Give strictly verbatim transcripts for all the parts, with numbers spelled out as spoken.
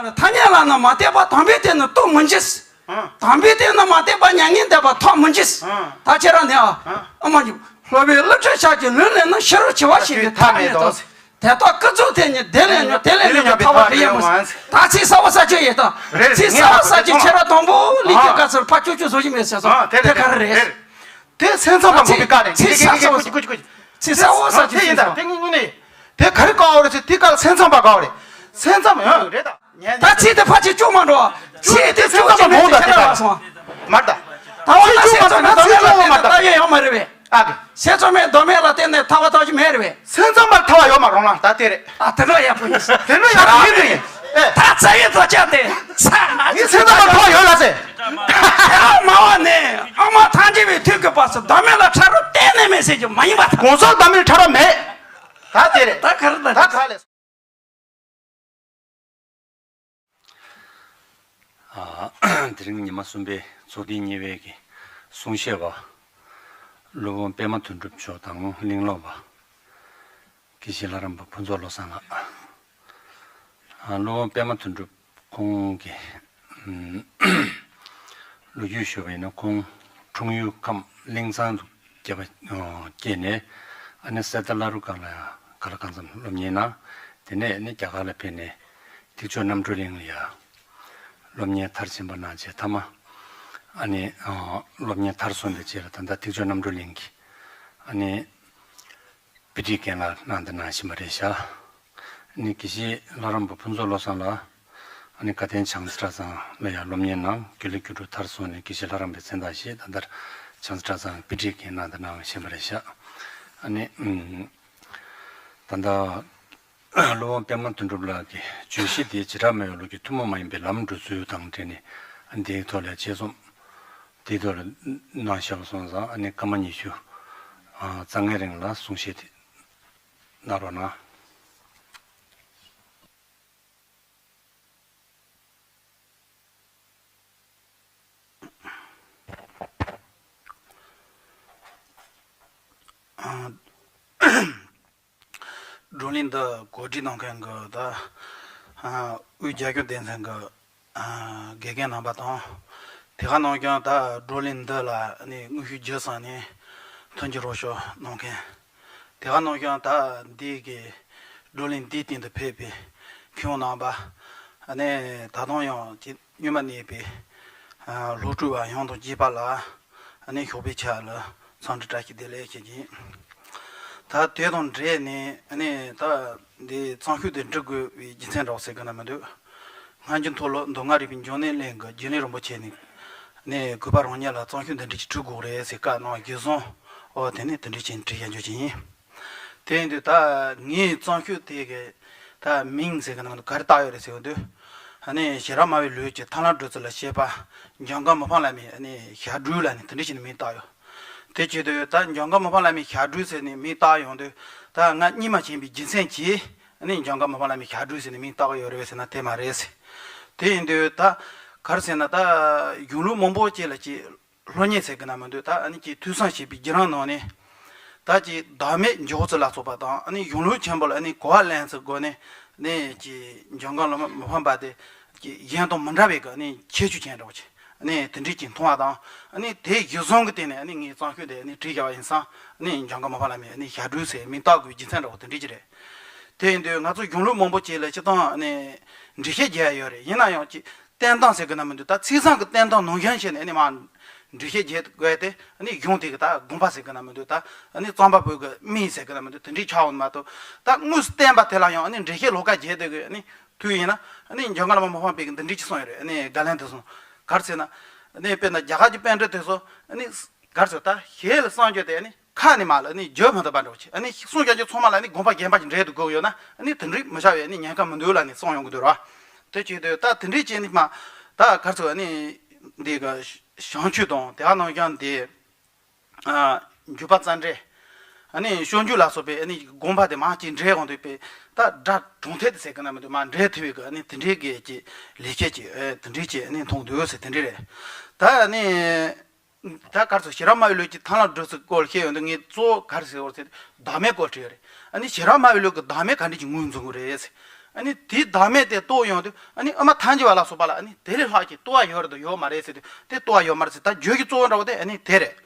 ཐ་སྙད་ལ་ནི་མ་བལྟས་པ། དམ་པའི་དོན་ནི་རྟོགས་མི་བགྱིད། ཨང་། དམ་པའི་དོན་ནི་མ་བལྟས་པ། མྱ་ངན་འདས་པ་ཐོབ་མི་བགྱིད། ཨང་། ད་ཁྱེད་རང་ནི་ཨ། ཨང་། ཨ་མ་ཉིད་སློབ་དཔོན་ཀླུ་སྒྲུབ་ཕྱག་རྒྱའི་ལུང་ལས་ནི། ཕྱི་རོལ་བྱེ་བ་ཞིག་གི་ཐ་སྙད་དང་། དེ་དག་ཀུན་རྫོབ་དེ་ཉིད་བདེ་ལས་མྱོང་། བདེ་ལས་མྱོང་བའི་ཐར་པ་དེ་ཡང་མིན། ད་ཚིག་གསལ་པོ་གསལ་ཆོད་ཡོད་དམ། རེད། ཚིག་གསལ་པོ་གསལ་ཆོད། ཁྱེད་རང་དང་པོ་ལས་ཀྱི་ཨ་སྐབས་སུ་ཕར་ཅུག་ཅུག་བཟོ་གི་མེད་ཟེར་སོང་། ཨ་དེ་རེད། དེ་ག་རེ་རེད། རེད། དེ་སེམས་ཙམ་པ་དགོས་པའི་བཀའ་རེད། ཚིག་གསལ་པོ། ཀུ་ཅི་ཀུ་ཅི་ཀུ་ཅི། ཚིག་གསལ་པོ་གསལ་ཆོད་དེ་ཡིན་ད། ཟེར་སོང་། དེ་ངས་དངོས་གནས་དེ་ག་རེ་བཀའ་བ་རེད་ཟེར། དེ་ག་ལ་སེམས་ཙམ་པ་དགའ་བ་རེད། སེམས་ཙམ་ཡང་རེད་ད། ད་ཚིག་དེ་ཕར་ཅིག་ཅུག་མ་འགྲོ། ཚིག་དེ་ཅུག་ཅིག་མེད་དེ་ཁྱེད་རང་ལ་སོང་། མར་ད། ད་འོ་ན་སེམས་ཙམ་པ་ན་ཚིག་ལ་འོ་མར་ད། ད་ཡོད་ཡོད་མ་རེད་པས། ཨ་གི། སེམས་ཙམ་པའི་གདོད་མའི་ལ་བརྟེན་ནས་ཐར་པ་ཐོབ་ཀྱི་མེད་རེད་པས། སེམས་ཙམ་པར་ཐར་བ་ཡོད་མ་རུང་ལ་ད་དེ་རེད། ཨ་དེ་འདྲ་ཡག་པོ་ཡིན། དེ་འདྲ་ཡག་པོ་ཡིན་དུ་ཡིན། ཨེ། ད་རྩ་བའི་དོན་ཅན་དེ། ཚ། ངས་སེམས་ཙམ་པར་ཐར་བ་ཡོད་ལ་ཟེར། དེ་ལ་མ་བ་ནས་ཨ་མ་ཐམས་ཅད་པའི་མཐུས་ཀྱི་བར་སུ་གདོད་མའི་ལ་ཕྲ་རགས་གཏན་ནས་མེད་ཟེར་གྱི་མ་ཡིན་པ་དང་། གང་ཟག་གདོད་མའི་ཕྲ་རགས་མེད། ད་དེ་རེད། ད་ག་རེ་ད། ད་ག་ལས། ཨ། དེ་རིང་ཉི་མ་གསུམ་པའི་ཚོགས་ཐེངས་གཉིས་པའི་གི་གསུང་བཤད་པ། སློབ་དཔོན་པད་མ་དོན་གྲུབ་མཆོག་དང་གླེང་སློང་བ། དགེ་བཤེས་ལྷ་རམས་པ་ཕུན་ཚོགས་བློ་བཟང་ལགས། ཨ། སློབ་དཔོན་པད་མ་དོན་གྲུབ་ཁོང་གི་ཨམ། ལོ་རྒྱུས་ཞུ་བ་ཡིན་ན། ཁོང་འཁྲུངས་ཡུལ་ཁམས་གླིང་ཚང་དུ་སྐྱེས་པ། ཨ། སྐྱེས་ནས་ཨ་ནི་གསེར་རྟ་བླ་རུང་སྒང་ལ་ཡང་ག་ལ་གང་འཚམ་སློབ་གཉེར་གནང་། དེ་ནས་ཨ་ནི་རྒྱ་གར་ལ་ཕེབས་ནས་ཐེག་མཆོག་རྣམ་གྲོལ་གླིང་ལ་ཡང་སློབ་གཉེར་མཐར་ཕྱིན་པ་གནང་རྗེས། མཐའ་མ་ཨ་ནི། ཨ། སློབ་གཉེར་མཐར་སོན་པའི་རྗེས་ལ་ད་ལྟ་ཐེག་མཆོག་རྣམ་གྲོལ་གླིང་གི་ཨ་ནི་དཔེ་ཁྲིད་འགན་ལ་གནང་དང་གནང་བཞིན་པ་རེད་ཤག་ཨ་ནི་དགེ་བཤེས་ལྷ་རམས་པ་ཕུན་ཚོགས་བློ་བཟང་ལགས། ཨ་ནི་དགའ་ལྡན་བྱང་རྩེ་གྲྭ་ཚང་ལ་ཡང་སློབ་གཉེར་གནང་། དགེ་ལེགས་སྒྱུ་འཕྲུལ་མཐར་སོན་ནས་དགེ་བཤེས་ལྷ་རམས་པའི་མཚན་རྟགས་བཞེས། ད་ལྟ་བྱང་རྩེ་གྲྭ་ཚང་དཔེ་ཁྲིད་འགན་གནང་དང་གནང་བཞིན་པ་རེད་ཤག་ཨ་ནི། ཨམ། ད་ལྟ་སློབ་དཔོན་པད་མ་དོན་གྲུབ་ལགས་ཀྱི་བརྗོད་གཞི་དེ་བྱེ་བྲག་སྨྲ་བའི་ལུགས་ཀྱི་ཐུན་མོང་མ་ཡིན་པའི་ལམ་འགྲོ་ཚུལ་དང་འབྲེལ་ནས། ཨ། འདིའི་ཐོག་ལ་དཔྱད་རྩོམ་འདིའི་ཐོག་ལ་གནང་བཞག་པ་སོང་ཙང་། ཨ་ནི་སྐར་མ་ཉི་ཤུ་རྩ་ལྔའི་རིང་ལ་གསུང་བཤད་དེ་གནང་རོགས་གནང་། ཨ། བགྲོ་གླེང་འདི་གོ་སྒྲིག་གནང་མཁན་གྱི་ད། ཨ། དབུས་རྒྱ་ཁྱོན་སྡེ་ཚན་གྱི། ཨ། དགེ་རྒན་རྣམ་པ་དང་། དེ་ག་ནང་བཞིན་ད་བགྲོ་གླེང་འདི་ལ་ནི་དངོས་ཤུགས་བརྒྱུད་གསུམ་ནས་མཐུན་འགྱུར་རོགས་ཞུ་གནང་མཁན། དེ་ག་ནང་བཞིན་ད་འདི་གི་བགྲོ་གླེང་འདིའི་སྟེང་དུ་ཕེབས་པའི་མཁས་དབང་རྣམ་པ། ཨ་ནི་ད་དུང་ཡང་ཅིག་སྔོན་མ་གནས་པའི། ཨ། སློབ་ཕྲུག་པ་ཡོངས་དང་བཅས་པ་ལ། ཨ་ནི་ཞོགས་པའི་ཆ་ལ་འཚམས་འདྲི་བཀྲ་ཤིས་བདེ་ལེགས་ཞུ་རྒྱུ་ཡིན། ད་དེ་དང་འབྲེལ་ནས་ཨ་ནི་ད་འདི་གཙང་ཤོས་དེ་འབྲི་དགོས་པའི་རྒྱུ་མཚན་འདྲ་བོ་ཟེར་གི་ན་མི་འདུག་སྔ་འགྱུར་མཐོ་སློབ་མདོ་སྔགས་རིག་པའི་འབྱུང་གནས་གླིང་གི་རྒྱུན་ལས་རིན་པོ་ཆེ་ནས། ཨ་ནི་གུས་པ་རང་ཉིད་ལ་གཙང་ཤོས་འདི་འདྲ་ཅིག་འབྲི་དགོས་རེད་ཟེར་བཀའ་གནང་བ་བརྒྱུད་སོང་། ཨོ། དེ་ནས་དེ་འདྲ་ཅིག་འབྲི་བཞག་རྒྱུ་ཅིག་ཡིན། དེ་ཡིན་དུས་ད་ངས་གཙང་ཤོས་དེ་གི་ད་མིང་ཟེར་གི་ན་ག་རེ་བཏགས་ཡོད་རེད་ཟེར་གི་འདུག་ཨ་ནི་བྱེ་བྲག་སྨྲ་བའི་ལུགས་ཀྱི་ཐར་ལམ་སྒྲུབ་ཚུལ་ལ་བཤད་པ། འཇམ་མགོན་མི་ཕམ་བླ་མའི་ཨ་ནི་ཞབས་དྲུང་ལ་ནི་དེ་འདྲ་བྱས་ནས་མིང་བཏགས་ཡོད། དེ་བྱེད་དུས་ད་འཇམ་མགོན་མི་ཕམ་བླ་མའི་ཞབས་དྲུང་ཟེར་ནས་མིང་བཏགས་ཡོང་དུས། ད་ང་རྙིང་མ་བྱས་པའི་རྒྱུ་མཚན་གྱིས་ཨ་ནི་འཇམ་མགོན་མི་ཕམ་བླ་མའི་ཞབས་དྲུང་ཟེར་ནས་མིང་བཏགས་ཡོད་རེད་པས་ཟེར་ན་དེ་མ་རེད་ཟེར། དེ་ཡིན་དུས་ད་ག་རེ་ཟེར་ན། ད་གཞུང་ལུགས་མང་པོ་ཅིག་ལ་ཅིག་སློབ་གཉེར་ཟེར་གི་ན་མི་འདུག་ད་ཨ་ནི་ཅིག་ཐོས་བསམ་བྱས་པའི་བརྒྱུད་རིམ་ནང་ནས། ད་ཅིག་བདག་མེད་འཇོག་ཚུལ་ལ་སོགས་པ་དང་། ཨ་ནི་གཞུང་ལུགས་ཆེན་པོ་ལ་ཨ་ནི་གོ་བ་ལེན་ཚུལ་སྒོ་ནས་ནི་ཅིག་འཇམ་མགོན་བླ་མ་མི་ཕམ་པ་དེ་ཅིག་གཞན་དང་མི་འདྲ་བའི་གི་ཨ་ནི་ཁྱད་ཆོས་ཅན་འདྲ་བོ་ཅིག་ཨ་ནི་དེ་འདྲས་ཅིག་མཐོང་བ་དང་། ཨ་ནི་དེ་གཞིར་བཟུང་གི་སྟེང་ནས་ཨ་ནི་ངས་གཙང་ཤོས་དེ་ཨ་ནི་བྲིས་བཞག་པ་ཡིན་ཙང་། ཨ་ནི་འཇམ་མགོན་མི་ཕམ་བླ་མའི་ཨ་ནི་ཞབས་དྲུང་ཟེར་མིང་བཏགས་དགོས་པའི་རྒྱུ་མཚན་འདྲ་བོ་དེ་འདྲས་ཅིག་རེད། དེ་ཡིན་དུས་ང་ཚོ་གཞུང་ལུགས་མང་པོ་ཅིག་ལ་སྤྱིར་བཏང་ཨ་ནི་འགྲེལ་བཤད་རྒྱག་ཡ་ཡོད་རེད། ཡིན་ན་ཡང་ཅིག་བསྟན་སྟངས་ཟེར་གི་ན་མི་འདུག་ད་ཚིག་བཟང་གི་བསྟན་སྟངས་ནང་བཞིན་བྱས་ནས་ཨ་ནི་མར་འགྲེལ་བཤད་རྒྱག་དགོས་ཏེ། ཨ་ནི་གཞུང་དེ་གི་ད་དགོངས་པ་ཟེར་གི་ན་མི་འདུག་ད་ཨ་ནི་གཙང་པ་པོ་གི་མིང་ཟེར་གི་ན་མི་འདུག་དེ་འདྲས་ཆགས་འོང་མ་གཏོགས། ད་དངོས་སུ་བསྟན་པ་དེ་ལ་ཡང་ཨ་ནི་འགྲེལ་བཤད་ལོགས་ཀ་རྒྱག་བསྡད་དགོས། ཨ་ནི་དུས་ཡིན་ན་ཨ་ནི་འཇམ་མགོན་བླ་མ་མི་ཕམ་པས་འདི་འདྲས་ཅིག་གསུངས་ཡོད་རེད། ཨ་ནི་བརྒལ་ལན་དེ་གསུངས། ག་རེ་ཟེར་ན། ཨ་ནི་དཔེར་ན་རྒྱ་གར་གྱི་པཎྜི་ཏ་དེ་ཚོ་ཨ་ནི་ག་རེ་ཟེར། ད་ཞལ་ལ་གསུང་རྒྱུ་དེ་ཨ་ནི་ཁ་ནས་མར་ལ་ཨ་ནི་བརྗོད་མི་ཐུབ་པ་འདྲ་བོ་ཅིག་ཨ་ནི་གསུང་རྒྱུ་ཚང་མ་ལ་ཨ་ནི་དགོངས་པ་རྒྱན་པ་ཅིག་འགྲེལ་དུ་དགོས་ཡོད་ན། ཨ་ནི་དེ་འདྲས་མི་བྱ་བའི་ཨ་ནི་ཉེན་ཁ་མི་འདུག་ལབ་ནས་གསུངས་ཡོང་གི་འདུག་ར། དེ་བྱེད་དུས་ད་དེ་འདྲས་བྱས་ནས་མར་ད་ག་རེ་ཟེར། ཨ་ནི་འདི་གི་བྱང་ཆུབ་དང་། དེ་ག་ནང་བཞིན་འདི། ཨ། འཇུག་པ་རྩ་འགྲེལ། ཨ་ནི་སྤྱོད་འཇུག་ལ་སོགས་པའི་ཨ་ནི་དགོངས་པ་དེ་མར་ཅིག་འགྲེལ་འོང་དུས་པས། ད་སྒྲ་གྲོང་ཐད་དེ་ཟེར་གི་ན་མི་འདུག་མར་འགྲེལ་ཐུབ་པའི་གི་ཨ་ནི་དེ་འདྲའི་གི་ཅིག་ལེགས་བཤད་ཅིག་ཨེ། དེ་འདྲའི་ཅིག་ཨ་ནི་མཐོང་འདུག་ཟེར། དེ་འདྲའི་རེད། ད་ཨ་ནི་ ད་ག་རེ་ཟེར། ཤེས་རབ་སྨྲ་བའི་ལུགས་ཀྱི་ཐར་ལམ་སྒྲུབ་ཚུལ་སྐོར་བཤད་ཡོང་དུས། ངས་གཙོ་བོ་ག་རེ་ཟེར་བ་ཟེར་ན། བདག་མེད་སྐོར་བྲིས་ཡོད་རེད། ཨ་ནི་ཤེས་རབ་སྨྲ་བའི་ལུགས་ཀྱི་བདག་མེད་ག་འདྲ་ཅིག་ངོས་འཛིན་དགོས་རེད་ཟེར། ཨ་ནི་དེའི་བདག་མེད་དེ་རྟོགས་ཡོང་དུས། ཨ་ནི་དབུ་མ་ཐལ་འགྱུར་བ་ལ་སོགས་པ་ལ་ཨ་ནི་དེ་ལས་ལྷག་ཅིག་རྟོགས་པ་ཡོད་རེད་དང་ཡོད་མ་རེད་ཟེར་དུས། དེ་རྟོགས་པ་ཡོད་མ་རེད་ཟེར། ད་རྒྱུད་ཀྱི་གཙོ་བོ་འདྲ་བོ་དེ་ཨ་ནི་དེ་རེད།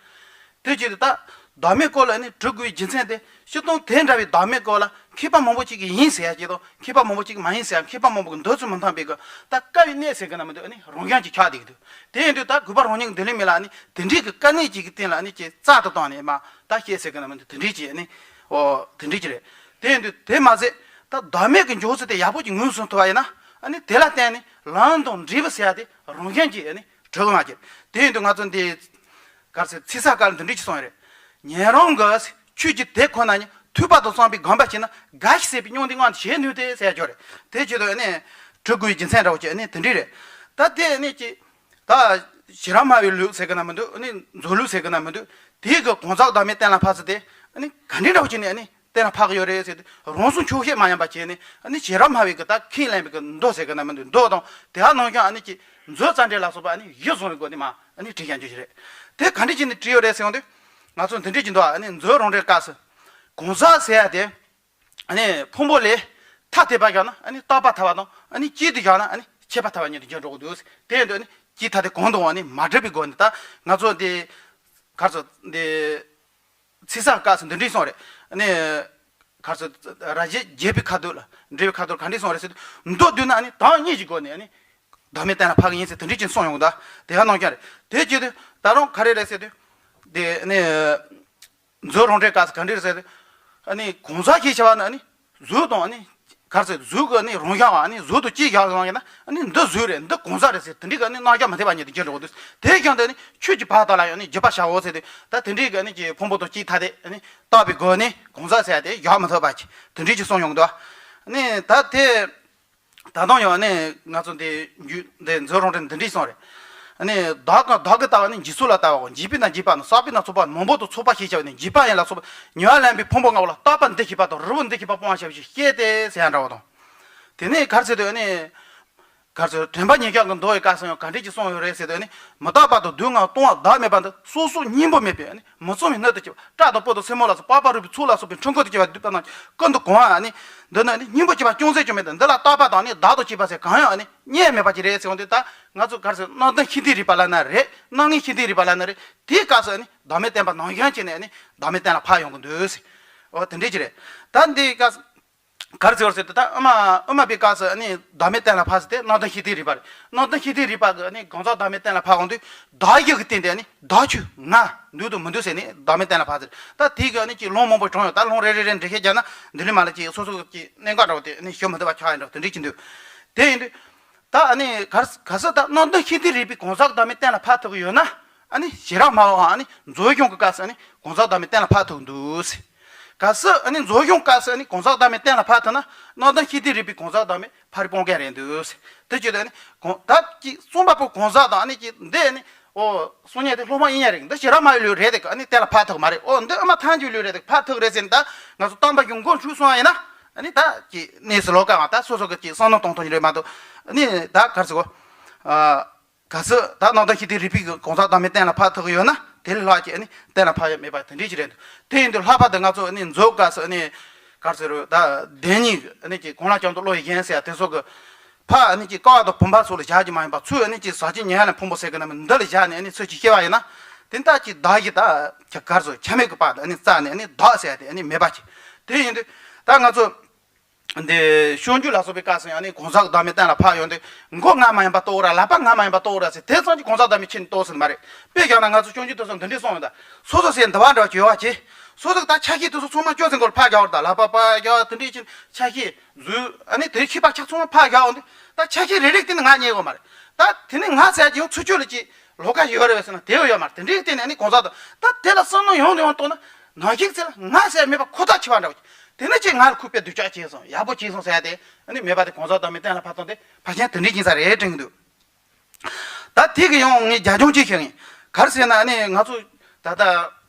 དེ་བྱེད་དུས་ད་བདག་མེད་སྐོར་ལ་ཨ་ནི་འབྲི་དགོས་པའི་རྒྱུ་མཚན་དེ། སྤྱིར་བཏང་དེ་འདྲ་བའི་བདག་མེད་སྐོར་ལ་མཁས་པ་མང་པོ་ཅིག་གིས་ཡིན་ཟེར་ཡ་ཅིག་དང་། མཁས་པ་མང་པོ་ཅིག་གིས་མ་ཡིན་ཟེར་ཡ། མཁས་པ་མང་པོ་གིས་འདོད་ཚུལ་མི་མཐུན་པའི་གི་ད་དཀའ་བའི་གནད་ཟེར་གི་ན་མི་འདུག་ཨ་ནི་རང་རྐྱང་གཅིག་ཆགས་བསྡད་ཀྱི་འདུག་དེ་ཡིན་དུས་ད་གུས་པ་རང་ཉིད་ཀྱི་མདུན་ལམ་མི་ལ་ཨ་ནི་དེ་འདྲའི་གི་དཀའ་གནད་ཅིག་གི་སྟེང་ལ་ཨ་ནི་ཅིག་རྩལ་དུ་བཏང་ནས་མར་ད་བཤད་ཟེར་གི་ན་མི་འདུག་དེ་འདྲའི་ཅིག་ཨ་ནི། ཨོ། དེ་འདྲའི་ཅིག་རེད། དེ་ཡིན་དུས་དེ་མ་ཟད་ད་བདག་མེད་ཀྱི་འཇོག་ཚུལ་དེ་ཡག་པོ་ཅིག་ངོས་བཟུང་ཐུབ་པ་ཡིན་ན། ཨ་ནི་དེ་ལ་བརྟེན་ནས་ལམ་དང་འབྲས་བུ་ཟེར་ཡ་དེ་རང་བཞིན་གྱིས་ཨ་ནི་གྲུབ་ཀྱི་མ་རེད། དེ་ཡིན་དུས་ང་ཚོ་འདི་ག་རེ་ཟེར། ཚིག་གསལ་སྐབས་ལ་འདི་འདྲ་ཅིག་གསུངས་ཡོད་རེད། ཉན་རང་གིས་ཆོས་ཀྱི་དེ་ཁོ་ན་ཉིད། ཐོས་པ་དང་བསམ་པས་སྒོམ་པར་བྱས་ན། རྒ་ཤི་ཟད་པའི་སྙིང་དེ་མངོན་དུ་བྱེད་ནུས་ཏེ་ཟེར་ཡ་ཅིག་ཡོད་རེད། དེ་བྱེད་དུས་ཨ་ནི་གྲུབ་དགོས་པའི་རྒྱུ་མཚན་འདྲ་བོ་ཅིག་ཨ་ནི་དེ་འདྲ་རེད། ད་དེ་ཨ་ནི་ཅིག་ད་ཤེས་རབ་སྨྲ་བའི་ལུགས་ཟེར་གི་ན་མི་འདུག་ཨ་ནི་མཛོད་ལུགས་ཟེར་གི་ན་མི་འདུག་དེའི་གི་གང་ཟག་བདག་མེད་གཏན་ལ་ཕབ་ཚུལ་དེ་ཨ་ནི་ག་འདྲ་འདྲ་བོ་བྱས་ནས་ཨ་ནི་གཏན་ལ་ཕབ་ཀྱི་ཡོད་རེད་ཟེར་དུས། རང་སོར་འཁྱོག་བཤད་མ་ཡིན་པ་བྱས་ནས་ཨ་ནི་ཤེས་རབ་སྨྲ་བའི་གི་ད་ཁས་ལེན་པའི་གི་མདོ་ཟེར་གི་ན་མི་འདུག་མདོ་དང་། དེ་ནང་བཞིན་ཨ་ནི་ཅིག་མཛོད་རྩ་འགྲེལ་ལ་སོགས་པ་ཨ་ནི་གཞི་བཟུང་བའི་སྒོ་ནས་མར་ཨ་ནི་བྲིས་ཀྱང་རྒྱུ་ཞིག་རེད། དེ་ག་འདྲ་བྱས་ནས་བྲིས་ཡོད་རེད་ཟེར་ཡོང་དུས། ང་ཚོ་འདི་འདྲ་ཅིག་འདུག་ཨ་ནི་མཛོད་རང་འགྲེལ་སྐབས་སུ་གང་ཟག་ཟེར་ཡ་དེ། ཨ་ནི་ཕུང་པོ་ལས་ཐ་དད་པ་བཞག་ན་ཨ་ནི་རྟག་པ་ཐལ་བ་དང་། ཨ་ནི་གཅིག་ཏུ་བཞག་ན་ཨ་ནི་ཁྱད་པར་ཐལ་བ་ཉིད་དུ་འགྱུར་འགྲོ་གི་འདུག་དེ་ཡིན་དུས་ཨ་ནི་གཅིག་ཐ་དད་གང་དུའང་ཨ་ནི་མ་གྲུབ་པའི་སྒོ་ནས། ད་ང་ཚོ་འདི་ག་རེ་ཟེར། འདི་ཚིག་གསལ་སྐབས་སུ་འདི་འདྲ་གསུངས་རེད། ཨ་ནི་ག་རེ་ཟེར། རབ་བྱེད་རྒྱས་པའི་ཁ་ཐུག་ལ། འགྲེལ་པའི་ཁ་ཐུག་ལ་ག་འདྲ་གསུངས་རེད་ཟེར་དུས། མདོ་བསྡུས་ན་ཨ་ནི་དོན་གཉིས་ཀྱི་སྒོ་ནས་ཨ་ནི་བདག་མེད་གཏན་ལ་ཕབ་ཀྱི་ཡིན་ཟེར། དེ་འདྲ་ཅིག་གསུངས་ཡོང་གི་འདུག་དེ་ཡང་ནང་བཞིན་རེད། དེ་བྱེད་དུས་ད་རུང་ག་རེ་རེད་ཟེར་དུས། དེ་ཨ་ནི་མཛོད་རང་འགྲེལ་སྐབས་སུ་ག་འདྲ་རེད་ཟེར་དུས། ཨ་ནི་གང་ཟག་ཞེས་བྱ་བ་ནི་ཨ་ནི་གཟུགས་དང་ཨ་ནི་ག་རེ་ཟེར། གཟུགས་ཀྱི་ཨ་ནི་རང་བཞིན་པ་ཨ་ནི་གཟུགས་དང་གཅིག་བཞག་སོང་ཡིན་ན། ཨ་ནི་འདི་གཟུགས་རེད། འདི་གང་ཟག་རེད་ཟེར། དེ་འདྲའི་གི་ཨ་ནི་རྣམ་གཞག་མི་འཐད་པ་ཉིད་དུ་འགྱུར་འགྲོ་གི་འདུག་དེ་བཞིན་དུ་ཨ་ནི་ཆོས་ཀྱི་བར་དག་ལ་ཡང་ཨ་ནི་འཇུག་པར་བྱའོ་ཟེར་དུས། ད་དེ་འདྲའི་གི་ཨ་ནི་ཀྱི་ཕུང་པོ་དང་གཅིག་ཐ་དད་ཨ་ནི་བཏགས་པའི་སྒོ་ནས་གང་ཟག་ཟེར་ཡ་དེ་བཞག་མི་ཐུབ་པ་ཅིག་དེ་འདྲའི་ཅིག་གསུངས་ཡོང་གི་འདུག་ཨ་ནི་ད་དེ། ད་དུང་ཡང་ཨ་ནི་ང་ཚོ་འདི་རྒྱུད་འདི་མཛོད་རང་འགྲེལ་འདི་འདྲ་ཞིག་གསུངས་རེད། ཨ་ནི་བདག་གི་བདག་གི་ལྟ་བ་ནི་འཇིག་ཚོགས་ལ་ལྟ་བའོ། འཇིག་པས་ན་འཇིག་པ་ནི། བསགས་པས་ན་ཚོགས་པ་ནི། མང་པོ་དང་ཚོགས་པ་ཞེས་བྱ་བ་ནི། འཇིག་པ་ཡིན་ལ་སོགས་པ་ཉེ་བར་ལེན་པའི་ཕུང་པོ་ལྔ་པོ་ལ། རྟག་པ་འདུ་ཤེས་པ་དང་རིལ་པོ་འདུ་ཤེས་པ་སྤོང་བར་བྱ་བའི་ཕྱིར་བཤད་དེ་ཟེར་ཡ་འདྲ་བོ་དང་། དེ་ནས་ག་རེ་ཟེར་དུས་ཨ་ནི། ག་རེ་ཟེར། དྲན་པ་ཉེར་བཞག་གི་མདོ་ཡི་སྐབས་སུ་ཡང་ག་འདྲ་ཅིག་གསུངས་ཡོད་རེད་ཟེར་དུས་ཨ་ནི། མི་རྟག་པ་དང་སྡུག་བསྔལ་སྟོང་པ་བདག་མེད་པ་འདི། སོ་སོར་སྙིང་པོ་མེད་པའི་ཨ་ནི་མི་གཙང་བའི་སྣོད་དུ་གྱུར་པ། སྐྲ་དང་སྤུ་དང་སེན་མོ་ལ་སོགས་པ་པ་རུ་པའི་ཚོགས་ལ་སོགས་པའི་འཁྲུལ་འཁོར་དུ་གྱུར་པ་འདུས་པ་རྣམས་ཀྱིས་ཀུན་ཏུ་གང་བ། ཨ་ནི་འདི་ནི་ཨ་ནི་སྙིང་པོ་གཅིག་པ་ཅུང་ཟད་ཀྱང་མེད་དེ། འདི་ལ་རྟག་པ་དང་ཨ་ནི་བདག་ཏུ་བྱས་པ་ཟེར་གང་ཡང་ཨ་ནི་རྙེད་མེད་པ་ཅིག་རེད་ཟེར་འོང་དུས། ད་ང་ཚོ་ག་རེ་ཟེར། རྣམ་བདེན་ཤེས་ལྡན་རིག་པ་ལབ་ན་རེད། རྣམ་ངེས་ཤེས་ལྡན་རིག་པ་ལབ་ན་རེད། དེའི་སྐབས་སུ་ཨ་ནི་བདག་མེད་བསྟན་པ་ནང་བཞིན་བྱས་ནས་ཨ་ནི་བདག་མེད་གཏན་ལ་ཕབ་ཡོང་གི་འདུག་ཟེར། འོ་དེ་འདྲ་ཅིག་རེད། ད་འདིའི་སྐབས་སུ། ག་རེ་ཟེར་བ་ཟེར་དུས། ད་དབུ་མ་དབུ་མ་པའི་སྐབས་སུ་ཨ་ནི་བདག་མེད་གཏན་ལ་ཕབ་ཟེར་དེ་རྣམ་བདེན་ཤེས་ལྡན་རིག་པ་རེད། རྣམ་བདེན་ཤེས་ལྡན་རིག་པ་གིས་ཨ་ནི་གང་ཟག་བདག་མེད་གཏན་ལ་ཕབ་འོང་དུས། བདག་གཞན་གྱི་སྟེང་དུ་ཨ་ནི་བདག་ཆོས་ང་འདུག་དང་མི་འདུག་ཟེར་ནས་བདག་མེད་གཏན་ལ་ཕབ་ཟེར། ད་དེའི་གི་ཨ་ནི་ཅིག་ལུང་མང་པོ་དྲངས་ཡོད། ད་ལུང་རེ་རེ་རེ་འགྲེལ་བཤད་རྒྱག་ན་འདི་ལས་མར་ལ་ཅིག་སོ་སོ་གི་ཅིག་གནད་འགག་འདྲ་བོ་དེ་ཨ་ནི་ཞུ་མི་ཐུབ་པ་ཆགས་ཡིན་འདྲ་བོ་དེ་འདྲ་ཅིག་འདུག་དེ་ཡིན་དུས། ད་ཨ་ནི་ག་རེ་ག་ཟེར། ད་རྣམ་བདེན་ཤེས་ལྡན་རིག་པས་གང་ཟག་བདག་མེད་གཏན་ལ་ཕབ་ཐུབ་ཀྱི་ཡོད་ན། ཨ་ནི་ཤེས་རབ་སྨྲ་བའང་ཨ་ནི་མཛོད་གཞུང་གི་སྐབས་སུ་ཨ་ནི་གང་ཟག་བདག་མེད་གཏན་ལ་ཕབ་ཐུབ་ཀྱི་འདུག་ཟེར། གལ་སྲིད་ཨ་ནི་མཛོད་གཞུང་སྐབས་སུ་ཨ་ནི་གང་ཟག་བདག་མེད་གཏན་ལ་ཕབ་ཐུབ་ན། རྣམ་བདེན་ཤེས་ལྡན་རིག་པས་གང་ཟག་བདག་མེད་ཕ་རོལ་སྤོང་མཁན་རེད་འདུག་ཟེར། དེ་བྱེད་དུས་ཨ་ནི་གང་ད་ཀྱི་གསུངས་པ་པོ་གང་ཟག་དང་ཨ་ནི་ཀྱི་འདི་ཨ་ནི། ཨོ། གསུང་མཁན་དེ་སློབ་དཔོན་དབྱིག་གཉེན་རེད། འདི་ཤེས་རབ་སྨྲ་བའི་ལུགས་རེད་དེ་ཨ་ནི་གཏན་ལ་ཕབ་ཐུབ་མ་རེད། ཨོ། འདི་དབུ་མ་ཐལ་འགྱུར་ལུགས་རེད་དེ་ཕབ་ཐུབ་རེད་ཟེར་ནས། ད་ང་ཚོ་བསྟན་པ་གཞུང་མགོ་འཁྲུགས་སོང་བ་ཡིན་ན། ཨ་ནི་ད་ཀྱི་གནས་སུ་ལོག་དཀའ་བ། ད་སོ་སོ་གི་ཀྱི་བསམ་མནོ་གཏོང་ཐུབ་ཀྱི་རེད་མ་གཏོགས། ཨ་ནི་ད་ག་རེ་ཟེར་གོ། ཨ། གལ་སྲིད་ད་རྣམ་བདེན་ཤེས་ལྡན་རིག་པས་གང་ཟག་བདག་མེད་གཏན་ལ་ཕབ་ཐུབ་ཀྱི་ཡོད་ན། དེ་ལས་ལྷག་ཅིག་ཨ་ནི་གཏན་ལ་ཕབ་ཡ་མེད་པ་དེ་འདྲ་ཅིག་རེད་འདུག་དེ་ཡིན་དུས་ལྷག་པར་དུ་ང་ཚོ་ཨ་ནི་མཛོད་སྐབས་སུ་ཨ་ནི་ག་རེ་ཟེར་རུང་། ད་བདེན་གཉིས་ཨ་ནི་ཀྱི་གང་ལ་ཀྱང་དུ་བློ་ཡིས་བཞེན་ཟེར་ཡ་དེ་ཚོ་གི་ཕར་ཨ་ནི་ཀྱི་ཀ་བ་དང་བུམ་པ་སོགས་ལ་བཞག་རྒྱུ་མ་ཡིན་པར། ཚུར་ཨ་ནི་ཀྱི་ཟག་བཅས་ཉེར་ལེན་ཕུང་པོ་ཟེར་གི་ན་མི་འདི་ལ་བཞག་ནས་ཨ་ནི་ཚུར་ཅིག་བཤད་པ་ཡིན་ན། དེ་ལྟར་ཀྱི་བདག་གཞན་ད་ཁྱ་གར་སོགས་ཆ་མེད་ཀྱི་བར་དུ་ཨ་ནི་རྩ་ནས་ཨ་ནི་བདག་ཟེར་ཡ་དེ་ཨ་ནི་མེད་པ་ཅིག་དེ་ཡིན་དུས་ད་ང་ཚོ་འདི་སྤྱོད་འཇུག་ལ་སོགས་པའི་སྐབས་སུ་ཡང་ཨ་ནི་གང་ཟག་བདག་མེད་གཏན་ལ་ཕབ་ཡོང་དུས། མགོ་ང་མ་ཡིན་པ་རྟོགས་ར། ལག་པ་ང་མ་ཡིན་པ་རྟོགས་ར་ཟེར། དེ་ཙམ་གྱིས་གང་ཟག་བདག་མེད་ཁྱེད་རྟོགས་ཟིན་མ་རེད། དཔེ་བཞག་ན་ང་ཚོ་སྤྱོད་འཇུག་དེ་ཚོ་འདི་འདྲས་གསུངས་ཡོད། ད་སོ་སོ་ཟེར་འདི་བ་འདྲ་བ་ཅིག་ཡོད་པ་ཅིག་སོ་སོ་གི་ད་ཆ་ཤས་དེ་ཚོ་ཚང་མ་སྤྱོད་ཟིན་སྐོར་ཕར་རྒྱག་བར། ད་ལག་པ་ཕར་རྒྱག་དེ་འདྲས་ཅིག་ཆ་ཤས། གཟུགས་ཨ་ནི་དེ་ཤེས་པ་ཆ་ཚང་མ་ཕར་བཞག་འོང་དུས། ད་ཆ་ཤས་རེ་རེ་དེ་ནི་ང་རྙེད་ཡོད་མ་རེད། ད་དེ་ནི་ང་ཟེར་ཡ་ཅིག་ཡང་ཚུར་སྤྱོད་ལ་ཅིག་ལོགས་ཀ་ཡོད་རེད་བས་ཟེར་ན་དེ་ཡང་ཡོད་མ་རེད། དེ་འདྲའི་སྟེང་ནས་ཨ་ནི་གང་ཟག་དང་། ད་དེ་ལ་བསམ་བློ་ཡང་ནས་ཡང་གཏོང་ན། ནང་བཞིན་ཚེ་ལ་ང་ཟེར་ཡ་མེད་པ་ཁོ་ཐག་ཆོད་པ་འདྲ་བོ་ཅིག་དེ་ནི་ཅིག་ང་ལ་ཁུག་པའི་སྡུག་ཅག་བྱས་སོང་། ཡག་པོ་བྱས་སོང་ཟེར་ཡ་དེ་ཨ་ནི་མེད་པ་དེ། གང་ཟག་བདག་མེད་གཏན་ལ་ཕབ་སྟངས་དེ་ཕལ་ཆེར་དེ་འདྲའི་ཡིན་ས་རེད་དྲན་གྱི་འདུག་ད་དེ་གི་ཡང་ངས་རྒྱབ་ལྗོངས་ཅིག་བཤད་ངེས། ག་རེ་ཟེར་ན་ཨ་ནི་ང་ཚོ་ད་ལྟ།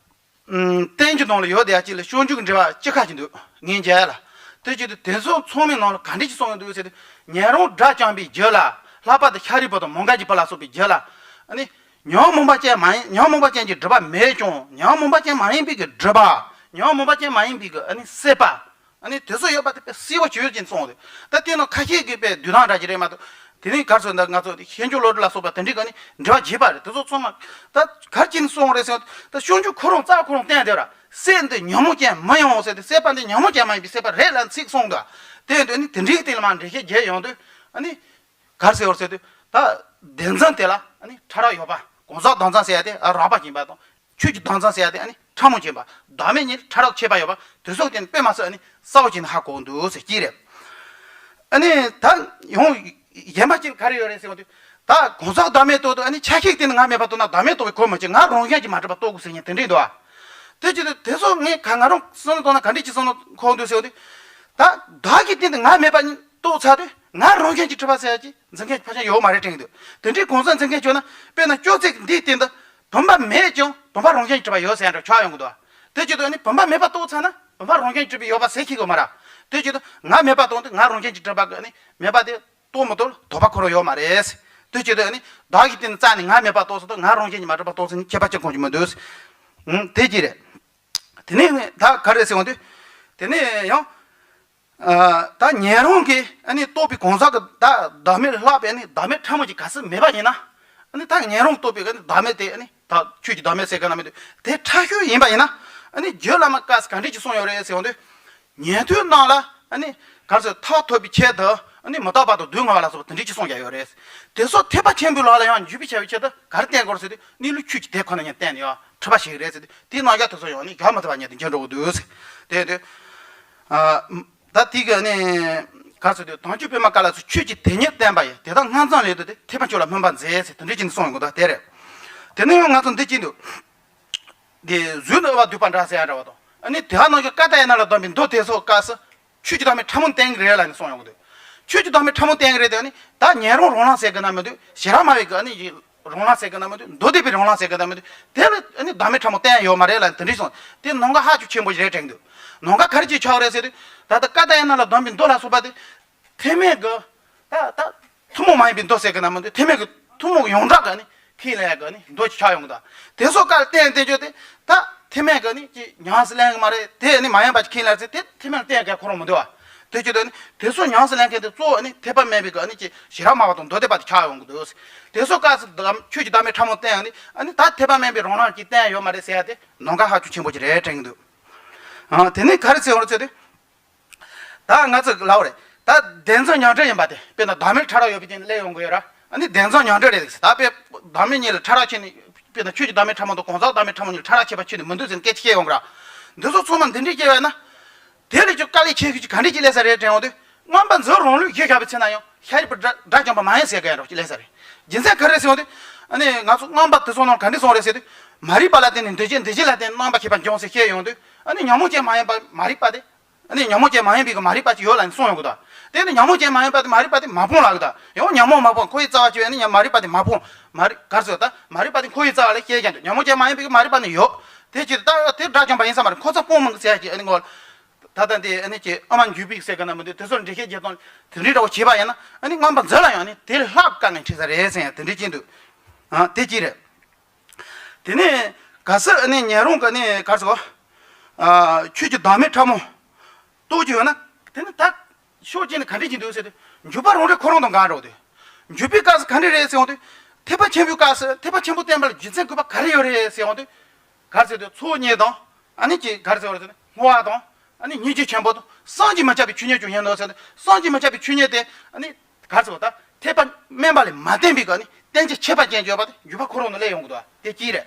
ཨམ། བསྟན་བཅོས་ནང་ལ་ཡོད་བསྡད་ཡ་ཅིག་ལ་སྤྱོད་འཇུག་གི་འགྲེལ་པ་ཅི་ཁ་ཅིག་འདུག་ངས་མཇལ་ཡ་ལ། དེ་བྱེད་དུས་དེ་ཚོ་ཚང་མའི་ནང་ལ་ག་འདྲ་ཅིག་གསུངས་ཡོད་འདུག་ཟེར་དུས། ཉན་རང་སྒྲ་བསྐྱངས་པའི་རྒྱུད་ལ། ལྷག་པར་དུ་ཤཱ་རིའི་བུ་དང་མོའུ་འགལ་གྱི་བུ་ལ་སོགས་པའི་རྒྱུད་ལ། ཨ་ནི་ ཉོན་མོངས་པ་ཅན་མ་ཡིན། ཉོན་མོངས་པ་ཅན་གྱི་སྒྲིབ་པ་མེད་ཀྱང་ཉོན་མོངས་པ་ཅན་མ་ཡིན་པའི་གི་སྒྲིབ་པ། ཉོན་མོངས་པ་ཅན་མ་ཡིན་པའི་གི་ཨ་ནི་སྲེད་པ། ཨ་ནི་དེ་ཚོ་ཡོད་པ་དེ་དཔེ་གསལ་པོ་ཆོས་ཅན་གསུངས་ཏེ། ད་དེ་ནང་ཁ་ཤས་ཀྱིས་དཔེ་བསྡུས་དང་འདྲ་ཅིག་རེད་མ་གཏོགས། དེ་ནི་གར་སོང་ད་ང་ཚོ་ཤེས་འཇོག་བློ་གྲོས་ལ་སོགས་པ་དེ་འདྲའི་ག་ནི་འགྲེལ་པ་བྱེད་པ་རེད། དེ་ཚོ་ཚང་མ་ད་གར་གྱིན་གསུངས་རེད་ཟེར་བ་དེ། ད་སྤྱོད་འཇུག་ཁོ་རང་རྩ་ཁོ་རང་བསྟན་དེ་ར། སྲེད་འདི་ཉོན་མོངས་ཅན་མི་ཡིན་ཟེར་ཏེ། སྲེད་པ་འདི་ཉོན་མོངས་ཅན་མ་ཡིན་པའི་སྲེད་པ་རེད་ལབ་ཚིག་གསུངས་འདུག། དེ་ཡིན་དུས་ནི་དེ་འདྲའི་སྟེང་ལ་མ་འགྲེལ་བཤད་བརྒྱབ་ཡོང་དུས། ཨ་ནི་གར་ཟེར་བར་ཟེར་དུས། ད་བདེན་འཛིན་དེ་ལ་ཨ་ནི་ཕྲ་རགས་ཡོད་པ། གང་ཟག་བདག་འཛིན་ཟེར་ཡ་དེ་རགས་པ་ཡིན་པ་དང་། ཆོས་ཀྱི་བདག་འཛིན་ཟེར་ཡ་དེ་ཨ་ནི་ཕྲ་མོ་ཡིན་པ། བདག་མེད་གཉིས་ཕྲ་རགས་ཕྱེ་བ་ཡོད་པ། དེ་ཚོ་དེ་ནི་དཔེ་མ་སྲིད་ཨ་ནི་གསལ་པོ་བྱས་ནས་ཧ་གོ་འདུག་ཟེར་གྱི་རེད། ཨ་ནི་ད་ཡང་གཞན་པ་ཅིག་ག་རེ་ཡོད་རེད་ཟེར་བ་དུས། ད་གང་ཟག་བདག་མེད་རྟོགས་དུས་ཨ་ནི་ཆ་ཤས་དེ་ནི་ང་མེད་པ་རྟོགས་ན་བདག་མེད་རྟོགས་པའི་གོ་མི་ཆོད། ང་རང་བཞིན་གྱིས་མ་གྲུབ་པ་རྟོགས་དགོས་ཟེར་མཁན་དེ་འདྲས་འདུག་ཨ། དེ་བྱེད་དུས་དེ་ཚོ་ངས་ག་ང་རང་བསམ་བློ་བཏང་ན་ག་འདྲས་ཅིག་བསམ་བློ་འཁོར་འདུག་ཟེར་བ་དུས། ད་བདག་གི་སྟེང་དུ་ང་མེད་པ་རྟོགས་ཚར་དུས་ང་རང་བཞིན་གྱིས་གྲུབ་པ་ཟེར་ཡ་ཅིག་འཛིན་མཁན་ཕལ་ཆེར་ཡོད་མ་རེད་དྲན་གྱི་འདུག། དེ་འདྲའི་གང་ཟག་འཛིན་མཁན་བྱུང་ན་དཔེར་ན་ཅོག་ཙེ་འདིའི་སྟེང་དུ་བུམ་པ་མེད་ཀྱང་བུམ་པ་རང་བཞིན་གྱིས་གྲུབ་པ་ཡོད་ཟེར་ཡ་འདྲ་ཆགས་ཡོང་གི་འདུག། དེ་བྱེད་དུས་ཨ་ནི་བུམ་པ་མེད་པ་རྟོགས་ཚར་ན་བུམ་པ་རང་བཞིན་གྱིས་གྲུབ་པ་ཡོད་པ་ཟེར་ཤེས་གི་མ་རེད། དེ་བྱེད་དུས་ང་མེད་པ་རྟོགས་དུས་ང་རང་བཞིན་གྱིས་གྲུབ་པ་གི་ཨ་ནི་མེད་པ་དེ་རྟོགས་མི་རྟོགས་ལ་དོགས་པ་འཁོར་བ་ཡོད་མ་རེད། དེ་བྱེད་དུས་ཨ་ནི་བདག་གི་སྟེང་ནས་རྩ་ནས་ང་མེད་པ་རྟོགས་ཚར་དུས་ང་རང་བཞིན་གྱིས་མ་གྲུབ་པ་རྟོགས་ཚར་ནས་ཁྱད་པར་ཅི་གང་ཅི་མི་འདུག། ཨང་། དེ་གྱིས་རེད། དེ་ནས་ད་ག་རེ་ཟེར་བ་དུས། དེ་ནས་ཡང་། ཨ། ད་ཉན་རང་གིས་ཨ་ནི་རྟོགས་པའི་གང་ཟག་གི་ད་བདག་མེད་ལྷག་པའི་ཨ་ནི་བདག་མེད་ཕྲ་མོ་ཅིག་གལ་སྲིད་མེད་པ་ཡིན་ན། ཨ་ནི་ད་ཉན་རང་རྟོགས་པའི་ཨ་ནི་བདག་མེད་དེ་ཨ་ནི་ད་ཆོས་ཀྱི་བདག་མེད་ཟེར་ག་ན་མི་འདུག། དེ་ཕྲ་ཤོས་ཡིན་པ་ཡིན་ན། ཨ་ནི་རྒྱུད་བླ་མ་བཀའ་སི་ག་འདྲས་ཅིག་གསུངས་ཡོད་རེད་ཟེར་བ་དུས། ཉན་ཐོས་རྣམས་ལ་ཨ་ནི་ག་རེ་ཟེར་ཐག་ཐོབ་པའི་ཆེད་དུ་ཨ་ནི་མི་རྟག་པ་དང་སྡུག་བསྔལ་བ་ལ་སོགས་པ་དེ་འདྲས་ཅིག་གསུངས་ཀྱང་ཡོད་རེད། དེ་ཚོ་ཐེག་པ་ཆེན་པོའི་ལམ་ལ་ཡང་འཇུག་པའི་བྱ་བའི་ཆེད་དུ་ག་རེ་བསྟན་དགོས་རེད་ཟེར་དུས་གནས་ལུགས་ཆོས་ཀྱི་དེ་ཁོ་ན་ཉིད་བསྟན་ནས་ཡང་འཁྲུལ་པ་ཞིག་རེད་ཟེར་དུས་དེའི་རྣམ་གཞག་དེ་ཚོ་ཡང་ནི་བཞག་མི་ཐུབ་པ་ཉིད་དུ་འགྱུར་འགྲོ་གི་འདུག་ཟེར། དེ་དུས། ཨ། ད་དེ་ག་ནི་ག་ཟེར་དུས་དམ་ཆོས་པད་མ་ཀ་ལ་སོགས་ཆོས་ཀྱི་དེ་ཉིད་བསྟན་པ་ཡི་དེ་དག་སྔ་མཚང་ལས་དུ་སྟེ་ཐེག་པ་མཆོག་ལ་སྨོན་པ་མཛད་ཟེར་དེ་འདྲའི་ཅིག་གསུངས་ཡོང་གི་འདུག། དེ་རེད། དེ་ནས་ཡང་ང་ཚོ་འདི་ཅིག་འདུག། དེ་གཟུགས་ནི་དབུལ་བ་སྡུད་པ་འདྲ་ཟེར་ཡ་འདྲ་བ་དང་། ཨ་ནི་དེ་ཧ་ནང་བཞིན་ཀ་ཏ་ཡ་ན་ལ་སྡོམ་པའི་མདོ་དེ་ཚོ་སྐབས་སུ་ཆོས་ཀྱི་བདག་མེད་ཕྲ་མོ་བསྟན་གྱི་རེད་ལབ་ནས་གསུངས་ཡོང་གི་འདུག། ཆོས་ཀྱི་བདག་མེད་ཕྲ་མོ་བསྟན་གྱི་རེད་དེ། ཨ་ནི་ད་ཉན་རང་རང་ལམ་ཟེར་གི་ན་མི་འདུག། ཞི་རགས་སྨྲ་བའི་གི་ཨ་ནི་རང་ལམ་ཟེར་གི་ན་མི་འདུག། མདོ་སྡེ་པའི་རང་ལམ་ཟེར་གི་ན་མི་འདུག། དེ་ལ་ཨ་ནི་བདག་མེད་ཕྲ་མོ་བསྟན་ཡ་ཡོད་མ་རེད་ལབ་ནས་དེ་འདྲས་གསུངས། དེ་ནང་ག་ཧ་ཅང་ཆེན་པོ་ཞིག་རེད་དྲན་གྱི་འདུག། ནང་ག་ག་རེ་ཅིག་ཆགས་རེད་ཟེར་དུས། ད་ལྟ་ཀ་ཏ་ཡ་ན་ལ་སྡོམ་པའི་མདོ་ལ་སོགས་པ་དེ། ཐེག་དམན་གྱི། ད་ད། ཐུན་མོང་མ་ཡིན་པའི་མདོ་ཟེར་གི་ན་མི་འདུག། ཐེག་དམན་གྱི་ཐུན་མོང་ཡོངས་གྲགས་ཀྱི་ནི་ཁས་ལེན་ཡག་གི་ནི་མདོ་ཅིག་ཆགས་ཡོང་གི་འདུག། དེ་ཚོ་སྐབས་བསྟན་བསྟན་བཅོས་དེ་ད་ཐེག་དམན་གྱི་ནི་ཅིག་ཉམས་སུ་ལེན་གི་མ་རེད། དེ་ནི་མ་ཡིན་པ་ཅིག་ཁས་ལེན་ཟེར་དེ་ཐེག་དམན་བསྟན་ཡག་གི་ཁོ་རང་མི་འདུག་བ། དེ་ཅི་འདུག་ནི་དེ་ཚོ་ཉམས་སུ་ལེན་མཁན་དེ་གཙོ་བོ་ནི་ཐེག་པ་དམན་པའི་གི་ནི་ཅིག་ཞི་རགས་སྨྲ་བ་དང་མདོ་སྡེ་པ་དེ་ཆགས་ཡོང་གི་འདུག། དེ་ཚོ་སྐབས་སུ་ཆོས་ཀྱི་བདག་མེད་ཕྲ་མོ་བསྟན་ཡག་ནི་ཨ་ནི་ད་ཐེག་པ་དམན་པའི་རང་ལམ་ཅིག་བསྟན་ཡོད་མ་རེད་ཟེར་ཡ་དེ་ནང་ག་ཧ་ཅང་ཆེན་པོ་ཅིག་རེད་དྲན་གི་འདུག། ཨ། དེ་ནི་ག་རེ་ཟེར་ཡོང་རེད་ཟེར་དུས། ད་ང་ཚོས་ལབ་པ་རེད། ད་བདེན་འཛིན་མྱང་འདས་ཡིན་པ་དེ་དཔེར་ན་བདག་མེད་ཕྲ་རགས་ཡོད་པའི་སྟེང་སླེབས་ཡོང་གི་ཡོད་ར། ཨ་ནི་བདེན་འཛིན་མྱང་འདས་རེད། ད་དཔེ་བདག་མེད་གཉིས་ལ་ཕྲ་རགས་ཕྱེ་ནས། དཔེར་ན་ཆོས་ཀྱི་བདག་མེད་ཕྲ་མོ་དང་གང་ཟག་བདག་མེད་ཕྲ་མོ་གཉིས་ལ་ཕྲ་རགས་ཕྱེ་བ་ཁྱོན་ནས་མི་འདུག་ཟེར་ནས་སྐད་ཆ་བཤད་ཡོང་གི་ར། འདི་ཚོ་ཚང་མ་འདི་འདྲའི་སྐྱེ་བས་ན། དེ་ལས་ཀྱང་དཀའ་ལས་ཆེ་ཤོས་ཀྱི་ག་འདྲས་ཀྱི་ལས་ས་རེད་དྲན་ཡོང་དུས། མངོན་པར་འཛིན་རང་ལུགས་གཞི་བཞག་པའི་ཚེ་ན་ཡང་ཤཱ་རིའི་བུ་དགྲ་དགྲ་བཅོམ་པ་མ་ཡིན་ཟེར་གི་ཡང་རོགས་ཀྱི་ལས་ས་རེད། རྒྱུ་མཚན་ག་རེ་ཟེར་ཡོང་དུས། ཨ་ནི་ང་ཚོ་མངོན་པ་དེ་ཚོ་ནང་ག་འདྲས་གསུངས་རེད་ཟེར་དུས། མ་རིག་པ་ལ་བརྟེན་ནས་འདུ་བྱེད། འདུ་བྱེད་ལ་བརྟེན་ནས་རྣམ་པར་ཤེས་པ་འབྱུང་ཟེར་བཤད་ཡོང་དུས། ཨ་ནི་ཉོན་མོངས་ཅན་མ་ཡིན་པ་མ་རིག་པ་དེ། ཨ་ནི་ཉོན་མོངས་ཅན་མ་ཡིན་པའི་གི་མ་རིག་པ་ཅིག་ཡོད་ལབ་ནས་གསུངས་ཡོང་གི་འདུག། དེ་ནི་ཉོན་མོངས་ཅན་མ་ཡིན་པ་དེ་མ་རིག་པ་དེ་མ་སྤངས་ལབ་གི་འདུག། ཡང་ཉོན་མོངས་མ་སྤངས་ཁོ་ཡི་རྩ་བ་ཆོད་ཡོད་ནི་མ་རིག་པ་དེ་མ་སྤངས། མ་རིག་ག་རེ་ཟེར་ད་མ་རིག་པ་དེ་ཁོ་ཡི་རྩ་བ་ལ་སྐྱེས་ཀྱང་འདུག། ཉོན་མོངས་ཅན་མ་ཡིན་པའི་གི་མ་རིག་པ་ནི་ཡོད། དེ་ཅི་ད་དེ་དགྲ་བཅོམ་པ་ཡིན་ས་མ་རེད། ཁོ་ཚོ་སྤོང་མི་འདུག་ཟེར་ཡ་ཅིག་ཨ་ནི་ངོ་། ད་ལྟ་འདི་ཨ་ནི་ཅིག་ཨ་མ་འཇུ་པིག་ཟེར་གི་ན་མི་འདུག། དེ་ཚོར་འགྲེལ་བཤད་རྒྱག་སྟངས་དེ་འདྲའི་འདྲ་བོ་བྱས་པ་ཡིན་ན། ཨ་ནི་མངོན་པར་འཛིན་ལ་ཡང་ནི་དེ་ལས་ལྷག་དཀའ་ངལ་འཕྲད་ས་རེད་ཟེར་ཡ་དེ་འདྲའི་ཅིག་འདུག། ཨ། དེ་ཅི་རེད། དེ་ནས་གལ་སྲིད་ཨ་ནི་ཉན་རང་གི་ཨ་ནི་ག་རེ་ཟེར། ཨ། ཆོས་ཀྱི་བདག་མེད་ཕྲ་མོ་རྟོགས་ཀྱི་ཡོད་ན། དེ་ནི་ད་ཕྱོགས་གཅིག་ནས་ག་འདྲས་ཀྱི་འདུག་ཟེར་དུས། འཇུག་པ་རང་རིག་ཁོ་རང་དང་འགལ་འགྲོ་གི་འདུག། འཇུག་པའི་སྐབས་སུ་ག་འདྲས་རེད་ཟེར་ཡོང་དུས། ཐེག་པ་ཆེན་པོའི་སྐབས་སུ་ཐེག་པ་ཆེན་པོ་བསྟན་པ་ལ་རྒྱུ་མཚན་དགོས་པ་ག་རེ་ཡོད་རེད་ཟེར་ཡོང་དུས། ག་རེ་ཟེར་དུས་ཚོགས་གཉིས་དང་། ཨ་ནི་ཅིག་ག་རེ་ཟེར་བ་རེད་ཟེར་ན་བསྔོ་བ་དང་། ཨ་ནི་སྙིང་རྗེ་ཆེན་པོ་དང་བསམ་གྱིས་མི་ཁྱབ་པའི་ཆོས་ཉིད་ཀྱང་ཡིན་ནོ་ཟེར་ནས། བསམ་གྱིས་མི་ཁྱབ་པའི་ཆོས་ཉིད་དེ་ཨ་ནི་ག་རེ་ཟེར་བ་ད་ཐེག་པ་དམན་པ་ལས་མ་བརྟེན་པའི་གི་ཨ་ནི་བསྟན་བྱའི་ཁྱད་པར་ཅན་ཡོད་པ་དེ་འཇུག་པ་ཁོ་རང་ནང་སླེབས་ཡོང་གི་འདུག། དེ་གཅིག་རེད།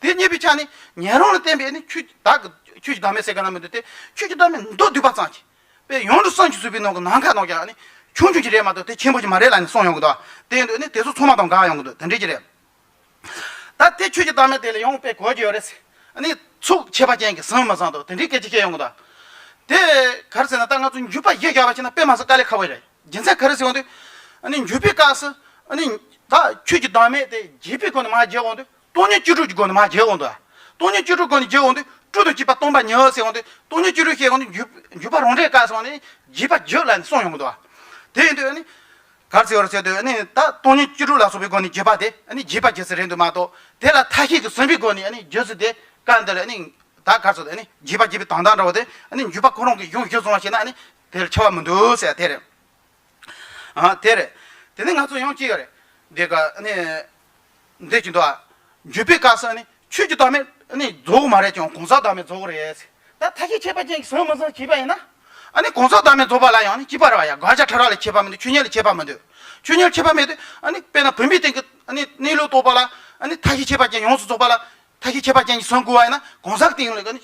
དེ་གཉིས་པའི་ཆ་ནས་ཉན་རང་ལ་བརྟེན་པའི་ཨ་ནི་ཆོས་བདག་གི་ཆོས་ཀྱི་བདག་མེད་ཟེར་གི་ན་མི་འདུག། སྟེ་ཆོས་ཀྱི་བདག་མེད་མདོ་སྡུད་པ་ཙམ་གྱིས། དཔེ་ཡོངས་གྲུབ་སེམས་ཀྱིས་གཟིགས་པའི་ནང་གི་ནམ་མཁའ་ནང་ཀྱང་ཨ་ནི་ཆུང་ཆུང་ཅིག་རེད་མ་གཏོགས་དེ་ཆེན་པོ་ཅིག་མ་རེད་ལབ་ནས་གསུངས་ཡོང་གི་འདུག། དེ་ཡིན་དུས་ཨ་ནི་དེ་ཚོ་ཚང་མ་དང་འགལ་ཡོང་གི་འདུག། དེ་འདྲས་ཅིག་རེད། ད་དེ་ཆོས་ཀྱི་བདག་མེད་དེ་ལ་ཡང་དཔེ་གོ་རྒྱུ་ཡོད་རེད། ཨ་ནི་ཚོགས་ཁྱད་པར་ཅན་གྱིས་ཟིན་མི་ཟིན་དང་དེ་འདྲའི་སྐད་ཆ་བཤད་ཡོང་གི་འདུག། དེ་ག་རེ་ཟེར་ན་ད་ང་ཚོ་འཇུག་པ་གཞི་བཞག་པ་བྱས་ན་དཔེ་མ་སྲིད་དཀའ་ལས་ཁག་པོ་རེད། རྒྱུ་མཚན་ག་རེ་ཟེར་ཡོང་དུས། ཨ་ནི་འཇུག་པའི་སྐབས་སུ་ཨ་ནི་ད་ཆོས་ཀྱི་བདག་མེད་དེ་རྗེས་དཔག་སྒོ་ནས་མར་བརྗོད་ཡོང་དུས། སྟོང་ཉིད་བཅུ་དྲུག་གི་སྒོ་ནས་མར་བརྗོད་ཡོང་དུས། སྟོང་ཉིད་བཅུ་དྲུག་སྒོ་ནས་བརྗོད་ཡོང་དུས་སྤྲོས་དང་བཅས་པ་སྟོང་པ་ཉིད་ཟེར་ཡོང་དུས། སྟོང་ཉིད་བཅུ་དྲུག་བཤད་ཡོང་དུས་འཇུག་འཇུག་པ་རང་འགྲེལ་སྐབས་སུ་ནི་རྗེས་དཔག་བརྗོད་ལབ་ནས་གསུངས་ཡོང་གི་འདུག། དེ་ཡིན་དུས་ཨ་ནི། ག་རེ་ཟེར་བ་རེད་ཟེར་དུས་ཨ་ནི་ད་སྟོང་ཉིད་བཅུ་དྲུག་ལ་སོགས་པའི་སྒོ་ནས་བརྒྱུད་པ་དེ་ཨ་ནི་རྒྱས་པ་རྒྱག་ས་རེད་འདུག་མ་གཏོགས་དེ་ལ་མཐའ་བཞི་གིས་ཟིན་པའི་སྒོ་ནས་ཨ་ནི་བརྒྱུད་ས་དེ་སྐབས་འདི་ལ་ཨ་ནི་ད་ག་རེ་ཟེར་དུས་ཨ་ནི་རྒྱས་པ་རྒྱས་པའི་དོན་དག་འདྲ་བོ་དེ་ཨ་ནི་བརྒྱུད་པ་ཁོ་རང་གི་གཞུང་གཞིར་བཟུང་བ་བྱས་ན་ཨ་ནི་དེ་ལ་ཁྱབ་པ་མི་འདུག་ཟེར་དེ་རེད། ཨ་དེ་རེད། དེ་ནས་ང་ཚོ་ཡང་གཅིག་ཡོད་རེད། འདི་ག་ཨ་ནི་འདི་གཅིག་འདུག་ཨ། བརྒྱུད་པའི་སྐབས་སུ་ཨ་ནི་ཆོས་ཀྱི་བདག་མེད་ཨ་ནི་རྫོགས་མ་རེད་ཀྱང་གང་ཟག་བདག་མེད་རྫོགས་རེད། ད་མཐའ་བཞི་ཁྱད་པར་ཅན་གྱི་ཟིན་མི་ཟིན་བྱས་པ་ཡིན་ན། ཨ་ནི་གང་ཟག་བདག་མེད་རྫོགས་པ་ལ་ཡང་ནི་གཅིག་པ་རེད་བ་ཡ། དགག་བྱ་ཕྲ་རགས་ལ་ཁྱད་པར་མི་འདུག་ཆོས་ཉིད་ལ་ཁྱད་པར་མི་འདུག་ཆོས་ཉིད་ལ་ཁྱད་པར་མེད་དུས་ཨ་ནི་དཔེར་ན་བུམ་པའི་སྟེང་གི་ཨ་ནི་གནས་ལུགས་རྟོགས་པ་ལ་ཨ་ནི་མཐའ་བཞི་ཁྱད་པར་ཅན་ཡོངས་སུ་རྫོགས་པ་ལ་མཐའ་བཞི་ཁྱད་པར་ཅན་གྱིས་ཟིན་དགོས་པ་ཡིན་ན་གང་ཟག་སྟེང་ལ་ཨ་ནི་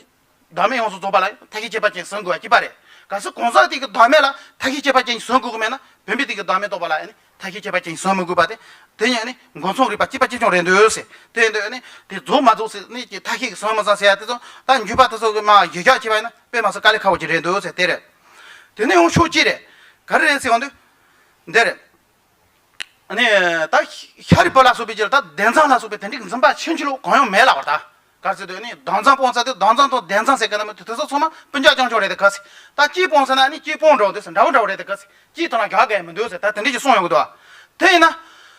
བདག་མེད་ཡོངས་སུ་རྫོགས་པ་ལ་མཐའ་བཞི་ཁྱད་པར་ཅན་གྱིས་ཟིན་དགོས་པ་གཅིག་པ་རེད། གལ་སྲིད་གང་ཟག་སྟེང་གི་བདག་མེད་ལ་མཐའ་བཞི་ཁྱད་པར་ཅན་གྱིས་ཟིན་དགོས་ཀྱི་མེད་ན་བུམ་པའི་སྟེང་གི་བདག་མེད་རྟོགས་པ་ལ་ཨ་ནི་མཐའ་བཞི་ཁྱད་པར་ཅན་གྱིས་ཟིན་མི་དགོས་པ་དེ། དེ་ཡང་ནི་མགོ་མཚུངས་རིགས་པ་གཅིག་པ་གཅིག་རྐྱང་རེད་འདུག་ཟེར། དེ་ཡིན་དུས་ནི་དེ་རྫོགས་མ་རྫོགས་ཟེར་ནི་ཀྱི་མཐའ་བཞི་གིས་ཟིན་མི་ཟིན་ཟེར་ཡ་དེ་ཚོ་ད་འཇུག་པ་དེ་ཚོ་གི་མ་གཞི་བཞག་བྱས་པ་ཡིན་ན་དཔེ་མ་སྲིད་དཀའ་ལས་ཁག་པོ་ཅིག་རེད་འདུག་ཟེར་དེ་རེད། དེ་ནས་ཡང་ཕྱོགས་གཅིག་རེད། ག་རེ་རེད་ཟེར་ཡོང་དུས། འདི་རེད། ནི་ད་ཤཱ་རིའི་བུ་ལ་སོགས་པའི་ཕྱིར་ད་བདེན་ཙམ་ལ་སོགས་པའི་དེ་འདྲའི་འཛིན་པ་ཕྱིན་ཅི་ལོག་གང་ཡང་མེད་ལབ་པ་ད། ག་རེ་ཟེར་དུས་ནི་བདེན་ཙམ་སྤོང་ས་དེ་བདེན་ཙམ་དང་བདེན་ཙམ་ཟེར་གི་ན་མི་དེ་དེ་ཚོ་ཚང་མ་སྤུན་ཀྱག་རྐྱང་རྐྱང་རེད་དེ་ག་ཟེར། ད་གཅིག་སྤོང་ཟེར་ན་ནི་གཅིག་སྤོང་འགྲོ་འདུག་ཟེར། འདྲ་བོ་འདྲ་བོ་རེད་དེ་ག་ཟེར། གཅིག་དང་ལ་དགག་གི་མི་འདུག་ཟེར། ད་དེ་འདྲ་ཞིག་གསུངས་ཡོང་གི་འདུག་དེ་ཡིན་ན།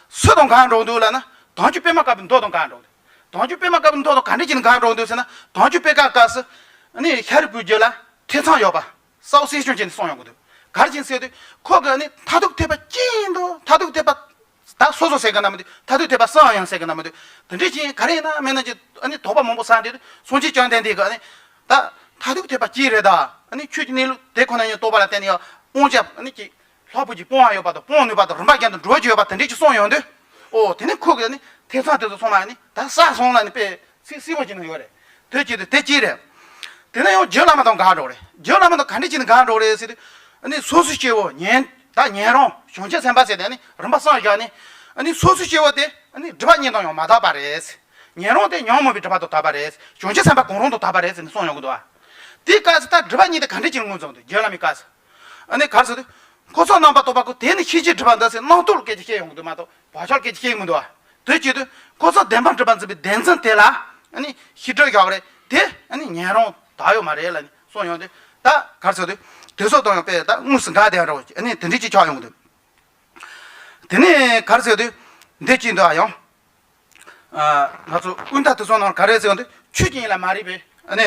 སུ་དང་འགལ་འགྲོ་འདུག་ལབ་ན། དོན་བཅུ་པད་མ་དཀར་པོའི་མདོ་དང་འགལ་འགྲོ་འདུག་དོན་བཅུ་པད་མ་དཀར་པོའི་མདོ་དང་ག་འདྲ་བྱས་ནས་འགལ་འགྲོ་འདུག་ཟེར་ན། དོན་བཅུ་པད་དཀར་སྐབས་སུ། ནི་ཤཱ་རིའི་བུའི་རྒྱུད་ལ་ཐེ་ཚོམ་ཡོད་པ། གསལ་པོ་གསལ་རྐྱང་བྱས་ནས་གསུངས་ཡོང་གི་འདུག་ག་རེ་བྱས་ནས་ཟེར་དུས་ཁོ་གིས་ནི་མཐར་ཐུག་ཐེག་པ་གཅིག་ཡིན་འདུག་མཐར་ཐུག་ཐེག་པ། ད་སོ་སོ་ཟེར་གི་ན་མི་འདུག་མཐར་ཐུག་ཐེག་པ་གསུམ་ཡིན་ཟེར་གི་ན་མི་འདུག་དེ་འདྲ་བྱས་ག་རེ་ཡིན་ན་མིན་ན་ཅིག་ཨ་ནི་དོགས་པ་མང་པོ་ཟ་འདྲ་དུས་སངས་རྒྱས་བཅོམ་ལྡན་འདས་ཀྱིས་ཨ་ནི། ད་མཐར་ཐུག་ཐེག་པ་གཅིག་རེད་ད། ཨ་ནི་ཆོས་ཀྱི་གནས་ལུགས་དེ་ཁོ་ན་ཉིད་རྟོགས་པ་ལ་བརྟེན་ནས་ཡང་སྤོང་བྱ་ཨ་ནི་ཅིག་ལྷག་པོ་ཅིག་སྤོང་བ་ཡོད་པ་དང་སྤོང་ནུས་པ་དང་རིམ་པ་བཞིན་དུ་འགྲོ་རྒྱུ་ཡོད་པ་དེ་འདྲ་ཅིག་གསུངས་ཡོང་དུས། ཨོ་དེ་ནི་ཁོ་གིས་ཨ་ནི་ཐེ་ཚོམ་དེ་ཚོ་ཚང་མ་ཨ་ནི་ད་བསལ་སོང་ལབ་ནི་དཔེ་གསལ་གསལ་པོ་ཅིག་ནང་ཡོད་རེད། དེ་ཅིག་དེ་དེ་གཅིག་རེད། དེ་ནས་ཡང་རྗེ་བླ་མ་དང་འགལ་འགྲོ་རེད། རྗེ་བླ་མ་དང་ག་འདྲ་བྱས་ནས་འགལ་འགྲོ་རེད་ཟེར་དུས། ཨ་ནི་སོ་སོའི་སྐྱེ་བོ་ཉན་ད་ཉན་རང་བྱང་ཆུབ་སེམས་དཔའ་ཟེར་ཏེ་ཨ་ནི་རིམ་པ་གསུམ་བཞག་ནས། ཨ་ནི་སོ་སོའི་སྐྱེ་བོ་དེ་ཨ་ནི་སྒྲིབ་པ་གཉིས་དང་ཡང་མ་དག་པ་རེད། ཉན་རང་དེ་ཉོན་མོངས་པའི་སྒྲིབ་པ་དང་དག་པ་རེད། བྱང་ཆུབ་སེམས་དཔའ་གང་རུང་དང་དག་པ་རེད་ཟེར་ནས་གསུངས་ཡོང་གི་འདུག་བ། དེའི་སྐབས་སུ་ད་སྒྲིབ་པ་གཉིས་དེ་ག་འདྲ་ཅིག་ལ་ངོས་འཛིན་འདུག་རྗེ་བླ་མའི་སྐབས་སུ། ཨ་ནི་ག་རེ་ཟེར་དུས། འཁོར་ཚོགས་རྣམ་པར་རྟོག་པ་ཀུན་དེ་ནི་ཤེས་བྱའི་སྒྲིབ་པ་འདི་ཟེར་རྣམ་རྟོག་ལ་སྐད་ཆ་བཤད་ཡོང་གི་འདུག་མ་གཏོགས་བག་ཆགས་ལ་སྐད་ཆ་བཤད་ཀྱི་མི་འདུག་བ། དེ་བྱེད་དུས་འཁོར་ཚོགས་བདེན་པར་གྲུབ་པར་འཛིན་པའི་བདེན་འཛིན་དེ་ལ་ཨ་ནི་ཤེས་སྒྲིབ་བཞག་རེད་དེ་ཨ་ནི་ཉན་རང་དག་ཡོད་མ་རེད་ལབ་ནས་གསུངས་ཡོང་དུས་ད་ག་རེ་ཟེར་དུས་དེ་ཚོ་དང་ཡང་དཔེ་ད་དངོས་སུ་འགལ་བསྡད་འགྲོ་ཨ་ནི་དེ་འདྲ་ཅིག་ཆགས་ཡོང་གི་འདུག་དེ་ནས་ག་རེ་ཟེར་དུས་འདི་གཅིག་འདུག་ཨ་ཡང་། ང་ཚོ་ཀུན་ད་དེ་ཚོ་ནང་ག་རེ་ཟེར་དུས་ཆོས་ཀྱི་དབྱིངས་ལ་མ་རིག་པའི་ཨ་ནི་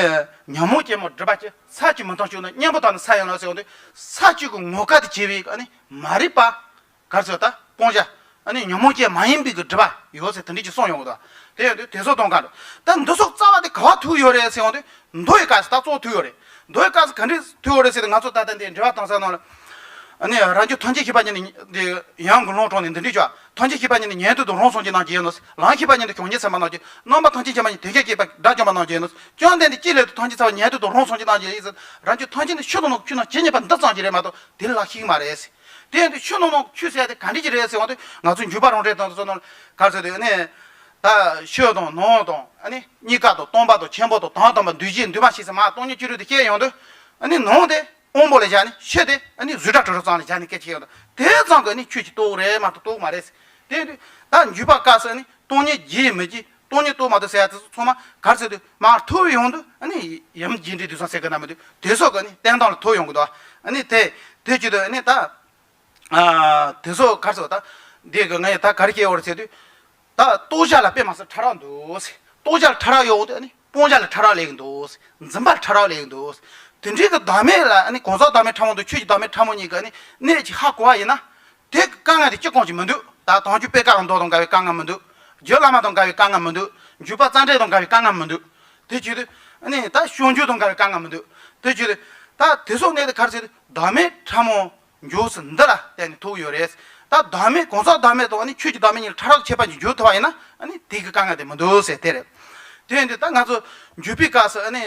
ཉོན་མོངས་ཅན་མོ་སྒྲིབ་པ་ཅན་ས་བཅུ་མི་མཐོང་ཆོས་རྣམས་གཉེན་པོ་དག་ནི་ས་ཡིན་ནོ་ཟེར་དུས་ས་བཅུ་གི་ངོ་སྐལ་དུ་བྱས་པའི་ཨ་ནི་མ་རིག་པ། ག་རེ་ཟེར་ད་སྤོང་བྱ། ཨ་ནི་ཉོན་མོངས་ཅན་མ་ཡིན་པའི་གི་སྒྲིབ་པ་ཡོད་ཟེར་དེ་འདྲ་ཅིག་གསུངས་ཡོང་གི་འདུག་དེ་ཡོད་དུས་དེ་ཚོ་དང་ག་རེ་ད་འདི་ཚོ་རྩ་བ་དེ་ག་བ་ཐུག་ཡོད་རེད་ཟེར་ཡོང་དུས་མདོ་ཡི་སྐབས་སུ་ད་གཙོ་བོ་ཐུག་ཡོད་རེད། མདོ་ཡི་སྐབས་སུ་ག་འདྲ་ཐུག་ཡོད་རེད་ཟེར་དུས་ང་ཚོ་ད་ལྟ་འདི་འགྲེལ་པ་གཏོང་ས་ནང་ལ། ཨ་ནི་རང་རྒྱུད་ཐམས་ཅད་ཤེས་པ་ཉིད་ནི་འདི་ཡང་གི་ལུང་དྲངས་ནས་འདི་འདྲ་བྱ། ཐམས་ཅད་ཤེས་པ་ཉིད་ནི་ཉན་ཐོས་དང་རང་སངས་རྒྱས་རྣམས་ཀྱི་ཡིན་ནོ། ལམ་ཤེས་པ་ཉིད་ནི་བྱང་ཆུབ་སེམས་དཔའ་རྣམས་ཀྱི། རྣམ་པ་ཐམས་ཅད་མཁྱེན་པ་ཉིད་དེ་སྐད་ཅེས་པ་དགྲ་བཅོམ་པ་རྣམས་ཀྱི་ཡིན་ནོ། བཅོམ་ལྡན་འདས་ཀྱི་ལུགས་ཐམས་ཅད་ཚང་བ་ཉན་ཐོས་དང་རང་སངས་རྒྱས་རྣམས་ཀྱི་ཡིན་ཟེར། རང་རྒྱུད་ཐམས་ཅད་ནི་ཆོས་དང་ནང་གི་ཆོས་རྣམས་ཇི་སྙེད་པ་འདི་ཙམ་གྱིས་རེད་མ་གཏོགས་དེ་ལ་ལྷག་ཤེས་ཀྱི་མ་རེད་ཟེར། དེ་ཡིན་དུས་ཆོས་དང་ནང་གི་ཆོས་ཟེར་ཡ་དེ་ག་འདྲ་ཅིག་རེད་ཟེར་བ་དེ་ང་ཚོ་འཇུག་པ་རང་འགྲེལ་དང་དེ་ཚོ་ནང་ག་རེ་ཟེར་དུས་ཨ་ནི། ད་ཕྱི་དང་ནང་དང་ཨ་ནི་གཉིས་ཀ་དང་སྟོང་པ་དང་ཆེན་པོ་དང་དང་དམ་པ་འདུས་བྱས་འདུས་མ་བྱས་ཟེར་མ་སྟོང་ཉིད་བཅུ་དྲུག་དེ་བཤད་ཡོང་དུས་ཨ་ནི་ནང་དེ། དབང་པོ་ལ་བཞག་ནས་ཕྱི་དེ་ཨ་ནི་གཟུགས་སྒྲ་དྲི་རོ་རྩ་ལ་བཞག་ནས་སྐད་ཆ་ཡོད་དོ། དེ་ཙམ་གྱིས་ཨ་ནི་ཆོས་ཀྱི་རྟོགས་རེད་མ་གཏོགས་རྟོགས་མ་རེད། དེ་དུས་ད་འཇུག་པ་སྐབས་སུ་ཨ་ནི་སྟོང་ཉིད་རྒྱས་མི་རྒྱས་སྟོང་ཉིད་རྟོགས་མ་རྟོགས་ཟེར་ཡ་དེ་ཚོ་ཚང་མ་ག་རེ་ཟེར་དུས་མར་ཐུག་ཡོང་དུས་ཨ་ནི་ཡུམ་རྒྱས་འབྲིང་བསྡུས་གསུམ་ཟེར་གི་ན་མི་འདུག་དེ་སོགས་ཀྱི་ཨ་ནི་བསྟན་སྟངས་ལ་ཐུག་ཡོང་གི་འདུག་ཨ་ནི་དེ་དེ་བྱེད་དུས་ཨ་ནི་ད་དེ་སོགས་ག་རེ་ཟེར་ད་འདི་གི་ངས་ད་ག་རེ་བཤད་ཡོད་རེད་ཟེར་དུས། ད་རྟོགས་བྱ་ལ་དཔེ་མ་སྲིད་ཕྲ་རགས་འདུག་རྟོགས་བྱ་ལ་ཕྲ་རགས་ཡོད་དེ་ཨ་ནི་སྤོང་བྱ་ལ་ཕྲ་རགས་སླེབས་ཀྱི་འདུག་འཛིན་པ་ལ་ཕྲ་རགས་སླེབས་ཀྱི་འདུག་དེ་འདྲའི་གི་བདག་མེད་ལ་ཨ་ནི་གང་ཟག་བདག་མེད་ཕྲ་མོ་འདུག་ཆོས་ཀྱི་བདག་མེད་ཕྲ་མོ་གཉིས་ཀྱི་ཨ་ནི་གནད་ཅིག་ཧ་གོ་བ་ཡིན་ན། དེ་གི་དཀའ་ངལ་དེ་ཅི་གང་ཅིག་མི་འདུག་ད་དོན་བཅུ་པད་དཀར་གྱི་མདོ་དང་འགལ་བའི་དཀའ་ངལ་མི་འདུག་རྗེ་བླ་མ་དང་འགལ་བའི་དཀའ་ངལ་མི་འདུག་འཇུག་པ་རྩ་འགྲེལ་དང་འགལ་བའི་དཀའ་ངལ་མི་འདུག་དེ་བྱེད་དུས་ཨ་ནི་ད་སྤྱོད་འཇུག་དང་འགལ་བའི་དཀའ་ངལ་མི་འདུག་དེ་བྱེད་དུས་ད་དེ་སོགས་གནད་དེ་ག་རེ་ཟེར་དུས་བདག་མེད་ཕྲ་མོ། མཇུག་སུ་འདི་ལ་བརྟེན་ནས་ཐུག་ཡོད་རེད། ད་བདག་མེད་གང་ཟག་བདག་མེད་དང་ཨ་ནི་ཆོས་ཀྱི་བདག་མེད་གཉིས་ལ་ཕྲ་རགས་ཁྱད་པར་གྱིས་འཇུག་ཐུབ་པ་ཡིན་ན་ཨ་ནི་དེ་གི་དཀའ་ངལ་དེ་མི་འདུག་ཟེར་དེ་རེད། དེ་ཡིན་དུས་ད་ང་ཚོ་འཇུག་པའི་སྐབས་སུ་ཨ་ནི་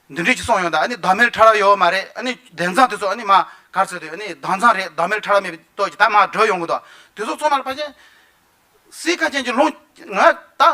འདི་འདྲ་ཅིག་གསུངས་ཡོང་ད་ཨ་ནི་བདག་མེད་ཕྲ་རགས་ཡོད་མ་རེད། ཨ་ནི་བདེན་ཙམ་དེ་ཚོ་ཨ་ནི་མ་ག་རེ་ཟེར་དུས་ཨ་ནི་བདེན་ཙམ་རེད། བདག་མེད་ཕྲ་རགས་མེད་པའི་སྟོབས་ཀྱིས་ད་མ་གྲུབ་ཡོང་གི་འདུག་དེ་ཚོ་ཚང་མ་ལ་ཕལ་ཆེར་སྲིད་ཁ་ཅན་གྱི་ལུང་ང་ད།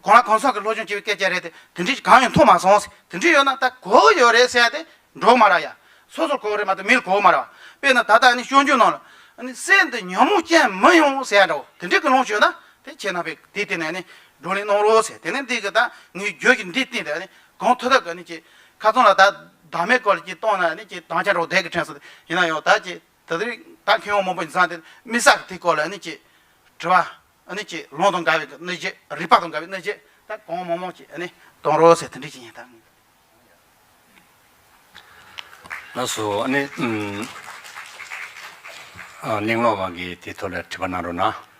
གང་ལ་གང་འཚམ་གྱི་སློབ་སྦྱོང་བྱེད་པའི་སྐད་ཆ་རེད་དེ་དེ་འདྲའི་གང་ཡང་མཐོང་མ་སོང་ཟེར། དེ་འདྲའི་ཡོད་ན་ད་གོ་གི་ཡོད་རེད་ཟེར་ཡ་དེ་འགྲོ་མ་ར་ཡ། སོ་སོར་གོ་རེད་མ་གཏོགས་མི་ལ་གོ་མ་ར་བ། དཔེར་ན་ད་ལྟ་ནི་སྤྱོད་འཇུག་ནང་ལ་ནི་སེམས་འདི་ཉོན་མོངས་ཅན་མི་ཡོང་ཟེར་ཡ་འདྲ་བོ་དེ་འདྲའི་གི་ལུང་ཞུས་ན་དེ་ཁྱེད་རྣམ་པས་དེའི་སྟེང་ནས་ནི་བགྲོ་གླེང་གནང་རོགས་ཟེར། དེ་ནས་འདི་གི་ད་ངའི་རྒྱུད་ཀྱི་འདིའི་སྟེང་དུ་ནི་གང་ཐུབ་ཐུབ་གི་ནི་ཅིག་ཁ་ཚང་ལ་ད་བདག་མེད་སྐོར་ལ་ཅིག་གཏོང་ན་ནི་ཅིག་དམ་བཅའ་འདྲ་བོ་བསྡད་གི་དྲན་སོང་། ཡིན་ན་ཡང་ད་ཅིག་ད་དེ་རིང་ ད་མཁས་དབང་མང་པོ་ཡིན་ཙང་དེ་དམིགས་བསལ་གྱི་དེའི་སྐོར་ལ་ཨ་ནི་ཅིག་དྲི་བ་ཨ་ནི་ཅིག་ལུང་དང་འགལ་བའི་གནོད་བྱེད། རིགས་པ་དང་འགལ་བའི་གནོད་བྱེད་ད་གང་མང་མང་ཅིག་ཨ་ནི་གཏོང་རོགས་ཟེར་དེ་འདྲ་ཅིག་ཡིན་ད། ལགས་སོ། ཨ་ནི་ཨམ་ཨ་གླེང་སློང་བ་གིས་དེའི་ཐོག་ལ་དྲི་བ་གནང་རོགས་གནང་།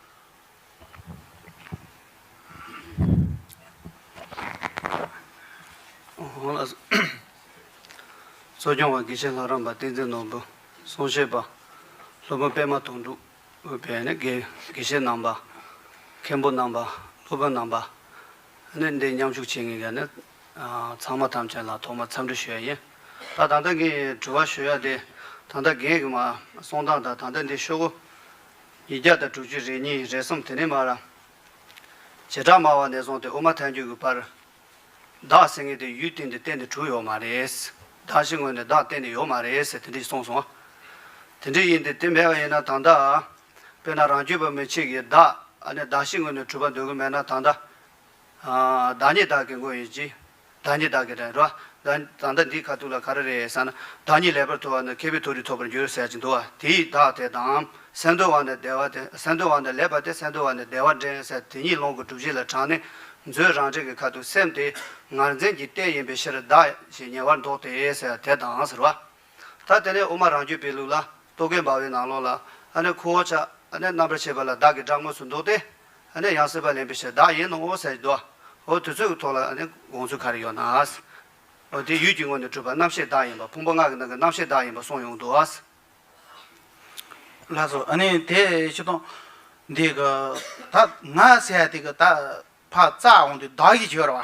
འོང་ལགས་སོ། གཙོ་སྐྱོང་བ་དགེ་བཤེས་ལྷ་རམས་པ་བསྟན་འཛིན་ནོར་བུ། གསུང་བཤད་པ་སློབ་དཔོན་པད་མ་དོན་གྲུབ། འོས་པའི་ནི་དགེ་དགེ་བཤེས་རྣམ་པ། མཁན་པོ་རྣམ་པ། སློབ་དཔོན་རྣམ་པ། ནི་འདི་མཉམ་ཞུགས་བྱེད་མཁན་གྱི་ནི་ཨ་ཚང་མ་ཐམས་ཅད་ལ་ཐོག་མར་འཚམས་འདྲི་ཞུ་ཡ་ཡིན། ད་ད་ལྟ་ངས་དྲི་བ་ཞུ་ཡ་དེ་ད་ལྟ་རྒན་གྱི་མ་གསུང་སྟངས་དང་ད་ལྟ་འདི་ཤོག་གུ་ཉིས་བརྒྱ་དང་དྲུག་ཅུ་རེ་གཉིས་རེ་གསུམ་དེ་ནས་མར་བྱེ་བྲག་སྨྲ་བ་ནས་བཟུང་སྟེ་དབུ་མ་ཐལ་འགྱུར་གྱི་བར། བདག་ཟེར་མཁན་དེ་ཡུལ་སྟེང་དུ་གཏན་ནས་གྲུབ་ཡོད་མ་རེད། བདག་གཞན་ངོས་ནས་བདག་གཏན་ནས་ཡོད་མ་རེད་ཟེར་དེ་འདྲ་ཞིག་གསུངས་སོང་། དེ་འདྲ་ཡིན་ཏེ་དེ་མེད་པ་ཡིན་ན་ད་ལྟ། དཔེར་ན་རང་རྒྱུད་པ་མི་ཕྱེད་ཀྱི་བདག་ཨ་ནི་བདག་གཞན་ངོས་ནས་གྲུབ་པ་འདོད་ཀྱི་མེད་ན་ད་ལྟ། ཨ་བདག་ཉིད་བདག་གི་མགོ་ཡིན་གྱི། བདག་ཉིད་བདག་གི་རེད་རོ། ད་ད་ལྟ་འདིའི་ཁ་ཐུག་ལ་ག་རེ་རེད་ཟེར་ན། བདག་ཉིད་ལེགས་པར་ཐོབ་པ་ནི་མཁས་པའི་མཐོ་རིས་ཐོབ་པར་འགྱུར་ཟེར་གྱི་འདུག་བ། དེའི་བདག་དེ་དང་། སེམས་འདུལ་བ་ནི་བདེ་བ་སྟེ། སེམས་འདུལ་བ་ནི་ལེགས་པ་སྟེ། སེམས་འདུལ་བ་ནི་བདེ་བ་འདྲེན་ཟེར་དེ་ཉིད་ལུང་གི་སྒྲུབ་བྱེད་ལ་དྲངས་ནས་མཛོད་རང་འགྲེལ་གྱི་ཁ་ཐུག་སེམས་དེ་ངར་འཛིན་གྱི་རྟེན་ཡིན་པའི་ཕྱིར་བདག་ཞེས་ཉེ་བར་འདོགས་ཏེ་ཟེར་དེ་དང་ཟེར་བ། ད་དེ་ནས་དབུ་མ་རང་རྒྱུད་པའི་ལུགས་ལ་རྟོག་གེ་འབར་བའི་ནང་ལོགས་ལ་ཨ་ནི་ཁོ་བོ་ཅག་ཨ་ནི་རྣམ་པར་ཕྱེ་བ་ལ་བདག་གི་སྒྲ་དངོས་སུ་འདོགས་ཏེ་ཨ་ནི་ཡང་སྲིད་པ་ལེན་པའི་ཕྱིར་བདག་ཡིན་ནོ་ཟེར་གྱི་འདུག་འོ་དེ་ཚོའི་ཐོག་ལ་ཨ་ནི་དགོངས་ཚུལ་ག་རེ་ཡོད་ན། འོ་དེ་ཡུལ་གྱི་ངོས་ནས་གྲུབ་པ་རྣམ་ཤེས་བདག་ཡིན་པ་ཕུང་པོ་ལྔ་གི་ནང་གི་རྣམ་ཤེས་བདག་ཡིན་པ་གསུངས་ཡོང་འདུག་ལགས་སོ། ཨ་ནི་དེ་སྤྱིར་བཏང་འདི་གི་ད་ང་ཟེར་ཡ་དེ་གི་ད་ཕར་བཙལ་འོང་དུས་བདག་གི་བརྗོད་ར་བ།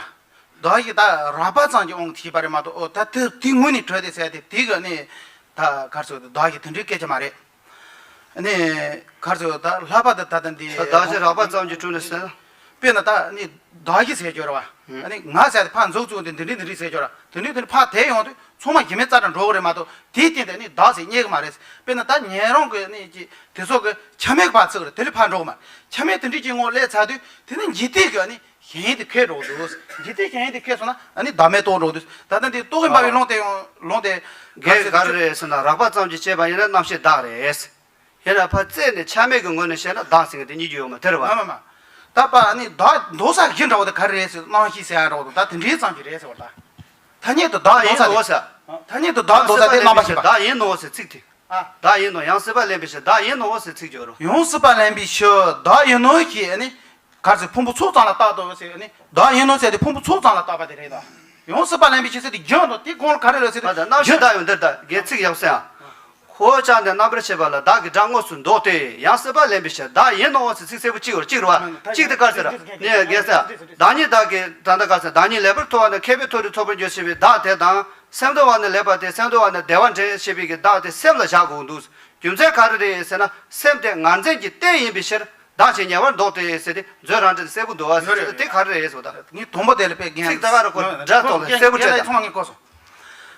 བདག་གི་ད་རགས་པ་ཙམ་གྱི་དབང་གིས་ཐེག་པ་རེད་མ་གཏོགས། ཨོ་ད་དེ་དེ་ངོས་ནས་གྲོལ་ཏེ་ཟེར་ཡ་དེ་དེ་གི་ནི་ད་ག་རེ་ཟེར་དགོས་འདུག་བདག་གི་དེ་འདྲའི་སྐད་ཆ་མ་རེད། ཨ་ནི་ག་རེ་ཟེར་ད་ལྷག་པར་དུ་ད་ལྟ་འདི་ད་བདག་གཞན་རགས་པ་ཙམ་གྱིས་གྲུབ་ནས་ཟེར། དཔེར་ན་ད་ནི་བདག་གི་ཟེར་རྒྱུ་རེད་བ། ཨ་ནི་ང་ཟེར་དེ་ཕར་འཛུགས་བཙུགས་ཏེ་འདི་འདྲའི་འདི་འདྲའི་ཟེར་རྒྱུ་ར། དེ་འདྲའི་དེ་ནི་ཕར་དེད་ཡོང་དུས་ཚང་མ་གཞི་མེད་རྩ་དྲག་འགྲོ་གི་རེད་མ་གཏོགས། དེའི་སྟེང་དུ་ནི་བདག་ཟེར་རྙེད་གི་མ་རེད། དཔེར་ན་ད་ཉན་རང་གི་ནི་ཀྱི་དེ་ཚོ་གི་ཆ་མེད་ཀྱི་ཕར་ཚུགས་རེད། དེ་ལས་ཕར་འགྲོ་གི་མ་རེད། ཆ་མེད་དེ་འདྲའི་ཀྱི་ངོ་སླེབས་ཚར་དུས་དེ་ནི་འཇིག་རྟེན་གི་ནི་ཞེན་ཡུལ་དེ་ཁེལ་འགྲོ་གི་འདུག་འཇིག་རྟེན་ཞེན་ཡུལ་དེ་ཁེལ་སོང་ན་ཨ་ནི་བདག་མེད་རྟོགས་འགྲོ་གི་འདུག་ད་ལྟ་འདི་རྟོག་གེ་འབར་བའི་ལུང་དེ་ཡང་ལུང་དེ་གལ་ག་རེ་རེད་ཟེར་ན། རགས་པ་ཙམ་གྱིས་བྱས་པ་ཡིན་ན་རྣམ་ཤེས་བདག་རེད། ཡིན་ན་ཕར་བཙལ་ནས་ཆ་མེད་ཀྱི་ངོས་ནས་བཤད་ན་བདག་ཟེར་མཁན་དེ་རྙེད་རྒྱུ་ཡོད་མ་རེད་བ། མ་མ་མ། ད་པ་ནི་བདག་འདོགས་ས་གཞི་འདྲ་བོ་དེ་ག་རེ་རེད་ཟེར། རྣམ་ཤེས་ཟེར་ཡ་འདྲ་བོ་དང་ད་དེ་འདྲའི་ཙམ་གྱི་རེད་ཟེར་བ། ད་ཐ་སྙད་དུ་བདག་འདོགས་ས་དེ། ཡིན་ནོ་ཟེར། ཐ་སྙད་དུ་བདག་འདོགས་ས་དེ་རྣམ་པ་ཤེས་པ། བདག་ཡིན་ནོ་ཟེར་ཚིག་དེ། ཨ། བདག་ཡིན་ནོ། ཡང་སྲིད་པ་ལེན་པའི་ཕྱིར་བདག་ཡིན་ནོ་ཟེར་ཚིག་ཅིག་ཡོད་རེད། ཡང་སྲིད་པ་ལེན་པའི་ཕྱིར་བདག་ཡིན་ནོ་ཞེས་ནི། ག་རེ་ཟེར། ཕུང་པོ་ཚོགས་ཙམ་ལ་བཏགས་དོ་ཟེར་ནི། བདག་ཡིན་ནོ་ཟེར་དེ་ཕུང་པོ་ཚོགས་ཙམ་ལ་བཏགས་པ་དེ་རེད་དོ། ཡང་སྲིད་པ་ལེན་པའི་ཕྱིར་ཟེར་དེ་རྒྱུན་དུ་དེ་གོང་ལ་ག་རེ་ལ་ཟེར་དེ་ད་རྣམ་ཤེས་བདག་ཡོད་འདིར་ད་གལ་ཚིག་ཡག་སེ་ཨ། ཁོ་བོ་ཅག་འདི་རྣམ་པར་ཕྱེ་བ་ལ་བདག་གི་སྒྲ་དངོས་སུ་འདོགས་ཏེ་ཡང་སྲིད་པ་ལེན་པའི་ཕྱིར་བདག་ཡིན་ནོ་ཟེར་ཚིག་གསལ་པོ་གཅིག་ཡོད་རེད། གཅིག་རེད་བ། གཅིག་དེ་ག་རེ་ཟེར་ནས་རྒན་ཟེར། བདག་ཉིད་བདག་གི་ད་ལྟ་ག་རེ་ཟེར། བདག་ཉིད་ལེགས་པར་ཐོབ་པ་ནི་མཁས་པའི་མཐོ་རིས་ཐོབ་པར་འགྱུར་ཞེས་པའི་བདག་དེ་དང་། སེམས་འདུལ་བ་ནི་ལེགས་པ་སྟེ། སེམས་འདུལ་བ་ནི་བདེ་བ་འདྲེན་ཞེས་པའི་གི་བདག་དེ་སེམས་ལ་བཞག་དགོས་འདུག་རྒྱུ་མཚན་ག་རེ་རེད་ཟེར་ན། སེམས་དེ་ངར་འཛིན་གྱི་རྟེན་ཡིན་པའི་ཕྱིར་བདག་ཅེས་ཉེ་བར་འདོགས་ཏེ་ཟེར་ཏེ་མཛོད་རང་འགྲེལ་གསལ་པོ་འདུག་བ་ཟེར་ཏེ་དེ་ག་རེ་རེད་ཟེར་བ་དང་། ངས་དང་པོ་དེ་ལ་དཔེ་རྒན་ཚིག་ད་ག་རེ་ཁོ་སྒྲ་ཐོག་ལ་གསལ་པོ་བྱས་ཏེ། ཚང་མ་ངས་གོ་སོང་།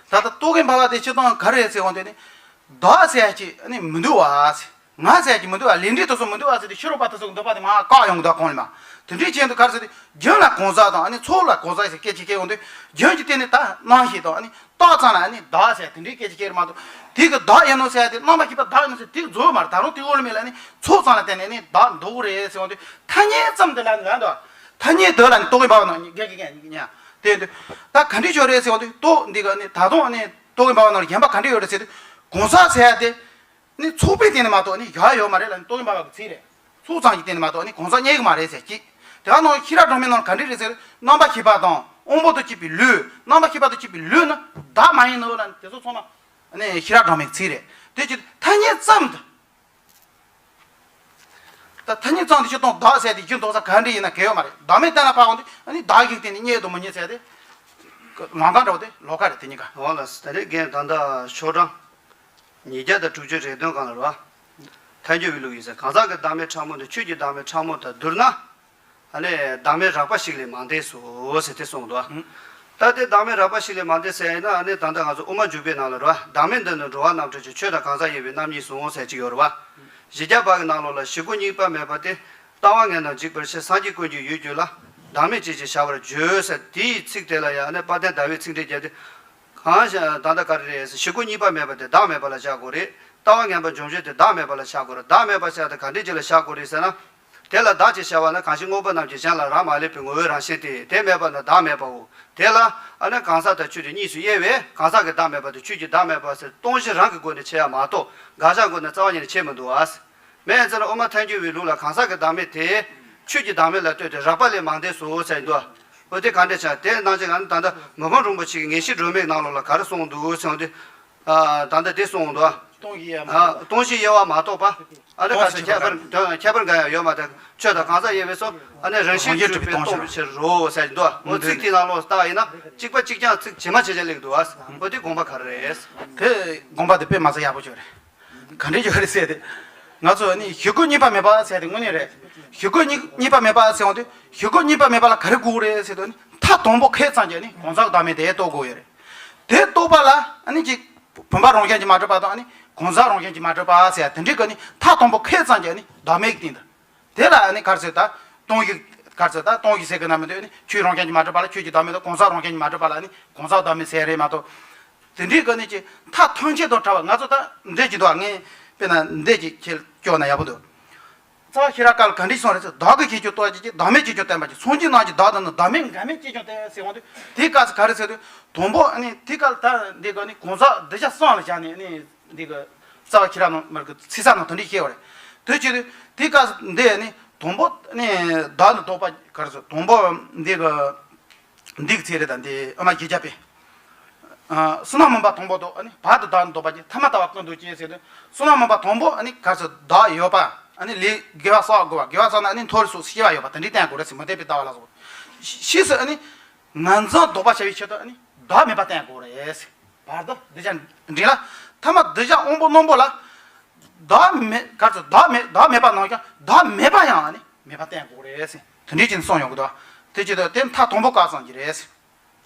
ད་ལྟ་རྟོག་གེ་འབར་བ་དེ་སྤྱིར་བཏང་ག་རེ་རེད་ཟེར་འོང་དེ་ནི། བདག་ཟེར་ཡ་ཅིག་ནི་མི་འདུག་བ་ཟེར། ང་ཟེར་གྱི་མི་འདུག་ཨ། ལས་འབྲས་དེ་ཚོ་མི་འདུག་ཨ་ཟེར་ཏེ་ཕྱི་རོལ་པ་དེ་ཚོ་གི་འདོད་པ་དེ་མར་བཀག་ཡོང་གི་འདུག་གོང་ལ་མ། དེ་འདྲའི་ཆེད་དུ་ག་རེ་ཟེར་ཏེ་རྒྱུན་ལ་གང་ཟག་དང་ཨ་ནི་ཚོགས་ལ་གང་ཟག་ཟེར་སྐད་ཅིག་སྐད་ཡོང་དུས་རྒྱུན་གྱི་སྟེང་ནས་ད་རྣམ་ཤེས་དང་ཨ་ནི་རྟགས་ཙམ་ལ་ཨ་ནི་བདག་ཟེར་དེ་འདྲའི་སྐད་ཅིག་སྐད་རེད་མ་གཏོགས། དེ་གི་བདག་ཡིན་ནོ་ཟེར་ཏེ་རྣམ་པ་ཤེས་པ་བདག་ཡིན་ནོ་ཟེར་དེ་གི་རྫོགས་མ་རེད། ད་རུང་དེ་འོག་ལ་མེད་ལ་ཨ་ནི་ཚོགས་ཙམ་ལ་བརྟེན་ནས་ཨ་ནི་བདག་འདོགས་གི་རེད་ཟེར་ཡོང་དུས་ཐ་སྙད་ཙམ་དེ་ལ་ནི་ལ་འདུག་ཐ་སྙད་དེ་ལ་ནི་རྟོག་གེ་འབར་བ་ནང་ཉི་གེ་གེ་གེ་ཉི་ཉ་དེ་ཡོང་དུས་ད་ག་འདྲའི་ཆོས་རེད་ཟེར་ཡོང་དུས་རྟོག་འདི་ག་ནི་ད་དུང་ཨ་ནི་རྟོག་གེ་འབར་བ་ནང་ལ་གཞན་པ་ག་འདྲ་ཡོད་རེད་ཟེར་དུས་གང་ཟག་ཟེར་ཡ་དེ། ནི་ཚོགས་པའི་སྟེང་ནས་མ་གཏོགས་ནི་བཞག་ཡོད་མ་རེད་ལ་ནི་རྟོག་གེ་འབར་བ་གི་ཚིག་རེད། ཚོགས་ཙམ་གྱི་སྟེང་ནས་མ་གཏོགས་ནི་གང་ཟག་རྙེད་གི་མ་རེད་ཟེར་གྱི། དེ་ག་ནང་ཤེས་རབ་སྒྲོན་མེའི་ནང་ག་འདྲ་རེད་ཟེར། རྣམ་པ་ཤེས་པ་དང་དབང་པོ་དང་བཅས་པའི་ལུས། རྣམ་པ་ཤེས་པ་དང་བཅས་པའི་ལུས་ནི་བདག་མ་ཡིན་ནོ་ལ་ནི་དེ་ཚོ་ཚང་མ་ནི་ཤེས་རབ་སྒྲོན་མེའི་ཚིག་རེད། དེ་ཅི་ཐ་སྙད་ཙམ་དུ། ད་ཐ་སྙད་ཙམ་དུ་སྤྱིར་བཏང་བདག་ཟེར་དེ་རྒྱུན་འདོགས་ས་ག་འདྲ་ཡིན་ན་གལ་ཡོད་མ་རེད། བདག་མེད་གཏན་ལ་ཕབ་འོང་དུས་ཨ་ནི་བདག་གི་སྟེང་ནས་རྙེད་དང་མི་རྙེད་ཟེར་ཏེ། ལམ་ཁ་འདྲ་བོ་དེ་ལོགས་ཀ་རེད་དེ་གཉིས་ཀ། འོ་ལགས་སོ། ད་རེས་རྒན་ད་ལྟ་ཤོག་གྲངས། ཉིས་བརྒྱ་དང་དྲུག་ཅུ་རེ་བདུན་སྒང་ལ་རེད་བ། ཐལ་འགྱུར་བའི་ལུགས་ཡིན་ཟེར། གང་ཟག་གི་བདག་མེད་ཕྲ་མོ་འདི་ཆོས་ཀྱི་བདག་མེད་ཕྲ་མོ་དང་བསྡུར་ན། ཨ་ནི་བདག་མེད་རགས་པ་ཞིག་ལས་མ་འདས་སོ་ཟེར་ཏེ་གསུངས་འདུག་བ། ད་དེ་བདག་མེད་རགས་པ་ཞིག་ལས་མ་འདས་ཟེར་ཡིན་ན་ཨ་ནི་ད་ལྟ་ང་ཚོ་དབུ་མ་འཇུག་པའི་ནང་ལ་རེད་བ། བདག་མེད་འདི་ནི་འགྲོ་བ་རྣམ་གྲོལ་གྱི་ཆོས་དང་གང་ཟག་ཡིན་པའི་རྣམ་གཉིས་སོ་ཟེར་གཅིག་ཡོད་རེད་བ། བཞི་བརྒྱ་པ་གི་ནང་ལོགས་ལ་ཞི་རྒོལ་གཉིས་པ་མེད་པ་སྟེ། ལྟ་བ་ངན་དང་འཇིགས་པར་བྱེད། སངས་རྒྱས་ཀུན་གྱི་ཡུལ་གྱུར་ལ། བདག་མེད་ཅེས་བྱ་བར་བརྗོད་ཟེར་དེའི་ཚིག་དེ་ལ་ཡང་ནི་དཔལ་ལྡན་ཟླ་བས་ཚིག་འགྲེལ་བརྒྱབ་སྟེ། གང་ཞིག་ད་ལྟ་ག་རེ་རེད་ཟེར། ཞི་རྒོལ་གཉིས་པ་མེད་པ་དེ་བདག་མེད་པ་ལ་བཞག་དགོས་རེད། ལྟ་བ་ངན་པ་འཇོམས་བྱེད་དེ་བདག་མེད་པ་ལ་བཞག་དགོས་རེད། བདག་མེད་པ་ཟེར་ཡ་དེ་ག་འདྲས་ཅིག་ལ་བཞག་དགོས་རེད་ཟེར་ན། དེ་ལ་བདག་ཅེས་བྱ་བ་ནི་གང་ཞིག་མངོན་པ་རྣམས་ཀྱི་གཞན་ལ་རག་མ་ལུས་པའི་ངོ་བོའི་རང་བཞིན་ཏེ། དེ་མེད་པ་ན་བདག་མེད་པའོ། དེ་ལ་ཨ་ནི་གང་ཟག་དང་ཆོས་དེ་གཉིས་སུ་དབྱེ་བས། གང་ཟག་གི་བདག་མེད་པ་དང་ཆོས་ཀྱི་བདག་མེད་པ་ཟེར་སྟོང་གཞི་རང་གི་སྒོ་ནས་ཕྱེ་ཡ་མ་གཏོགས། དགག་བཞག་སྒོ་ནས་རྩ་བ་ཉིད་ནས་ཕྱེ་མི་འདུག་ཨ། མེད་ཟེར་ན་དབུ་མ་ཐལ་འགྱུར་བའི་ལུགས་ལ་གང་ཟག་གི་བདག་མེད་དེ་ཆོས་ཀྱི་བདག་མེད་ལ་ལྟོས་ཏེ་རགས་པ་ལས་མ་འདས་སོ་ཟེར་འདུག་འོ་དེ་ག་འདྲ་ཆགས་དེ་སྣང་ཆ་གང་ད་ལྟ་མི་ཕམ་རིན་པོ་ཆེ་གི་ངེས་ཤེས་སྒྲོན་མེའི་ནང་ལོགས་ལ་ག་རེ་གསུངས་འདུག་ཟེར་བ་དེ། ད་ལྟ་དེ་གསུངས་འདུག་སྟོང་གཞི་དབྱེ་བ་མ་གཏོགས་པ། ཨ་ནི་ག་ས་ཁྱད་པར་ཁྱད་པར་འགའ་ཡང་ཡོད་མ་ཐག་ཆོས་དང་གང་ཟག་དབྱེ་བས་སོ། ཨ་ནི་རང་བཞིན་གྲུབ་པའི་སྟོང་པའི་ཕྱིར་རོ་ཟེར་འདུག་འོ་ཚིག་དེའི་ནང་ལོགས་ལྟ་བ་ཡིན་ན་གཅིག་པ་གཅིག་རྐྱང་ཚིག་ཇི་མ་ཇི་བཞིན་སླེབས་འདུག་འོ་དེ་དགོངས་པ་ག་རེ་རེད། དེ་དགོངས་པ་དེ་དཔེ་མ་ཚད་ཡག་པོ་ཅིག་རེད། ག་འདྲས་ཡོད་རེད་ཟེར་ཏེ། ང་ཚོ་ནི་གཞི་རྒོལ་གཉིས་པ་མེད་པ་ཟེར་ཏེ་དངོས་གནས་རེད། གཞི་རྒོལ་གཉིས་གཉིས་པ་མེད་པ་ཟེར་འོང་དུས་གཞི་རྒོལ་གཉིས་པ་མེད་པ་ལ་ག་རེ་དགོས་རེད་ཟེར་དུས་ནི་མཐའ་དང་པོ་ཁེ་བཙན་གྱི་ནི་གང་ཟག་བདག་མེད་དེ་རྟོགས་དགོས་ཡོད་རེད། དེ་རྟོགས་པ་ལ་ཨ་ནི་ཅིག་བུམ་པ་རང་བཞིན་གྱིས་མ་གྲུབ་པ་དང་ཨ་ནི་གང་ཟག་རང་བཞིན་གྱིས་མ་གྲུབ་པ་ཟེར་དེ་འདྲའི་གི་ནི་མཐའ་དང་པོ་ཁེ་བཙན་གྱི་ནི་བདག་མེད་ཀྱི་སྟེང་དུ། དེ་ལ་ཨ་ནི་ག་རེ་ཟེར་ད་སྟོང་གཞི་ག་རེ་ཟེར་ད་སྟོང་གཞི་ཟེར་གི་ན་མི་འདོད་ནི་ཆོས་རང་བཞིན་གྱིས་མ་གྲུབ་པ་ལ་ཆོས་ཀྱི་བདག་མེད་དང་གང་ཟག་རང་བཞིན་གྱིས་མ་གྲུབ་པ་ལ་ནི་གང་ཟག་བདག་མེད་ཟེར་རེད་མ་གཏོགས། དེ་འདྲའི་སྒོ་ནས་ཀྱི་མཐའ་ཐམས་ཅད་དང་བྲལ་བ་ང་ཚོ་ད་འདྲེས་ཀྱི་འདུག་ངས་དཔེར་ན་འདྲེས་ཀྱི་ཁྱེད་སྐྱོར་ན་ཡག་པོ་འདུག་རྩ་བ་ཤེས་རབ་ཀ་ལ་ག་འདྲས་གསུངས་རེད་ཟེར། བདག་གི་ཁྱད་ཆོས་རྟོགས་པ་ཅན་གྱིས་བདག་མེད་ཁྱད་ཆོས་བསྟན་པ་ཅན། སངས་རྒྱས་རྣམས་ཀྱིས་བདག་ལྟ་ན་བདག་མེད་འགལ་མེད་ཁྱད་ཆོས་བསྟན་ཟེར་འོང་དུས་དེའི་སྐབས་སུ་ག་རེ་ཟེར་དུས་དང་པོ་ཨ་ནི་དེའི་སྐབས་ལ་ད་འདི་ག་ནི་གང་ཟག་གདུལ་བྱ་གསུམ་ལ་བཞག་ནས་ཨ་ནི་འདི་ག་རྩ་བ་ཤེས་རབ་ནང་མར་གི་ཚིག་གསལ་ནང་དོན་འདི་བཤད་པ་རེད། དེ་བྱེད་དུས་དེའི་སྐབས་སུ་འདི་ཨ་ནི་དང་པོ་ཨ་ནི་བདག་ནི་རྟོགས་པ་ག་རེ་ཟེར་དང་པོ་འདི་ག་འདི་གི་ཚིག་རེད་ད་འདི་ཨ་མ་གཞི་རྒྱ་དཔེ། ཨ་བསོད་ནམས་མུན་པ་དང་པོ་དང་ཨ་ནི་བར་དུ་བདག་ནི་རྟོགས་པ་ཅན་ཐ་མ་ལྟ་བ་ཀུན་ཏུ་སྐྱེ་ཟེར་དུས་བསོད་ནམས་མུན་པ་དང་པོ་ཨ་ནི་ག་རེ་ཟེར་བདག་ཡོད་པ་ཨ་ནི་ལས་དགེ་བ་བསགས་དགོས་པ་དགེ་བ་བསགས་ན་ཨ་ནི་མཐོ་རིས་སུ་སྐྱེ་བ་ཡོད་པ་དེ་འདྲའི་བསྟན་དགོས་རེད་ཟེར་མུ་སྟེགས་པའི་ལྟ་བ་ལ་སོགས། ཕྱིས་སུ་ཨ་ནི་ངར་འཛིན་ལྡོག་པ་བྱ་བའི་ཆེད་དུ་ཨ་ནི་བདག་མེད་པ་བསྟན་དགོས་རེད་ཟེར། བར་དུ་གདུལ་བྱ་འབྲིང་ལ་ཐ་མ་གདུལ་བྱ་དབང་པོ་རྣོན་པོ་ལ་བདག་མེད་ག་རེ་ཟེར་བདག་མེད་བདག་མེད་པ་ནང་བཞིན་བདག་མེད་པ་ཡང་ཨ་ནི་མེད་པ་བསྟན་དགོས་རེད་ཟེར་དེ་འདྲའི་ཅན་གསུངས་ཡོང་གི་འདུག་དེ་ཆེད་དུ་དེ་མཐའ་དང་པོ་ཁེ་བཙན་གྱི་རེད་ཟེར།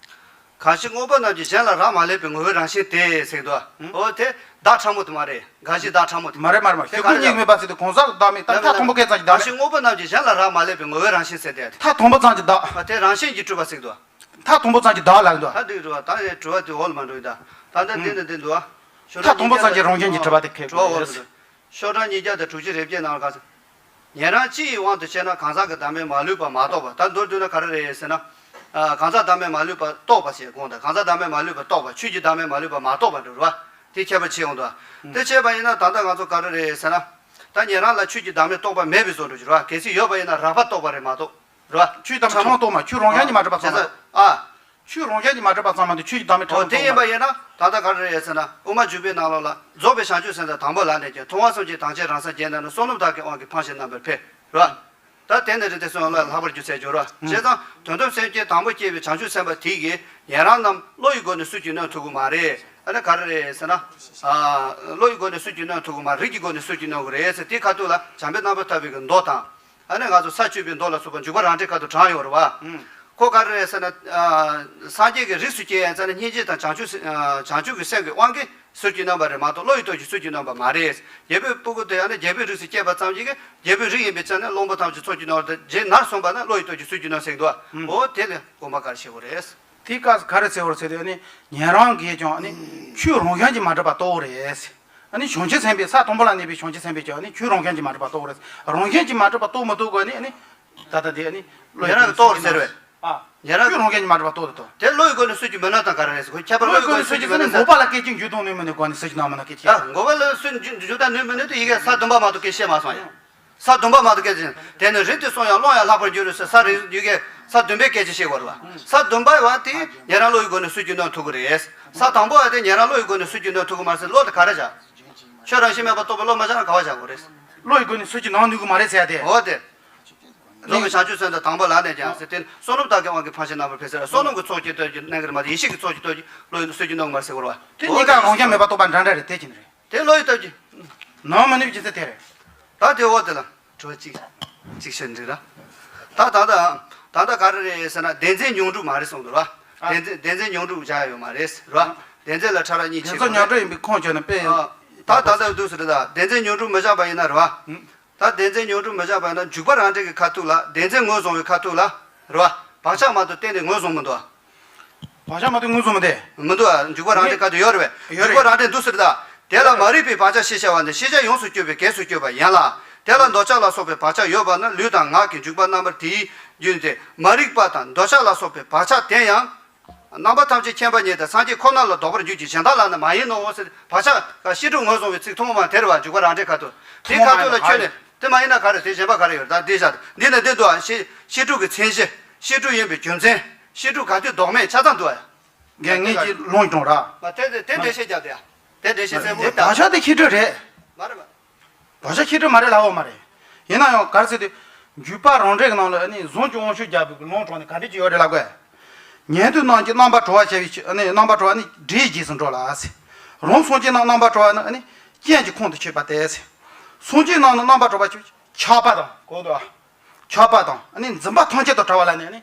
གང་ཞིག་མངོན་པ་རྣམས་ཀྱི་གཞན་ལ་རག་མ་ལུས་པའི་ངོ་བོའི་རང་བཞིན་ཏེ་ཟེར་གྱི་འདུག་འོ་དེ་བདག་ཕྲ་མོ་དེ་མ་རེད། གང་ཞིག་བདག་ཕྲ་མོ་དེ། མ་རེད་མ་རེད་མ་རེད། གཞི་རྒོལ་གཉིས་མེད་པ་ཟེར་དུས་གང་ཟག་བདག་མེད་ད་མཐའ་དང་པོ་ཁེ་བཙན་གྱི་བདག་མེད། གང་ཞིག་མངོན་པ་རྣམས་ཀྱི་གཞན་ལ་རག་མ་ལུས་པའི་ངོ་བོའི་རང་བཞིན་ཟེར་ཏེ། མཐའ་དང་པོ་ཙམ་གྱི་བདག་ཨ་དེ་རང་བཞིན་གྱིས་གྲུབ་པ་ཟེར་གྱི་འདུག་མཐའ་དང་པོ་ཙམ་གྱི་བདག་ལ་འདུག་ད་འདི་གྲུབ་པ་ད་ཡང་གྲུབ་པ་དེ་འོག་ལ་མ་འགྲོ་ཡིན་ད། ད་ལྟ་འདི་ནི་འདི་འདུག་ཤོ་མཐའ་དང་པོ་ཙམ་གྱི་རང་བཞིན་གྱིས་གྲུབ་པ་དེ་ཁེ་གྲུབ་པ་འོག་ལ་འདུག་ཤོག་གྲངས་ཉིས་བརྒྱ་དང་དྲུག་ཅུ་རེ་བརྒྱད་ནང་ལ་ག་ས། ཉན་རང་སྤྱི་ཡི་དབང་དུ་བྱས་ན་གང་ཟག་གི་བདག་མེད་མ་ལུས་པ་མ་རྟོགས་པ། ད་མདོར་བསྡུས་ན་ག་རེ་རེད་ཟེར་ན། ཨ་གང་ཟག་བདག་མེད་མ་ལུས་པ་རྟོགས་པ་ཞེས་དགོངས་དང་གང་ཟག་བདག་མེད་མ་ལུས་པ་རྟོགས་པ་ཆོས་ཀྱི་བདག་མེད་མ་ལུས་པ་མ་རྟོགས་པ་འདྲ་རེད་བ། དེ་ཁྱད་པར་ཕྱེ་ཡོང་དུས། དེ་ཕྱེ་བ་ཡིན་ན་ད་ལྟ་ང་ཚོ་ག་རེ་རེད་ཟེར་ན། ད་ཉན་རང་ལ་ཆོས་ཀྱི་བདག་མེད་རྟོགས་པ་མེད་པའི་བཟོ་འདྲ་ཅིག་རེད་བ། གལ་སྲིད་ཡོད་པ་ཡིན་ན་རགས་པ་རྟོགས་པ་རེད་མ་གཏོགས། རེད་བ། ཆོས་བདག་མེད་ཕྲ་མོ་རྟོགས་མ་ཆོས་རང་བཞིན་གྱིས་མ་གྲུབ་པ་ཚང་མ། ཨ། ཆོས་རང་བཞིན་གྱིས་མ་གྲུབ་པ་ཚང་མ་དེ་ཆོས་ཀྱི་བདག་མེད་ཕྲ་མོ་རྟོགས་མ། དེ་ཡིན་པ་ཡིན་ན་ད་ལྟ་ག་རེ་རེད་ཟེར་ན་དབུ་མ་འཇུག་པའི་ནང་ལོགས་ལ་རྫོགས་པའི་བྱང་ཆུབ་སེམས་དང་དང་པོ་ལ་གནས་ཀྱང་མཐོང་བ་གསུམ་གྱི་དང་ཆེས་རང་སེམས་བརྒྱད་ན་ནི་བསོད་ནམས་དག་གི་དབང་གིས་ཕངས་ཤིང་རྣམ་པར་འཕེལ། རེད་བ། ད་དེ་ནི་རིགས་དེ་གསུམ་ལ་ལྷག་པར་རྒྱུ་མཚན་བརྗོད་རོགས། བྱས་ཙང་དོན་དམ་སེམས་ཅན་དང་པོ་སྐྱེས་པའི་བྱང་ཆུབ་སེམས་དཔའ་དེ་གིས་ཉན་རང་རྣམས་བློ་ཡི་སྒོ་ནས་སུ་གྱིས་གནོན་ཐུབ་ཀྱི་མ་རེད། ཨ་ནི་ག་རེ་རེད་ཟེར་ན། ཨ། བློ་ཡི་སྒོ་ནས་སུ་གྱིས་གནོན་ཐུབ་ཀྱི་མ་རེད། རིགས་ཀྱི་སྒོ་ནས་སུ་གྱིས་གནོན་དགོས་རེད་ཟེར་དེའི་ཁ་ཐུག་ལ་བྱམས་པའི་རྣམ་པར་ཐར་པའི་གི་མདོ་དང་། ཨ་ནི་ང་ཚོ་ས་བཅུ་པའི་མདོ་ལ་སོགས་པ་འཇུག་པ་རང་འགྲེལ་ཁ་ཐུག་དྲངས་ཡོད་རེད་བ། ཁོ་ག་རེ་རེད་ཟེར་ན། ཨ། སངས་རྒྱས་ཀྱི་རིགས་སུ་སྐྱེ་ཡ་ཡིན་ཙང་ནི་སྙིང་རྗེ་དང་བྱང་ཆུབ་སེམས། ཨ། བྱང་ཆུབ་ཀྱི་སེམས་ཀྱི་དབང་གིས། སུ་གྱིས་གནོན་པ་རེད་མ་གཏོགས་བློ་ཡི་སྟོབས་ཀྱིས་སུ་གྱིས་གནོན་པ་མ་རེད། རྒྱལ་པོའི་སྤུ་གུ་དེ་ཡང་ནི་རྒྱལ་པོའི་རིགས་སུ་སྐྱེས་པ་ཙམ་ཞིག་གིས་རྒྱལ་པོའི་རིགས་ཡིན་པའི་ཆ་ནས་བློན་པོ་ཐམས་ཅད་སུ་གྱིས་གནོན་པ་དང་རྗེ་ནར་སོན་པ་ན་བློ་ཡི་སྟོབས་ཀྱིས་སུ་གྱིས་གནོན་ཟེར་གྱི་འདུག་འོ་དེ་ལས་དགོངས་པ་ག་རེ་བཞེས་དགོས་རེད། དེའི་སྐབས་སུ་ག་རེ་ཟེར་བ་རེད་ཟེར་དུས་ནི་ཉན་རང་གིས་ཀྱང་ནི་ཆོས་རང་བཞིན་གྱིས་མ་གྲུབ་པ་རྟོགས་རེད། ཨ་ནི་བྱང་ཆུབ་སེམས་དཔའི་ས་དང་པོ་ལ་གནས་པའི་བྱང་ཆུབ་སེམས་དཔའི་ཀྱང་ནི་ཆོས་རང་བཞིན་གྱིས་མ་གྲུབ་པ་རྟོགས་རེད། རང་བཞིན་གྱིས་མ་གྲུབ་པ་རྟོགས་མི་ཐུབ་གོ་ནི་ཨ་ནི། ད་ལྟ་དེ་ཨ་ནི་བློ་ཡི་ཉན་རང་གིས་རྟོགས་རེད་ཟེར་བས། ཨ། ཉན་རང་ཆོས་རང་བཞིན་གྱིས་མ་གྲུབ་པ་རྟོགས་དུ་དོ། དེ་བློ་ཡི་སྒོ་ནས་སུ་གྱིས་མི་གནོན་དང་ག་རེ་རེད་ཟེར། ཁོ་ཁྱད་པར་བློ་ཡི་སྒོ་ནས་སུ་གྱིས་མི་གནོན་ཟེར། འགོག་པ་ལ་སྐད་ཅིག་འགྱུར་ལྡོག་ནུས་མིན་ནི་སྒོ་ནས་སུ་གྱིས་གནོན་མི་གནོན་སྐད་ཆ། ཨ། འགོག་པ་ལ་སུ་འགྱུར་ལྡོག་ནུས་མིན་ནི་དེ་ཡི་གེ་ས་བདུན་པ་མ་གཏོགས་སྐད་བཤད་མ་སོང་ཡ། ས་བདུན་པ་མ་གཏོགས་སྐད་ཅིག་དེ་ནི་རིགས་དེ་གསུམ་ཡང་བློ་ཡང་ལྷག་པར་འགྱུར་རོ་ཟེར་ས་རིགས་ཡི་གེ་ས་བདུན་པའི་སྐད་ཅིག་བཤད་དགོས་རེད་བ། ས་བདུན་པ་བ་དེ་ཉན་རང་བློ་ཡི་སྒོ་ནས་སུ་གྱིས་གནོན་ཐུབ་ཀྱི་རེད། ས་དང་པོ་བ་དེ་ཉན་རང་བློ་ཡི་སྒོ་ནས་སུ་གྱིས་གནོན་ཐུབ་ཀྱི་མ་རེད་ཟེར་བློ་དེ་ག་རེ་བྱ། ཆོས་རང་བཞིན་མེད་པར་རྟོགས་པའི་བློ་མ་བྱ་ན་ག་བ་བྱ་དགོས་རེད། བློ་ཡི་སྒོ་ནས་སུ་གྱིས་གནོན་ནུས་ཀྱི་མ་རེད་ཟེར་ཡ་དེ། འོ་དེ། རྫོགས་པའི་བྱང་ཆུབ་སེམས་དང་དང་པོ་ལ་གནས་ཀྱང་ཟེར་ཏེ་བསོད་ནམས་དག་གི་དབང་གིས་ཕངས་ཤིང་རྣམ་པར་འཕེལ་ཟེར། བསོད་ནམས་ཀྱི་ཚོགས་ཀྱི་སྟོབས་ཀྱིས་གནོན་གྱི་རེད་མ་གཏོགས་ཡེ་ཤེས་ཀྱི་ཚོགས་ཀྱི་སྟོབས་ཀྱིས་བློ་ཡི་སུ་གྱིས་གནོན་གྱི་མ་རེད་ཟེར་གོ་རེད་བ། དེ་གཉིས་ཀ་རང་བཞིན་མེད་པར་རྟོགས་པ་འདྲ་འདྲ་རེད་དེ་ཅི་ནི་རེད། དེ་བློ་ཡི་སྟོབས་ཀྱིས། ནོར་མི་ནུས་ཀྱི་ཚེ་དེ་རེད། ད་དེ་འོ་དེ་ལ། དྲི་བ་གཅིག་གཅིག་ཤོད་འགྲིག་ར། ད་ད་ད་ད་ད་ག་རེ་རེད་ཟེར་ན་བདེན་འཛིན་མྱོང་གྲུབ་མ་རེད་གསུངས་འདུག་ར། ཨ། བདེན་འཛིན་བདེན་འཛིན་མྱོང་གྲུབ་བཞག་ཡོད་མ་རེད་ར། བདེན་འཛིན་ལ་ཕྲ་རགས་གཉིས་ཕྱེ་དགོས་རེད། བདེན་འཛིན་མྱོང་གྲུབ་ཡིན་པའི་ཁུངས་བཅོལ་ན་དཔེ། ཨ། ད་ད་ད་འདུག་ཟེར་རེད་ད་བདེན་འཛིན་མྱོང་གྲུབ་མི་བཞག་པ་ཡིན་ན་ར། ད་བདེན་འཛིན་མྱོང་གྲུབ་མི་བཞག་པ་ཡིན་ན་འཇུག་པ་རང་འགྲེལ་གྱི་ཁ་ཐུག་ལ་བདེན་འཛིན་ངོས་བཟུང་བའི་ཁ་ཐུག་ལ་ར། བག་ཆགས་མ་གཏོགས་གཏན་ནས་ངོས་བཟུང་མི་འདུག་ཨ། བག་ཆགས་མ་གཏོགས་ངོས་བཟུང་མི་འདུག་མི་འདུག་ཨ། འཇུག་པ་རང་འགྲེལ་ཁ་ཐུག་ཡོད་རེད་པས། ཡོད་རེད། འཇུག་པ་རང་འགྲེལ་འདུག་ཟེར་རེད་ད། དེ་ལ་མ་རིག་པའི་བག་ཆགས་ཤེས་བྱ་བ་ནི་ཤེས་བྱ་ཡོངས་སུ་གྱུར་པའི་གེགས་སུ་གྱུར་པ་ཡིན་ལ། དེ་ལ་འདོད་ཆགས་ལ་སོགས་པའི་བག་ཆགས་ཡོད་པ་ནི་ལུས་དང་ངག་གི་འཇུག་པ་རྣམ་པར་དེའི་རྒྱུན་ཏེ། མ་རིག་པ་དང་འདོད་ཆགས་ལ་སོགས་པའི་བག་ཆགས་དེ་ཡང་། རྣམ་པ་ཐམས་ཅད་མཁྱེན་པ་ཉིད་དེ་སངས་རྒྱས་ཁོ་ན་ལ་ལྡོག་པར་འགྱུར་གྱི་གཞན་དག་ལ་ནི་མ་ཡིན་ནོ་ཟེར། བག་ཆགས་ཀ་བཤད་སྒྲུབ་ངོས་བཟུང་བའི་ཚིག་ཐུན་མོང་མ་དེ་རེད་བ། འཇུག་པ་རང་འགྲེལ་ཁ་ཐུག་དེ་ཁ་ཐུག་ལ་ཁྱོད་ནི་དེ་མ་ཡིན་ན་ག་རེ། དེ་གཞན་པ་ག་རེ་ཡོད་རེད། ད་འདི་བཞག་འདི་ནི་འདི་འདུག་ཨ། བཤད་བཤད་སྒྲུབ་ཀྱི་མཚན་གཞི། བཤད་སྒྲུབ་ཡིན་པའི་རྒྱུ་མཚན། བཤད་སྒྲུབ་ག་དུས་ལྡོག་མེད་ཆ་ཚང་འདུག་ཨ། ངས་ངས་ཀྱི་ལུང་སྐྱོང་ར། མ་དེ་དེ་དེ་འགྲེལ་བཤད་རྒྱབ་དེ་ཡ། དེ་འགྲེལ་བཤད་གསལ་པོ་དེ་ད། བག་ཆགས་དེ་ཁྱི་སྤྲོད་རེད། མ་རེད་མ། བག་ཆགས་ཁྱི་སྤྲོད་མ་རེད་ལབ་འོ་མ་རེད། ཡིན་ན་ཡང་ག་རེ་ཟེར་དུས། འཇུག་པ་རང་འགྲེལ་གྱི་ནང་ལ་ནི་གཟུངས་ཀྱི་དབང་ཕྱུག་རྒྱལ་པོའི་ལུང་དྲངས་ནས་ག་འདྲ་ཅིག་ཡོད་རེད་ལབ་དགོས། ཉན་ཐོས་རྣམས་ཀྱི་རྣམ་པར་གྲོལ་བར་བྱ་བའི་ཕྱིར་ནི་རྣམ་པར་གྲོལ་བ་ནི་སྒྲའི་རྗེས་སུ་འགྲོ་ལ་ཟེར། རང་སངས་རྒྱས་རྣམས་རྣམ་པར་གྲོལ་བ་ནི་ནི་རྐྱེན་གྱི་ཁོང་དུ་ཆུད་པ་སྟེ་ཟེར། སངས་རྒྱས་རྣམས་ནི་རྣམ་པར་གྲོལ་བར་བྱ་བའི་ཆགས་པ་དང་གོ་འདུག་ཨ། ཆགས་པ་དང་ནི་འཛིན་པ་ཐམས་ཅད་དང་བྲལ་བ་ལ་ནི་ནི།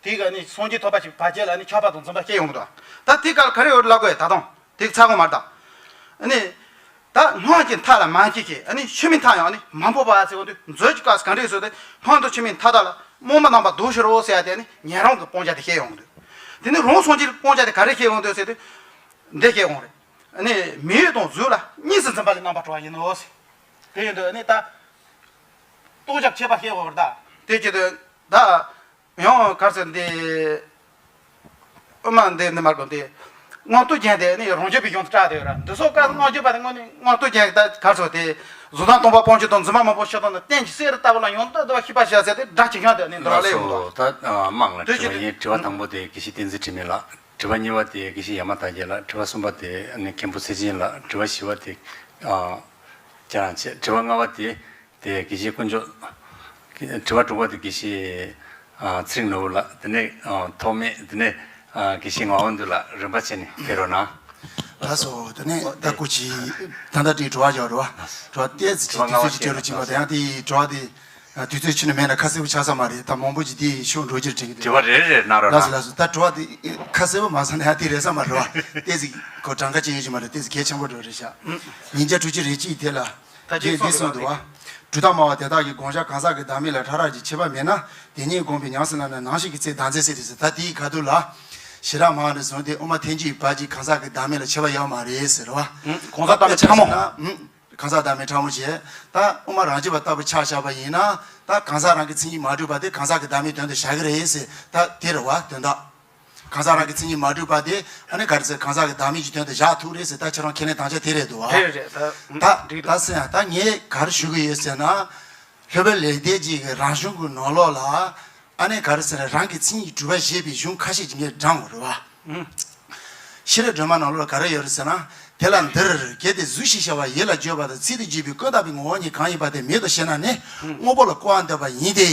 དེ་ག་ནི་སངས་རྒྱས་ཐོབ་པ་ཞིག་བར་ཆད་ལ་ནི་ཆགས་པ་དང་འཛིན་པ་སྐྱེ་ཡོང་གི་འདུག་ད་དེ་ག་ག་རེ་ཡོད་ལབ་དགོས་ད་དུང་དེ་ཚ་གོ་མ་རེད་ད། ནི། ད་སྔགས་ཀྱི་མཐའ་ལ་མ་སྐྱེས་ཀྱི་ནི་ཆུད་མི་མཐའ་ཡང་ནི་མ་འཕོ་བ་ཟེར་བ་འདུག་མཛོད་ཀྱི་སྐབས་སུ་ག་འདྲས་ཟེར་ཏེ་སྔགས་དང་ཆུད་མི་མཐའ་དག་ལ་རྨོངས་པ་རྣམ་པ་ལྡོག་ཕྱིར་རོ་ཟེར་ཡ་དེ་ནི་ཉན་རང་གི་སྤང་བྱ་དེ་སྐྱེ་ཡོང་གི་འདུག་དེ་ནི་རང་སངས་རྒྱས་སྤང་བྱ་དེ་ག་རེ་སྐྱེ་ཡོང་འདུག་ཟེར་དུས། འདི་སྐྱེ་ཡོང་རེད། ནི་མིག་ཡུལ་དང་གཟུགས་ལ་གཉིས་སུ་འཛིན་པ་ལས་རྣམ་པར་གྲོལ་བ་ཡིན་ནོ་ཟེར། དེ་ཡིན་དུས་ནི་ད། རྟོགས་བྱ་ཁྱད་པར་སྐྱེ་བ་རེད་ད། དེ་སྐྱེ་དུས་ད། ཡང་ག་རེ་ཟེར་འདི། དབུ་མ་འདི་འདི་མར་གོ་འདི། མངོན་རྟོགས་རྒྱན་དེ་ནི་རང་རྒྱུད་པའི་གཞུང་དུ་བཀྲལ་དེ་ཡོད་ར། འདི་སོགས་ཀ་སྔགས་རྒྱུད་པ་དེ་དངོས་ནི་མངོན་རྟོགས་རྒྱན་ད་ག་རེ་ཟེར་དེ། གཟུགས་དང་སྟོང་པ་སྤང་བྱ་དང་། འཛིན་པ་མང་པོ་ཕྱེ་སྟངས་དང་། རྟེན་གྱི་གསེར་ལྟ་བུ་ལ་ཡང་དག་འདུ་བ་ཤེས་པར་བྱ་ཟེར་ཏེ་སྒྲ་ཇི་བཞིན་དུ་ནི་འདི་ར་ལས་ཡོང་འདུག་ད་དམངས་ལ་དྲི་བ་ཡིན། དྲི་བ་དང་པོ་དེ་དགེ་བཤེས་བསྟན་འཛིན་དྲི་མེད་ལགས། དྲི་བ་གཉིས་པ་དེ་དགེ་བཤེས་ཡ་མ་དར་རྒྱས་ལགས། དྲི་བ་གསུམ་པ་དེ་ནི་མཁན་པོ་ཚེ་ཆེན་ལགས། དྲི་བ་བཞི་པ་དེ་ཁྱེད་རང་བྱེད། དྲི་བ་ལྔ་པ་དེ། དེ་དགེ་བཤེས་དཀོན་མཆོག་དྲི་བ་དྲུག་པ་དེ་དགེ་བཤེས་ཚེ་རིང་ནོར་བུ་ལགས། དེ་ནས་ཐོགས་མེད། དེ་ནས་དགེ་བཤེས་ངག་དབང་འདུས་ལགས། རིམ་པ་བྱས་ནས་ཕེབས་རོགས་གནང་། ལགས་སོ། དེ་ནས་ད་སྐུ་མཁྱེན། ད་ལྟ་དེའི་དྲི་བ་བརྒྱབ་རེད་བ། དྲི་བ་ཏོག་ཙམ་ཅིག་དུས་ཚོད་ཅིག་སྤྲད་རོགས་བྱེད་པ་དེ་ཡང་དེའི་དྲི་བ་དེ་དུས་ཚོད་ཕྱི་ནས་མེད་ན་ཁ་གསལ་པོ་ཆགས་ས་མ་རེད། ད་མང་པོ་ཅིག་དེའི་ཤོག་འགྲོ་རྒྱུར་དྲན་གྱི་འདུག་དྲི་བ་རེ་རེ་གནང་རོགས་གནང་། ལགས་སོ་ལགས་སོ། ད་དྲི་བ་དེ་ཁ་གསལ་པོ་མ་གསུངས་ན་ཡང་དེ་རེད་ས་མ་རེད་བ། ཏོག་ཙམ་གོ་གྲངས་ཀ་ཅིག་ཡོད་ཀྱི་མ་རེད། ཏོག་ཙམ་གལ་ཆེན་པོ་འགྲོ་རེད་ཤག་ཉིས་བརྒྱ་དྲུག་ཅུ་རེ་གཅིག་དེ་ལ། ད་དེ་ཅིག་འདི་གསུངས་འདུག་བ། གསུངས་འདུག་བ། གྲུབ་མཐའ་སྨྲ་བ་དེ་དག་གིས་དགོངས་འཆར་གང་ཟག་གི་བདག་མེད་ལ་ཕྲ་རགས་ཀྱི་ཁྱད་པར་མེད་ན། དེ་ཉིད་དགོངས་པའི་ཉམས་སུ་བླངས་ན་ནང་བཞིན་གྱི་ཚེ་བདག་འཛིན་སྲིད་དེ་ཟེར། ད་དེའི་ཁ་ཐུག་ལ། ཞི་རགས་མ་ནས་བཟུང་སྟེ་དབུ་མ་ཐལ་འགྱུར་བར་གྱི་གང་ཟག་གི་བདག་མེད་ལ་ཁྱད་པར་ཡོད་མ་རེད་ཟེར་བ། གང་ཟག་བདག་མེད་ཕྲ་མོ། གང་ཟག་བདག་མེད་ཕྲ་མོ་བྱས། ད་དབུ་མ་རང་རྒྱུད་པ་ལྟ་བུ་ཆ་བཞག་པ་ཡིན་ན། ད་གང་ཟག་རང་གི་མཚན་ཉིད་མ་གྲུབ་པ་དེ་གང་ཟག་གི་བདག་མེད་དོན་དུ་བཞག་གི་རེད་ཟེར། ད་དེ་རེད་བ་དོན་དག་གང་ཟག་རང་གི་མཚན་ཉིད་མ་གྲུབ་པ་དེ་ཨ་ནི་ག་རེ་ཟེར། གང་ཟག་གི་བདག་མེད་ཀྱི་དོན་དུ་བཞག་ཐུབ་རེད་ཟེར། ད་ཁྱེད་རང་ཁས་ལེན་དང་ཆ་དེ་རེད་འདུག་ཨ། རེད་རེད་ད། ད་འགྲིག་འདུག་ད་ཟེར་ཡང་ད་ངས་ག་རེ་ཞུ་གི་ཡོད་ཟེར་ན། ལྷོ་པའི་ལེགས་ལྡན་འབྱེད་ཀྱི་རང་གཞུང་གི་ནང་ལོགས་ལ་ཨ་ནི་ག་རེ་ཟེར་ན། རང་གི་མཚན་ཉིད་གྲུབ་པ་བཞེད་པའི་གཞུང་ཁ་ཤས་ཀྱི་ངས་བགྲངས་པ་རེད་བ། ཤེས་རབ་སྒྲོན་མ་ནང་ལོགས་ལ་ག་རེ་ཡོད་རེད་ཟེར་ན། དེ་ལ་འདིར་གལ་ཏེ་གཟུགས་ཞེས་བྱ་བ་ཡིད་ལ་བརྗོད་པ་དང་ཚིག་ཏུ་བརྗོད་པའི་ཀུན་བརྟགས་པའི་ངོ་བོ་ཉིད་གང་ཡིན་པ་དེ་མེད་དོ་ཞེ་ན་ནི། དངོས་པོ་ལ་སྐུར་བ་འདོད་པ་ཡིན་ཏེ།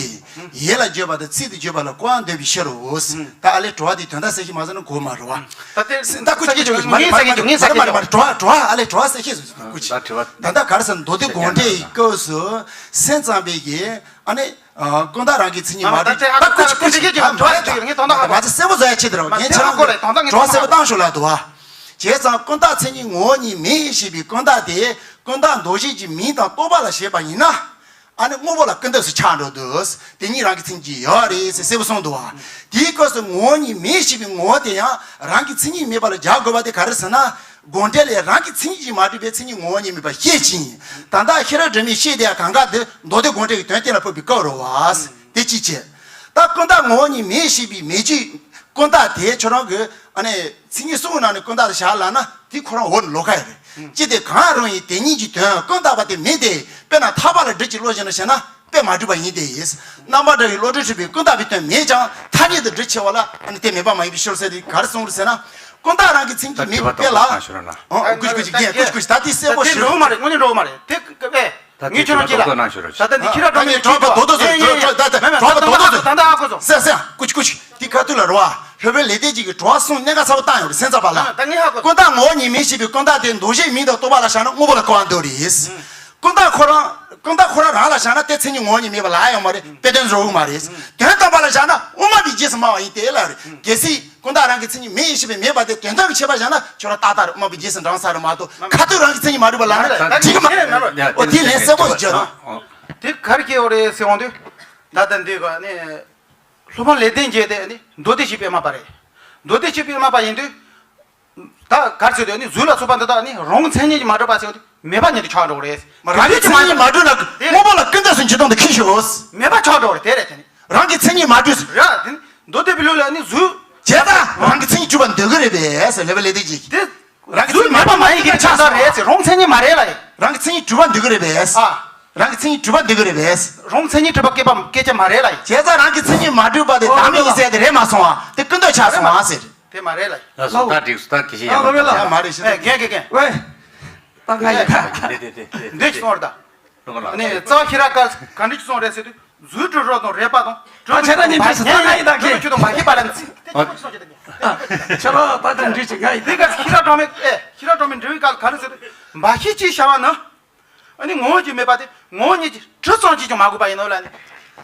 ཡིད་ལ་བརྗོད་པ་དང་ཚིག་ཏུ་བརྗོད་པ་ལ་སྐུར་བ་འདོད་པའི་ཕྱིར་རོ། ད་ཨ་ལས་དྲི་བ་དེ་དོན་དག་གསལ་ཞིག་མ་བཟོས་ན་གོ་མ་རུང་བ། ད་དེ་ད་ཁུ་ཅིག་ཅིག་ཅིག་མ་རེད་མ་རེད་མ་རེད་མ་རེད་དྲི་བ་དྲི་བ་ཨ་ལས་དྲི་བ་གསལ་ཞིག་བཟོས་ཁུ་ཅིག་ད་ལྟ་ག་རེ་ཟེར་ན་མདོ་སྡེ་དགོངས་འགྲེལ་ཡི་སྐབས་སུ་སེམས་ཙམ་པའི་གི་ཨ་ནི། ཀུན་བརྟགས་རང་གི་མཚན་ཉིད་མ་གྲུབ། ད་ཀུ་ཅི་ཀུ་ཅི་ཀུ་ཅི་ཀུ་ཅི་ང་ཚོ་གསལ་པོ་བཟོ་ཡ་ཆེད་དུ་རེད་བ། ངས་ཁྱེད་རང་གི་གྲོགས་གསལ་པོ་བཏང་ཤོག་ལབ་འདུག་བ། བྱས་ཙང་ཀུན་བརྟགས་མཚན་ཉིད་ངོ་བོ་ཉིད་མེད་ཞེས་པའི་ཀུན་བརྟགས་དེ་ཀུན་བརྟགས་འདུ་བྱེད་ཀྱི་མིང་དང་རྟོག་པ་ལ་བྱེད་པ་ཡིན་ན། ཨ་ནི་དངོས་པོ་ལ་ཀུན་བརྟགས་སུ་ཆགས་འགྲོ་འདུག་དེ་ཉིད་རང་གི་མཚན་ཉིད་ཡོད་རེད་ཟེར་གསལ་པོ་གསུངས་འདུག་བ། དེའི་སྐབས་སུ་ངོ་བོ་ཉིད་མེད་ཞེས་པའི་ངོ་བོ་དེ་ཡང་རང་གི་མཚན་ཉིད་མེད་པ་ལ་སྦྱར་དགོས་པ་དེ་ག་རེ་ཟེར་ན། དགོངས་འགྲེལ་ལས་རང་གི་མཚན་ཉིད་ཀྱིས་མ་གྲུབ་པའི་མཚན་ཉིད་ངོ་བོ་ཉིད་མེད་པ་ཤེས་ཕྱིན། ད་ལྟ་ཤེས་རབ་སྒྲོན་མས་བཤད་དེ་གང་ག་འདི་མདོ་སྡེ་དགོངས་འགྲེལ་གྱི་དོན་གཏན་ལ་ཕབ་པའི་སྐབས་རེད་བ། དེ་གཅིག་བྱས། ད་ཀུན་བརྟགས་ངོ་བོ་ཉིད་མེད་ཞེས་པའི་མེད་ཀྱི་ཀུན་བརྟགས་དེ་ཁྱོད་རང་གི་ཨ་ནི་མཚན་ཉིད་གསུམ་ནང་ནས་ཀུན་བརྟགས་དེ་བཞག་ལབ་ན་དེ་ཁོ་རང་འོག་ནས་ལོགས་ཀ་ཡོད་རེད། ཅི་སྟེ་གང་རུང་ཡིན་དེ་ཉིད་ཀྱི་དོན་ཀུན་བརྟགས་པ་དེ་མིན་ཏེ། དཔེར་ན་ཐག་པ་ལ་སྦྲུལ་གྱི་བློ་བཞིན་ནོ་ཞེ་ན། དཔེ་མ་གྲུབ་པ་ཡིན་ཏེ། རྣམ་པར་བཀྲ་བའི་བློ་གྲོས་འཁྲུལ་པའི་ཀུན་བརྟགས་པའི་དོན་མེད་ཀྱང་ཐ་སྙད་དུ་སྦྲུལ་ཕྱེ་བ་ལ་ཨ་ནི་དེ་མེད་པ་མ་ཡིན་པའི་ཕྱིར་ཟེར་ཏེ་ག་རེ་གསུངས་རེད་ཟེར་ན། ཀུན་བརྟགས་རང་གི་མཚན་གྱིས་མེད་པའི་དཔེ་ལ། ཨོ་ཀུ་ཅི་ཀུ་ཅི་རྒན་ཀུ་ཅི་ཀུ་ཅི་ད་དེ་གསལ་པོ་ཞིག་འགྲོ་མ་རེད། དངོས་གནས་འགྲོ་མ་རེད་དེ། ངས་ཁྱོད་རང་ཅི་ལ། ད་དེ་ཁྱི་ར་འགྲོ་མི་ཁྱོད་པ་རྡོག་རྡོག་ཟེར་འགྲོ་འགྲོ་ད་ད་གྲོགས་པ་རྡོག་རྡོག་ཟེར། ད་ད་ཧ་གོ་སོང་། ཟེར་ཟེར་ཀུ་ཅི་ཀུ་ཅི་དེ་ཁ་ཐུག་ལ་རོ་ཨ། ལྷོད་པའི་ལས་དེ་ཅིག་གི་གྲོགས་གསུམ་གནད་འགག་ཚ་བོ་བཏང་ཡོད་རེད་སེམས་ཙམ་པ་ལ། ད་ངས་ཧ་གོ་སོང་། ཀུན་བརྟགས་ངོ་བོ་ཉིད་མེད་ཞེས་པའི་ཀུན་བརྟགས་དེ་འདུ་བྱེད་མིང་དང་རྟོག་པ་ལ་བཞག་ན་དངོས་པོ་ལ་གོ་བ་འདོད་རེད། ཀུན་བརྟགས་ཁོ་རང་ཀུན་བརྟགས་ཁོ་རང་རང་ལ་བཞག་ན་དེ་མཚན་ཉིད་ངོ་བོ་ཉིད་མེད་པ་ལ་ཡོང་མ་རེད། དཔེ་དོན་རྫོགས་ཀྱི་མ་རེད། དོན་དམ་པ་ལ་བཞག་ན་དབུ་མ་པའི་རྗེས་སུ་སྨྲ་བ་ཡིན་ཏེ་ལ་རེད། གལ་སྲིད་ཀུན་བརྟགས་རང་གི་མཚན་ཉིད་མེད་ཞེས་པའི་མེད་པ་དེ་དོན་དམ་གྱི་ཁྱད་པར་བཞག་ན་ཁྱོད་རང་ཏག་ཏག་རེད། དབུ་མ་པའི་རྗེས་སུ་འབྲང་ས་རེད་མ་གཏོགས་ཁ་ཐུག་རང་གི་མཚན་ཉིད་མ་གྲུབ་པ་ལ་ན་འགྲིག་གི་མ་རེད། འོ་དེ་ལན་གསལ་པོ་ཞིག་བརྗོད་དང་། དེ་ག་རེ་སྐྱེ་བ་རེད་ཟེར་འོང་དུས། ད་ལྟ་འདི་ག་ནི། སློབ་དཔོན་ལེགས་ལྡན་འབྱེད་དེ་ནི་མདོ་སྡེ་བཞི་པའི་དམའ་བ་རེད། མདོ་སྡེ་བཞི་པའི་དམའ་བ་ཡིན་དུས། ད་གར་ཚོད་དུ་ནི་གཟུགས་ལ་སོགས་པ་འདི་དག་ནི་རང་མཚན་ཉིད་ཀྱིས་མ་གྲུབ་པ་ཟེར་བ་དེ་མེད་པ་ཉིད་དུ་ཆགས་འགྲོ་གི་རེད། རང་གི་མཚན་ཉིད་མ་གྲུབ་ན་དངོས་པོ་ལ་ཀུན་རྫོབ་སུ་འཇིག་ལྟུང་དུ་ཁྱེར་ཤོག་མེད་པ་ཆགས་འགྲོ་གི་རེད། དེ་རེད་དེ་ནི། རང་གི་མཚན་ཉིད་མ་གྲུབ། ར་དེ་ནི་མདོ་སྡེ་པའི་ལུགས་ལ་ནི་གཟུགས། བྱས་ཙང་རང་གི་མཚན་ཉིད་གྲུབ་པར་འདོད་ཀྱི་རེད་པས་ཟེར་ལེ་བ་ལེ་དེ་ཅིག་དེ་རང་གི་གཟུགས་མཚན་ཉིད་མེད་པ་མ་ཡིན་གྱི་ཆགས་ས་རེད་ཟེར། རང་མཚན་ཉིད་མ་རེད་ལ་ཡིན། རང་གི་མཚན་ཉིད་གྲུབ་པར་འདོད་ཀྱི་རེད་པས། ཨ། རང་གི་མཚན་ཉིད་གྲུབ་པར་འདོད་ཀྱི་རེད་པས། རང་མཚན་ཉིད་གྲུབ་པ་སྐྱེ་བ་སྐད་ཆ་མ་རེད་ལ་ཡིན། བྱས་ཙང་རང་གི་མཚན་ཉིད་མ་གྲུབ་པ་དེ་བདག་མེད་ཡིན་ཟེར་དེ་རེད་མ་སོང་བ་དེ་ཀུན་རྟོག་ཆགས་སོང་བ་ཟེར། དེ་མ་རེད་ལ་ཡིན། ལགས་སོ། ད་འགྲིག་སོང་། ད་གི་ཤི་ཡ་ཨ་ལོ་བེ་ལ། ཡ་མ་རེད་ཤི། ཨེ་རྒན་རྒན་རྒན། ཝེ། ད་ང་ཡི་ད། དེ་དེ་དེ་དེ་འདི་ཅི་སོང་རེད་ད། ལོ་ལ། ནས་རྩ་བ་ཁྱི་ར་ཀ་ག་འདྲ་ཅི་སོང་རེད་ཟེར་དུས་གཟུགས་དྲི་རོ་དང་རེག་པ་དང་། ད་ཁྱེད་རང་གཉིས་འདྲི་སོང་ད་ང་ཡི་ད་ཁྱེད། ཁྱོད་དང་མ་ཤེས་པ་ལ་ནི་ཚིག་དེ་ཅི་སོང་ཅི་ད་ངས། ཁྱེད་རང་ད་ཅི་འདྲི་ཅི་ང་ཡི་འདི་ག་ཁྱི་ར་གྲོགས་མེད་ཨེ་ཁྱི་ར་གྲོགས་མེད་འདྲི་བའི་སྐབས་ག་རེ་ཟེར་དུས་མ་ཤེས་ཅི་བྱ་བ་ནི། ཨ་ནི་ངོ་བོ་གཅིག་མེད་པ་དེ་ངོ་བོ་ཉིད་ཀྱི་དྲི་ཙམ་གཅིག་ཀྱང་མ་གོས་པ་ཡིན་ནོ་ལ་ནི།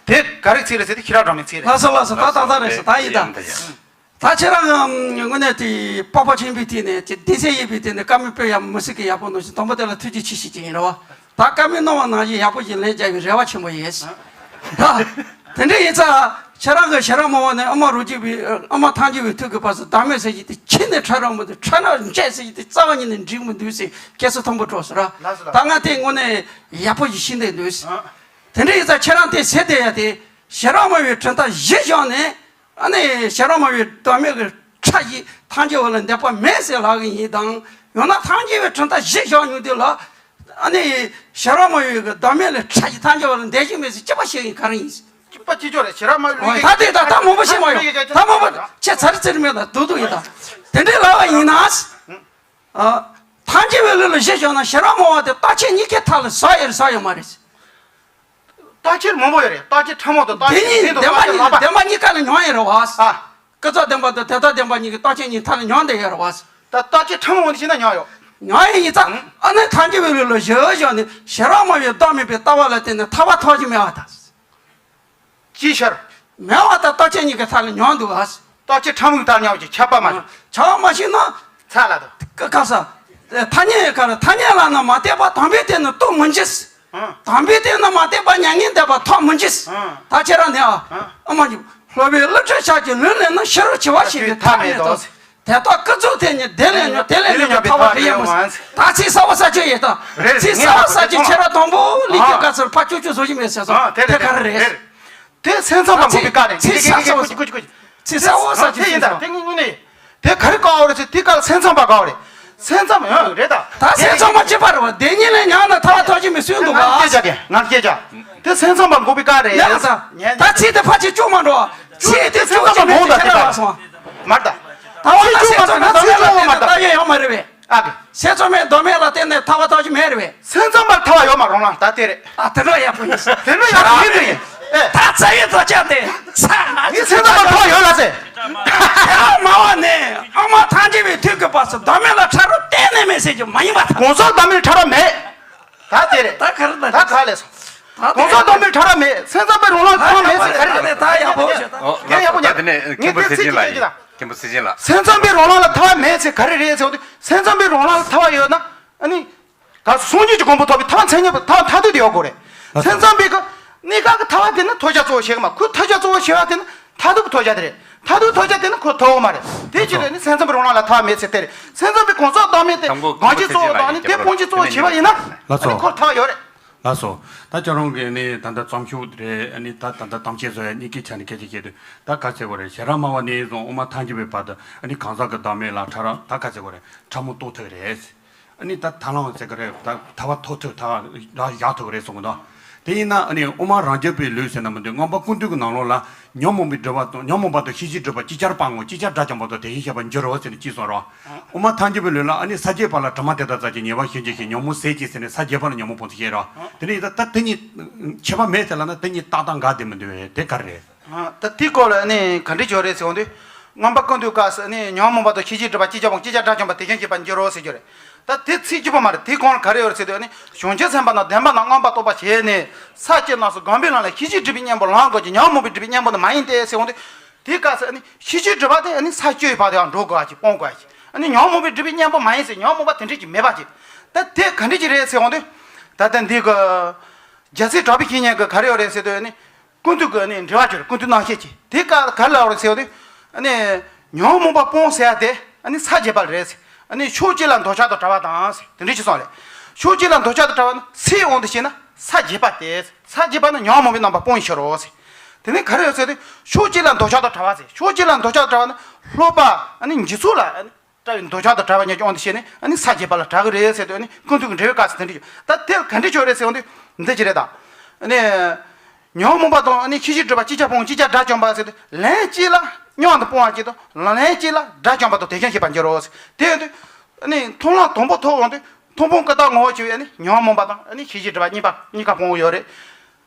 དེ་ག་རེ་ཚིག་རེད་ཟེར་དུས་ཁྱི་ར་གྲོགས་མེད་ཚིག་རེད། ལགས་སོ་ལགས་སོ། ད་ད་ད་རེད་ཤག་ད་ཡི་ད། ད་ཁྱེད་རང་དངོས་གནས་དེ་སྤོབས་པ་ཆེན་པོའི་ཐད་ནས་ཀྱི་བདེ་གསལ་ཡིན་པའི་ཐད་ནས་བཀའ་མོལ་སྤེལ་ཡག་མི་སྲིད་ཀྱི་ཡག་པོ་ནང་བཞིན་དང་པོ་དེ་ལ་ཐུགས་རྗེ་ཆེ་ཞུ་གི་ཡིན་རེད་བ། ད་བཀའ་མོལ་གནང་བ་ནང་བཞིན་ཡག་པོ་ཞིག་ལན་རྒྱག་པའི་རེ་བ་ཆེན་པོ་ཡོད། ད་དེ་འདྲ་ཡིན་ཙང་ཁྱེད་རང་གི་ཞེ་དྲག་མང་བ་ནས་ཨ་མ་རུ་སྐྱེས་པའི་ཨ་མ་ཐམས་ཅད་པའི་ཐུགས་ཀྱི་བར་སུ་བདག་མེད་ཟེར་གྱི་དེ་ཁྱི་ནས་ཁྲ་རང་མི་འདུག་ཁྲ་ནས་མཇལ་ཟེར་གྱི་དེ་རྩ་བ་ཉིད་ནས་འགྲིག་མི་འདུག་ཟེར་སྐད་ཆ་མཐོན་པོ་སྒྲོག་ཟེར་ར། ལགས་སོ་ལགས་ད་ང་དེ་དངོས་གནས་ཡག་པོ་ཞིག་ཤེས་འདོད་འདུག་ཟེར། ཨ། དེ་འདྲ་ཡིན་ཙང་ཁྱེད་རང་དེ་ཟེར་བསྡད་ཡ་དེ་ཞེ་དྲག་མང་བའི་དྲན་རྟགས་གཞི་བཞག་ནས། ཨ་ནི་ཞེ་དྲག་མང་བའི་བདག་མེད་ཀྱི་ཁྲ་ཞིག་ཐམས་ཅད་པ་ལ་འདོད་པ་མེད་ཟེར་ལབ་ཀྱི་ཡིན་དང་། ཡང་ན་ཐམས་ཅད་པའི་དྲན་རྟགས་གཞི་བཞག་མྱོང་དུས་ལ། ཨ་ནི་ཞེ་དྲག་མང་བའི་བདག་མེད་ལ་ཁྲ་ཞིག་ཐམས་ཅད་པ་ལ་འདོད་ཀྱི་མེད་ཟེར་གཅིག་པ་བཤད་ཀྱི་ག་རེ་ཡིན། གཅིག་པ་གཅིག་ལྕོགས་རེད། ཞེ་དྲག་མང་བའི་ད་དེ་ད་ད་མང་པོ་བཤད་མ་ཡོང་། ད་མང་པོ་ཁྱེད་ཚར་ཚར་མེད་ལ་སྡུག་སྡུག་ཡིན་ད། དེ་འདྲའི་ལབ་པ་ཡིན་ན། ཨ། ཐམས་ཅད་པའི་ལུགས་ལ་གཞི་བཞག་ན་ཞེ་དྲག་མང་བ་དེ་རྟག་ཆད་གཉིས་ཀའི་མཐའ་ལ་ཟག་ཡོད་རེད་ཟག་ཡོད་མ་རེད། རྟག་ཆད་མང་པོ་ཡོད་རེད། རྟག་ཆད་ཕྲ་མོ་དང་རྟག་དེ་ཆད་གཉིས་ལྡན་པ་གཉིས་ལྡན་པ་གཉིས་ཀ་ལ་མྱོང་ཡོད་རེད་བ། ཨ། ཀུན་རྫོབ་བདེན་པ་དང་དོན་དམ་བདེན་པ་གཉིས་ཀྱི་རྟག་ཆད་གཉིས་མཐའ་ལ་མྱོང་བསྡད་ཡོད་རེད་བ། ད་རྟག་ཆད་ཕྲ་མོ་འོང་དུས་ཤེས་ན་མྱོང་ཡོད། མྱོང་ཡོད་ཡིན་ཙང་ཨ་ནི་ཐམས་ཅད་པའི་ལུགས་ལ་གཞི་བཞག་ནས་ཞེ་དྲག་མང་བའི་བདག་མེད་པའི་ལྟ་བ་ལ་བརྟེན་ནས་ཐར་པ་ཐོབ་ཀྱི་མེད་པ་དང་། ཅིའི་ཕྱིར། མེད་པ་དང་རྟག་ཆད་གཉིས་ཀྱི་མཐའ་ལ་མྱོང་འདུག་ཨ། རྟག་ཆད་ཕྲ་མོའི་མཐའ་ལ་མྱོང་བ་ཅིག་ཁྱབ་པ་མ་བྱུང་། ཁྱབ་པ་མ་བྱུང་ན། ཚ་ལ་དང་། ཀ་ཀ་ས། ཐ་སྙད་ཀ་ལ་ཐ་སྙད་ལ་ན་མ་བལྟས་པ་དམ་པའི་སྟེང་ན་རྟོགས་མི་འགྱུར། ཨང་། དམ་པའི་སྟེང་ན་མ་བལྟས་པ་མྱ་ངན་འདས་པ་ཐོབ་མི་འགྱུར། ཨང་། ད་ཁྱེད་རང་ནས་ཨ། ཨང་། ཨ་མ་གཉིས། སློབ་པའི་བསླུ་བྲིད་ཕྱག་རྒྱའི་ལུས་ལེན་ན་ཤེས་རབ་འཆི་བ་ཞིག་གི་ཐབས་མེད་དོ། དེ་ལྟར་ཀུན་རྫོབ་དེ་ཉིད་བདེ་ལས་མྱོང་བདེ་ལས་མྱོང་བའི་ཐབས་ལ་རེ་ཡོད་མ། ད་ཚིག་གསར་པ་གསར་བཅོས་ཡོད་ད། རེད། ཚིག་གསར་པ་གསར་བཅོས་ཁྱེད་རང་དང་པོ་ལི་ཀྱི་བཀའ་ཟུར་ཕ་ཅུ་ཅུ་བཟོ་གི་མེད་ཟེར་སོང་། དེ་ག་རེ་རེད། དེ་སེམས་ཙམ་པ་འགོག་པའི་བཀའ་རེད། ཚིག་གསར་པ་གསར་བཅོས། ཚིག་གསར་པ་གསར་བཅོས་ཡིན་ད། དེ་ངས་དངོས་གནས་དེ་ག་རེ་བཀའ་བ་རེད་ཟེར་དེ་ག་ལ་སེམས་ཙམ་པ་བཀའ་བ་རེད། སེམས་ཙམ་ཡང་རེད་ད། ད་སེམས་ཙམ་པ་གཅིག་པ་རེད་བ། བདེན་གཉིས་ལས་མྱོང་ན་ཐར་པ་ཐོབ་ཀྱི་མེད་གསུངས་འདུག་ག་ང་སྐད་ཆ་རྒན་ང་སྐད་ཆ། དེ་སེམས་ཙམ་པ་འགོག་པའི་བཀའ་རེད། ཡ་ད། ད་ཚིག་དེ་ཕལ་ཆེར་བཅུག་མ་འགྲོ། ཚིག་དེ་བཅུག་ཅིག་མེད་ཚེ་ཁྱེད་རང་ལ་སོང་། མར་ད། ད་འོ་ན་སེམས་ཙམ་པའི་བདག་མེད་ལ་བརྟེན་ནས་ཐར་པ་ཡོད་མ་རེད་བས། ཨ་གི། སེམས་ཙམ་པའི་བདག་མེད་ལ་བརྟེན་ནས་ཐར་པ་ཐོབ་ཀྱི་མེད་རེད་བས། སེམས་ཙམ་པར་ཐར་པ་ཡོད་མ་རུང་ལ་ད་དེ་རེད། ཨ་དེ་འདྲ་ཡག་པོ་ཡིན། དེ་འདྲ་ཡག་པོ་ཡིན་དུ་ཡིན། ཨེ། ད་རྩ་བའི་རྩ་ཆ་དེ་ཚ། ངས་སེམས་ཙམ་པར་ཐར་པ་ཡོད་ལ་ཟེར། དེ་ལ་མ་བ་ནས་ཨ་མ་ཐམས་ཅད་པའི་མཐུན་གྱི་བར་སུ་བདག་མེད་ལ་ཕྲ་རབ་གཏན་ནས་མེད་ཟེར་གྱི་མ་ཡིན་པ་དང་། གོང་ས་བདག་མེད་ཕྲ་རབ་མེད། ད་དེ་རེད། ད་ག་རེ་ད་ད་ག་ལས་སོང་། གོང་ས་བདག་མེད་ཕྲ་རབ་མེད། སེམས་ཙམ་པའི་རང་ལམ་ཐར་པ་མེད་ཟེར་ག་རེ་རེད། ད་ཡག་པོ་ཞིག་ད། ཨོ། ངས་ཡག་པོ་ད་དེ་ནས་མཁན་པོ་ཚེ་རིང་ལགས་ཡིན། མཁན་པོ་ཚེ་རིང་ལགས། སེམས་ཙམ་པའི་རང་ལམ་ལ་ཐར་པ་མེད་ཟེར་ག་རེ་རེད་ཟེར་བ་དེ། སེམས་ཙམ་པའི་རང་ལམ་ལ་ཐར་པ་ཡོད་ན་ཨ་ནི། ག་སངས་རྒྱས་ཀྱི་གོ་འཕང་ཐོབ་པའི་ཐར་པ་མཚན་ཉིད་པ་ཐར་པ་མཐར་ཐུག་དེ་ཡོད་དགོས་རེད། སེམས་ཙམ་པའི་གི་གནས་སྐབས་ཀྱི་ཐར་པ་དེ་ནི་ཐོས་བྱ་གཙོ་བོ་བྱེད་གི་མ། ཁོས་ཐོས་བྱ་གཙོ་བོ་བྱེད་པ་དེ་ནི་མཐར་ཐུག་གི་ཐོས་བྱ་དེ་རེད། མཐར་ཐུག་ཐོས་བྱ་དེ་ནི་ཁོ་ཐོབ་ཡོད་མ་རེད། དེའི་ཕྱིར་ནི་སེམས་ཙམ་པའི་རང་ལམ་ལ་ཐར་པ་མེད་ཟེར་དེ་རེད། སེམས་ཙམ་པའི་གོང་ས་བདག་མེད་དེ་གང་ཅིའི་གཙོ་བོ་དང་ནི་དེ་སྤོང་བྱའི་གཙོ་བོ་བྱེད་པ་ཡིན་ན་ཨ་ནི་ཁོ་ཐར་པ་ཡོད་རེད། ལགས་སོ། ད་ཁྱོད་རང་གིས་ནི་ད་ལྟ་བརྩམས་ཆོས་རེད། ཨ་ནི་ད་ད་ལྟ་གཏམ་འཆལ་བཟོ་ཡ་གཉིས་ཀའི་ཆ་ནས་སྐད་ཆ་བཤད་དུས་ད་ག་ཟེར་དགོས་རེད། ཞེ་དྲག་སྨྲ་བ་ནས་བཟུང་དབུ་མ་ཐལ་འགྱུར་བའི་བར་དུ་ཨ་ནི་གང་ཟག་གི་བདག་མེད་ལ་ཕྲ་རགས་ད་ག་ཟེར་དགོས་རེད། ཕྲ་མོ་རྟོགས་ཐུབ་རེད། ཨ་ནི་ད་ཐར་ལམ་ཟེར་གི་རེད། ད་ཐར་པ་ཐོབ་ཐུབ་ཐར་པ་བཞག་ཐུབ་གི་རེད་གསུང་གི་འདུག་དེ་ཡིན་ན་ཨ་ནི་དབུ་མ་རང་རྒྱུད་པའི་ལུགས་ཟེར་ན་མི་འདུག་སྔོན་པ་ཀུན་བཏུས་ཀྱི་ནང་ལོགས་ལ་ཉོན་མོངས་པའི་སྒྲིབ་པ་དང་ཉོན་མོངས་པ་དང་ཤེས་བྱའི་སྒྲིབ་པ་ཅིག་ཅར་སྤངས་ངོ་། ཅིག་ཅར་དགྲ་བཅོམ་པ་དང་དེ་བཞིན་གཤེགས་པར་འགྱུར་རོ་ཟེར་ནས་ཅིག་གསུངས་རོ། དབུ་མ་ཐལ་འགྱུར་བའི་ལུགས་ལ་ཨ་ནི་ས་བརྒྱད་པ་ལ་དྲི་མ་དེ་དག་བསལ་ཅིང་ཉེ་བར་ཞི་བྱེད་ཅིང་ཉོན་མོངས་ཟད་ཅིག་ཟེར་ནས་ས་བརྒྱད་པ་ལ་ཉོན་མོངས་སྤོང་ཚུལ་བཤད་རོ། དེ་ནས་ད་ད་དེ་གཉིས་ཁྱད་པར་མེད་ཟེར་ལབ་ན་དེ་གཉིས་ཏག་ཏག་འགལ་བསྡད་མི་འདུག་དེ་ག་རེ་རེད། ད་དེའི་སྐོར་ལ་ནི་ག་འདྲ་བྱས་རེད་ཟེར་འོང་དུས། སྔོན་པ་ཀུན་བཏུས་སྐབས་སུ་ནི་ཉོན་མོངས་པ་དང་ཤེས་བྱའི་སྒྲིབ་པ་ཅིག་ཅར་སྤངས། ཅིག་ཅར་དགྲ་བཅོམ་པ་དེ་བཞིན་གཤེགས་པར་འགྱུར་རོ་ཟེར་རྒྱུ་རེད། ད་དེ་ཚིག་གཅིག་པོ་མ་རེད། དེའི་གོང་ལ་ག་རེ་ཡོད་རེད་ཟེར་དུས་ནི་བྱང་ཆུབ་སེམས་དཔའ་རྣམས་བདེན་པ་རྣམས་མངོན་པར་རྟོགས་པར་བྱས་ནས་ས་བཅུ་རྣམས་སུ་བསྒོམས་པའི་ལམ་ལས་ཤེས་བྱའི་སྒྲིབ་པའི་གཉེན་པོ་ལང་དགོས་ཀྱི། ཉོན་མོངས་པའི་སྒྲིབ་པའི་གཉེན་པོ་ནི་མ་ཡིན་ཏེ་ཟེར་འོང་དུས། དེའི་སྐབས་སུ་ནི་ཤེས་བྱའི་སྒྲིབ་པ་དེ་ནི་ས་བཅུའི་བར་དུ་ཡང་འགྲོ་དགོས་པ་ཅིག་སྤོང་དགོས་པ་ཅིག་ནི་ཉོན་མོངས་པའི་སྒྲིབ་པའི་གཉེན་པོ་མ་ཡིན་ཟེར། ཉོན་མོངས་པ་དེ་འདྲ་ཅིག་མེད་པ་ཅིག་ད་དེ་ག་འདྲ་ཅིག་རེད་ཟེར་འོང་དུས། ད་ལྟ་འདི་གི་རྒྱལ་སྲས་གྲགས་པའི་བཤེས་གཉེན་གྱིས་ག་རེ་ཡོད་རེད་ཟེར་དུས་ནི། ཀུན་བཏུས་ཀྱི་ནི་འགྲེལ་བ་བྱས་རེད། ཀུན་བཏུས་རྣམ་བཤད་ཀྱི་དེ་ག་ག་ལ་རེད་ཟེར་བ་དེ། ཨ་ནི་ཉོན་མོངས་པ་སྤོང་ཟེར་ཡ་དེ་ཨ་ནི་ས་བརྒྱད་པ་རེད་ཟེར། ཨ་ནི་ཕྱོགས་གཅིག་ལ་འདོད་ཆགས་དང་བྲལ་བ་དང་ཟེར་དེ་འདྲ་ཞིག་གསུངས་རེད། ཕྱོགས་གཅིག་ལ་འདོད་ཆགས་དང་བྲལ་བ་ནི་ཚེའི་དབང་དུ་བྱས་ན་ས་བརྒྱད་པ་སྟེ། ས་བརྒྱད་པ་ནི་ཉོན་མོངས་པའི་རྣམ་པ་སྤོང་བའི་ཕྱིར་རོ་ཟེར། དེ་ནི་ག་རེ་ཡོད་ཟེར་ཏེ། ཕྱོགས་གཅིག་ལ་འདོད་ཆགས་དང་བྲལ་བ་ཟེར། ཕྱོགས་གཅིག་ལ་འདོད་ཆགས་དང་བྲལ་བ་ནི་སློབ་པ་ཨ་ནི་འཇིག་ཚོགས་ལ་ཨ་ནི་བྲལ་བའི་འདོད་ཆགས་དང་བྲལ་བ་ཉིད་ཀྱི་དབང་དུ་བྱས་ནས་ཨ་ནི་ས་བརྒྱད་པ་ལ་གྲགས་ཀྱི་རེད་ཟེར་དུས། ཨ་ནི་ཀུན་རྟོག་གི་འགྲེལ་བའི་སྐབས་སུ་དེ་འདྲ་ཡོད། ད་དེ་ལ་ག་འདྲ་ཆོག་རེད་ཟེར་འོང་དུས་འདི་ཅི་རེད་ད། ཨ་ནི། ཉོན་མོངས་པ་དང་ཨ་ནི་ཤེས་བྱའི་སྒྲིབ་པ་གཅིག་ཆར་སྤོང་། གཅིག་ཆར་དགྲ་བཅོམ་པ་ཟེར་ཏེ། ལན་གཅིག་ལ་མཉམ་དུ་སྤོང་བ་གཅིག་དང་ལན་གཅིག་ལ་དགྲ་བཅོམ་པ་དང་དེ་བཞིན་གཤེགས་པར་འགྱུར་རོ་ཟེར། དེ་ཡིན་དུས་ཨ་ནི་མཐོང་ལམ་དང་པོ་ཐོབ་འོང་དུས་མཐོང་སྤང་ཀུན་བརྟགས་ངོ་བོ་ཆེ་བས་ཨ་ནི་ཉོན་མོངས་པ་དང་ཨ་ནི་ཤེས་བྱའི་སྒྲིབ་པ་གཉིས་པ་གཉིས་ཀ་སྤོང་བ་ཡོད་རེད།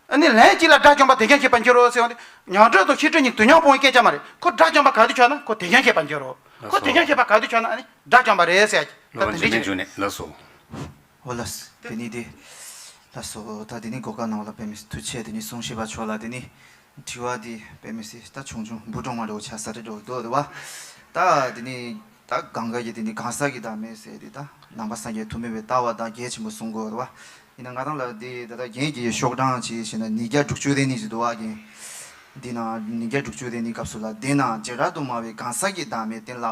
ཨ་ནི་ལན་གཅིག་ལ་དགྲ་བཅོམ་པ་དེ་བཞིན་གཤེགས་པར་འགྱུར་རོ་ཟེར་འོང་དུས་མྱང་འདས་དང་ཤེས་སྒྲིབ་གཉིས་དུས་མཉམ་སྤོང་བའི་སྐད་ཆ་མ་རེད། ཁོ་དགྲ་བཅོམ་པ་ག་དུས་ཆགས་ན་ཁོ་དེ་བཞིན་གཤེགས་པར་འགྱུར་རོ། ཁོ་དེ་བཞིན་གཤེགས་པ་ག་དུས་ཆགས་ན་ཨ་ནི་དགྲ་བཅོམ་པ་རེད་ཟེར་ཡ་གི་ད་དེ་འདྲ་ཅིག་རེད། ལགས་སོ། ཨོ་ལགས་སོ། དེ་ནི་དེ། ལགས་སོ། ད་དེ་ནི་གོ་སྐབས་གནང་བ་ལ་དཔེ་མི་སྲིད་ཐུགས་རྗེ་ཆེ། དེ་ནི་གསུང་བཤད་པ་མཆོག་ལ་དེ་ནི་དྲི་བ་དེ་དཔེ་མི་སྲིད་ད་ཆུང་ཆུང་འབུ་གྲོག་མ་འདྲ་བོ་ཆགས་ས་རེད་འགྲོ་འདུག་རེད་བ། ད་དེ་ནི་ད་གང་ག་གི་དེ་ནི་གང་ཟག་གི་བདག་མེད་ཟེར་དེ་ད་ནང་པ་སངས་རྒྱས་ཐོགས་མེད་པའི་ལྟ་བ་དང་གལ་ཆེན་པོ་གསུང་དགོས་རེད་བ། ཡིན་ན་ང་རང་ལ་དེ་ད་ལྟ་རྒན་གྱི་ཤོག་གྲངས་ཅིག་བྱས་ན་ཉིས་བརྒྱ་དྲུག་ཅུ་རེ་གཉིས་ཅིག་འདུག་བ། རྒན་འདི་ན་ཉིས་བརྒྱ་དྲུག་ཅུ་རེ་གཉིས་སྐབས་སུ་ལ་དེ་ན་བྱེ་བྲག་ཏུ་སྨྲ་བའི་གང་ཟག་གི་བདག་མེད་གཏན་ལ་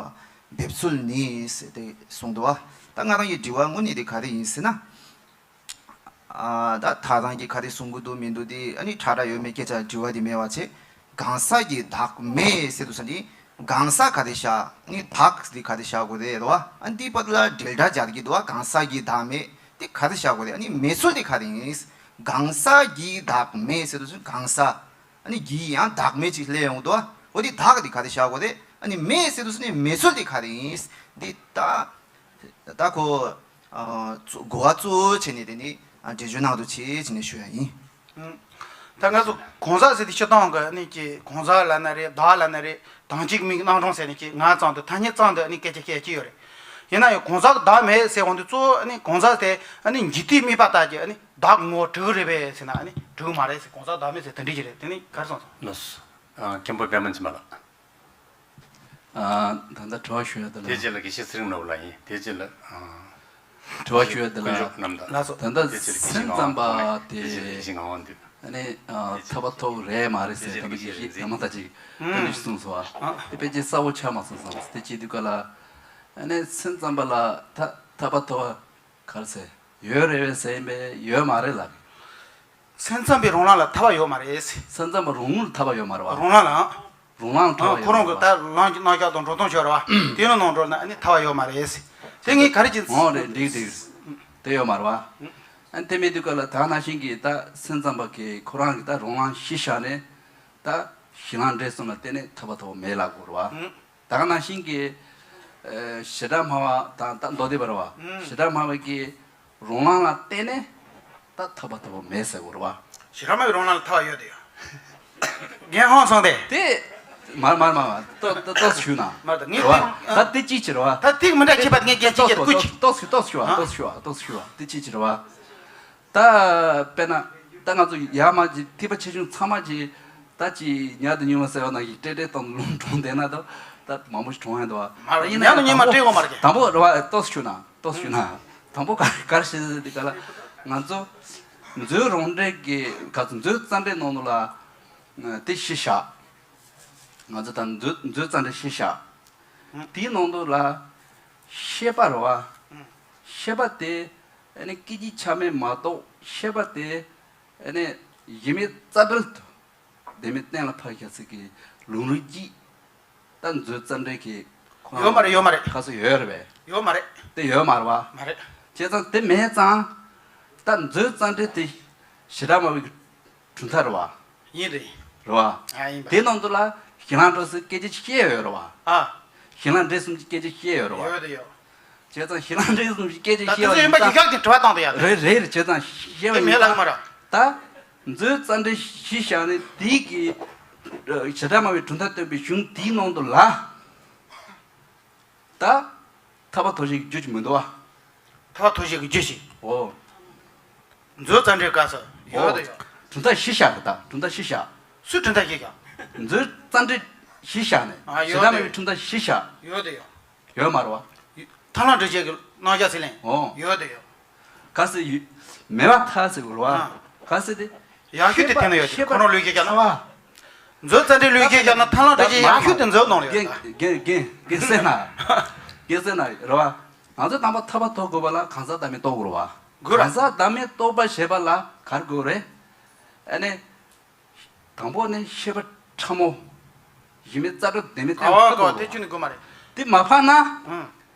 འབེབས་ཚུལ་ནི་ཟེར་ཏེ་གསུངས་འདུག་བ། ད་ང་རང་གི་དྲི་བ་དངོས་གནས་དེ་ག་རེ་ཡིན་ཟེར་ན། ཨ་ད་ད་རང་གིས་ག་རེ་གསུང་གི་འདུག་མི་འདུག་དེ་ཨ་ནི་ཁྲ་ཁྲ་ཡོད་མེད་སྐད་ཆ་དྲི་བ་དེ་མེད་པ་བྱས། གང་ཟག་གི་བདག་མེད་ཟེར་དུས་ཙམ་ནི་གང་ཟག་ག་རེ་བཞག་ནི་བདག་དེ་ག་རེ་བཞག་དགོས་རེད་བ། ཨ་འདིའི་བར་ལ་འབྲེལ་སྒྲ་སྦྱར་གྱི་འདུག་བ། གང་ཟག་གི་བདག་མེད་དེ་ག་རེ་བཞག་དགོས་རེད། ཨ་ནི་མེད་ཚུལ་དེ་ག་རེ་ཡིན། གང་ཟག་གི་བདག་མེད་ཟེར་དུས་ཙམ་གང་ཟག་ཨ་ནི་གི་ཡང་བདག་མེད་ཅིག་སླེབས་ཡོང་འདུག་བ། འོ་དེ་བདག་དེ་ག་རེ་བཞག་དགོས་རེད། ཨ་ནི་མེད་ཟེར་དུས་ཙམ་ནི་མེད་ཚུལ་དེ་ག་རེ་ཡིན། འདི་ད། ད་ཁོ། ཨ་གཙོ་གོ་བ་གཙོ་བོ་བྱས་ནས་དེ་ནི་ཨ་འགྲེལ་བརྗོད་གནང་རོགས་བྱེད་ཅེས་ནས་ཞུ་ཡ་ཡིན། ཨང་། ད་ང་ཚོ་གང་ཟག་ཟེར་དུས་སྤྱིར་བཏང་གི་ནི་ཀྱི་གང་ཟག་ལབ་ན་རེད། བདག་ལབ་ན་རེད། དོན་གཅིག་མིང་རྣམ་གྲངས་ཟེར་ནས་ཀྱི་ང་ཚང་དུ་ཐ་སྙད་ཙམ་དུ་ནི་སྐད་ཆ་བཤད་ཀྱི་ཡོད་རེད། ཡིན་ན་ཡང་གང་ཟག་བདག་མེད་ཟེར་འོང་དུས་གཙོ་བོ་ནི་གང་ཟག་དེ་ནི་འཇིག་རྟེན་དམིགས་པ་ལྟར་གྱི་ནི་བདག་ངོ་བོ་གྲུབ་རེད་པས་ཟེར་ན་ནི་གྲུབ་མ་རེད་ཟེར། གང་ཟག་བདག་མེད་ཟེར་དེ་འདྲ་ཞིག་རེད། དེ་ནི་ག་རེ་སོང་སོང་། ལགས་སོ། ཨ་མཁན་པོ་པད་མ་འཛིན་མ་ལགས། ཨ་ད་ལྟ་དྲི་བ་ཞུ་ཡ་དེ་ལ། དེ་རྗེས་ལ་དགེ་བཤེས་ཚེ་རིང་ནོར་བུ་ལགས་ཡིན། དེ་རྗེས་ལ་ཨ་དྲི་བ་ཞུ་ཡ་དེ་ལ། དཀོན་མཆོག་རྣམ་དག་ལགས་སོ། ད་ལྟ་དེ་རྗེས་ལ་དགེ་བཤེས་སེམས་ཙམ་པ་དེ། དེ་རྗེས་ལ་དགེ་བཤེས་ངག་དབང་འདུས། ཨ་ནི་ཨ་ཐར་པ་ཐོབ་རེད་མ་རེད་ཟེར། དེ་རྗེས་ལ་ད་དགེ་བཤེས་ཡ་མ་ད་ཅིག་ཨ་ནི་གསུངས་སོང་བ། དེ་དཔེ་ཅིག་གསལ་པོ་ཆགས་མ་སོང་བསམ། དེ་བྱེད་དུས་ག་ལ་ཨ་ནི་སེམས་ཙམ་པ་ལ་ཐ་ཐར་པ་ཐོབ་པ་ག་རེ་ཟེར་ཡོད་རེད་པས་ཟེར་ཡིན་པས་ཡོད་མ་རེད་ལབ། སེམས་ཙམ་པའི་རང་ལམ་ལ་ཐར་པ་ཡོད་མ་རེད། སེམས་ཙམ་པ་རང་ལུགས་ལ་ཐར་པ་ཡོད་མ་རེད་བ། རང་ལམ་ལ། རང་ལམ་ལ་ཐར་པ་ཡོད་མ་རེད་བ། ཁོ་རང་གི་ད་ལམ་གྱི་རྣམ་གཞག་དང་འགྲོ་སྟངས་ཤོར་བ། དེ་ནི་ནང་འགྲོ་ན་ཨ་ནི་ཐར་པ་ཡོད་མ་རེད། དེ་ངས་ག་རེ་བྱེད། འོང་རེད། འགྲིག་འགྲིག་དེ་ཡོད་མ་རེད་བ། ཨ་ནི་དེ་མེད་དུས་ག་ལ་ད་ནང་བཞིན་གྱི་ད་སེམས་ཙམ་པ་གི་ཁོ་རང་གི་ད་རང་ལམ་གཞི་བཞག་ནས་ད་གཞི་ལམ་འབྲས་གསུམ་ལ་བརྟེན་ནས་ཐར་པ་ཐོབ་པ་མེད་ལབ་དགོས་རེད་བ། ད་ག་ནང་བཞིན་གྱི་ཨ་བྱེ་བྲག་སྨྲ་བ་དང་ད་མདོ་སྡེ་པ་རེད་བ། བྱེ་བྲག་སྨྲ་བ་གི་རང་ལམ་ལ་བརྟེན་ནས་ད་ཐར་པ་ཐོབ་པ་མེད་ཟེར་དགོས་རེད་བ། བྱེ་བྲག་སྨྲ་བའི་རང་ལམ་ལ་ཐར་པ་ཡོད་དེ་ཡོད། རྒན་ཧང་སོང་སྟེ། དེ། མར་མར་མར་མར་ཏོག་ཏོག་ཏོག་ཞུ་ན། མར་ད་ངས་རེད་བ། ད་དེ་ཅི་ཅི་རེད་བ། ད་ཐིག་མི་འདྲ་ཁྱད་པར་ངས་རྒྱལ་སྤྱི་རྒྱལ་ཀུ་ཅི། ཏོག་ཞུ་ཏོག་ཞུ་བ་ཨ། ཏོག་ཞུ་བ་ཏོག་ཞུ་བ་དེ་ཅི་ཅི་རེད་བ། ད་དཔེར་ན་ད་ང་ཚོ་ཡར་མར་གྱི་ཐིགས་པ་ཆེ་ཆུང་ཚང་མ་གྱི་ད་ཅི་ཉལ་དང་ཉལ་མ་ཟེར་བ་ནང་བཞིན་སྤྲེལ་སྤྲེལ་དང་ལུང་དྲངས་བསྡད་ན་ད་ད་མང་པོ་ཞིག་གྲོངས་ཡ་འདུག་བ། མར་ཡིན་ན་ཉལ་དང་ཉལ་མ་དང་པོ་སྤྲེལ་བ་མར་གྱི། དང་པོ་རེད་བ། ཏོག་ཞུ་ན། ཏོག་ཞུ་ན། དང་པོ་ག་ག་རེ་བཤད་ཟེར་དེ་ག་ལ། ང་ཚོ་མཛོད་རང་འགྲེལ་གྱི་ག་ཚོད་མཛོད་རྩ་འགྲེལ་ནང་དུ་ལ་དེ་གཞི་བཞག་ང་ཚོ་ད་མཛོད་མཛོད་རྩ་འགྲེལ་གཞི་བཞག་དེའི་ནང་དུ་ལ་ཤེས་པ་རེད་བ། ཤེས་པ་དེ་ཨ་ནི་སྐད་ཅིག་ཆ་མེད་མ་གཏོགས་ཤེས་པ་དེ་ཨ་ནི་གཞི་མེད་རྩ་བྲལ་དུ། བདེན་མེད་གཏན་ལ་ཕབ་བཞག་ཚིག་གི་ལུང་རིགས་ཀྱིས་ད་མཛོད་རྩ་འགྲེལ་གྱི་ཁོ་ཡོད་མ་རེད། ཡོད་མ་རེད། ཁ་སོ་ཡོད་རེད་པས། ཡོད་མ་རེད། དེ་ཡོད་མ་རེད་བ། མ་རེད། བྱས་ཙང་དེ་མེད་ཙང་ད་མཛོད་རྩ་འགྲེལ་དེ་བྱེ་བྲག་སྨྲ་བའི་གྲུབ་མཐའ་རེད་བ། ཡིན་རེད། རེད་བ། ཨ་ཡིན་པ། དེ་ནང་དུ་ལ་གཞི་ལམ་འབྲས་གསུམ་སྐད་ཆ་བཤད་ཡོད་རེད་བ། ཨ། གཞི་ལམ་འབྲས་གསུམ་གྱི་སྐད་ཆ་བཤད་ཡོད་རེད་བ། ཡོད་རེད་ཡོད། བྱས་ཙང་གཞི་ལམ་འབྲས་གསུམ་གྱི་སྐད་ཆ་ད་དེ་བཤད་ཡོད་ཚོ་ཡིན་པ་ཡིན་ཙང་། གཞི་ཁག་གི་དྲི་བ་བཏང་དུ་ཡ་རེད། རེད་རེད། བྱས་ཙང་བཤད་པ་དེ་མེད་ཡིན་ལགས་ཙང་མ་ར། ད། མཛོད་རྩ་འགྲེལ་གཞི་བཞག་ནས་དེའི་གི་བྱེ་བྲག་སྨྲ་བའི་གྲུབ་མཐའ་སྟོན་པའི་གཞུང་དེའི་ནང་དུ་ལ། ད། ཐར་པ་ཐོབ་བྱེད་ཀྱི་རྒྱུ་ཅིག་མི་འདུག་བ། ཐར་པ་ཐོབ་བྱེད་ཀྱི་རྒྱུ་ཞིག་ཨོ། མཛོད་རྩ་འགྲེལ་སྐབས་སུ་ཡོད་ཨོ། དོ་ཡོད། གྲུབ་མཐའ་གཞི་བཞག་རེད་ད། གྲུབ་མཐའ་གཞི་བཞག་སུས་གྲུབ་མཐའ་གཞི་བཞག་མཛོད་རྩ་འགྲེལ་གཞི་བཞག་ནས་ཨ་བྱེ་ཡོད་བྲག་དོ་སྨྲ་བའི་ཡོད། གྲུབ་མཐའ་གཞི་བཞག་ཡོད་དོ་ཡོད། ཡོད་མ་རེད་བ། ཐར་ལམ་སྒྲུབ་བྱེད་ཀྱི་རྣམ་གཞག་ཟེར་ལེན། ཨོ། ཡོད་དོ་ཡོད། ག་ཟེར་ཡོད། མེད་པར་ཐལ་ཟེར་དགོས་རེད་བ། ཨ། ག་ཟེར་ཏེ། ཡག་ཤོས་དེ་ཤེས་པ་དེ་ན་ཡོད་དེ། ཤེས་པ་ཁོ་རང་ལུས་ཀྱི་རྒྱ་ན། ཨ། མཛོད་རྩ་འགྲེལ་ལུས་ཀྱི་རྒྱ་ན་ཐར་ལམ་སྒྲུབ་བྱེད་ཡག་ཤོས་དེ་མཛོད་ནང་ལ་ཡོད་རྒན་དེ། རྒན་རྒན་རྒན་སེ་ན། རྒན་སེ་ན་རེད་བ། ང་ཚོས་དམ་པ་ཐར་པ་ཐོབ་དགོས་པ་ལ་གང་ཟག་བདག་མེད་རྟོགས་དགོས་རེད་བ། དགོས་ར། གང་ཟག་བདག་མེད་རྟོགས་པ་ཞེས་པ་ལ་ག་རེ་དགོས་རེད། ཨ་ནི། དང་པོ་ནི་ཤེས་པ་ཕྲ་མོ། གཞི་མེད་རྩ་བྲལ་བདེན་མེད་གཏན་ལ་ཕབ་དགོས་རེད། དེ་ཆུ་ནི་དགོས་མ་རེད། དེ་མ་ཕབ་ན། ཨང་།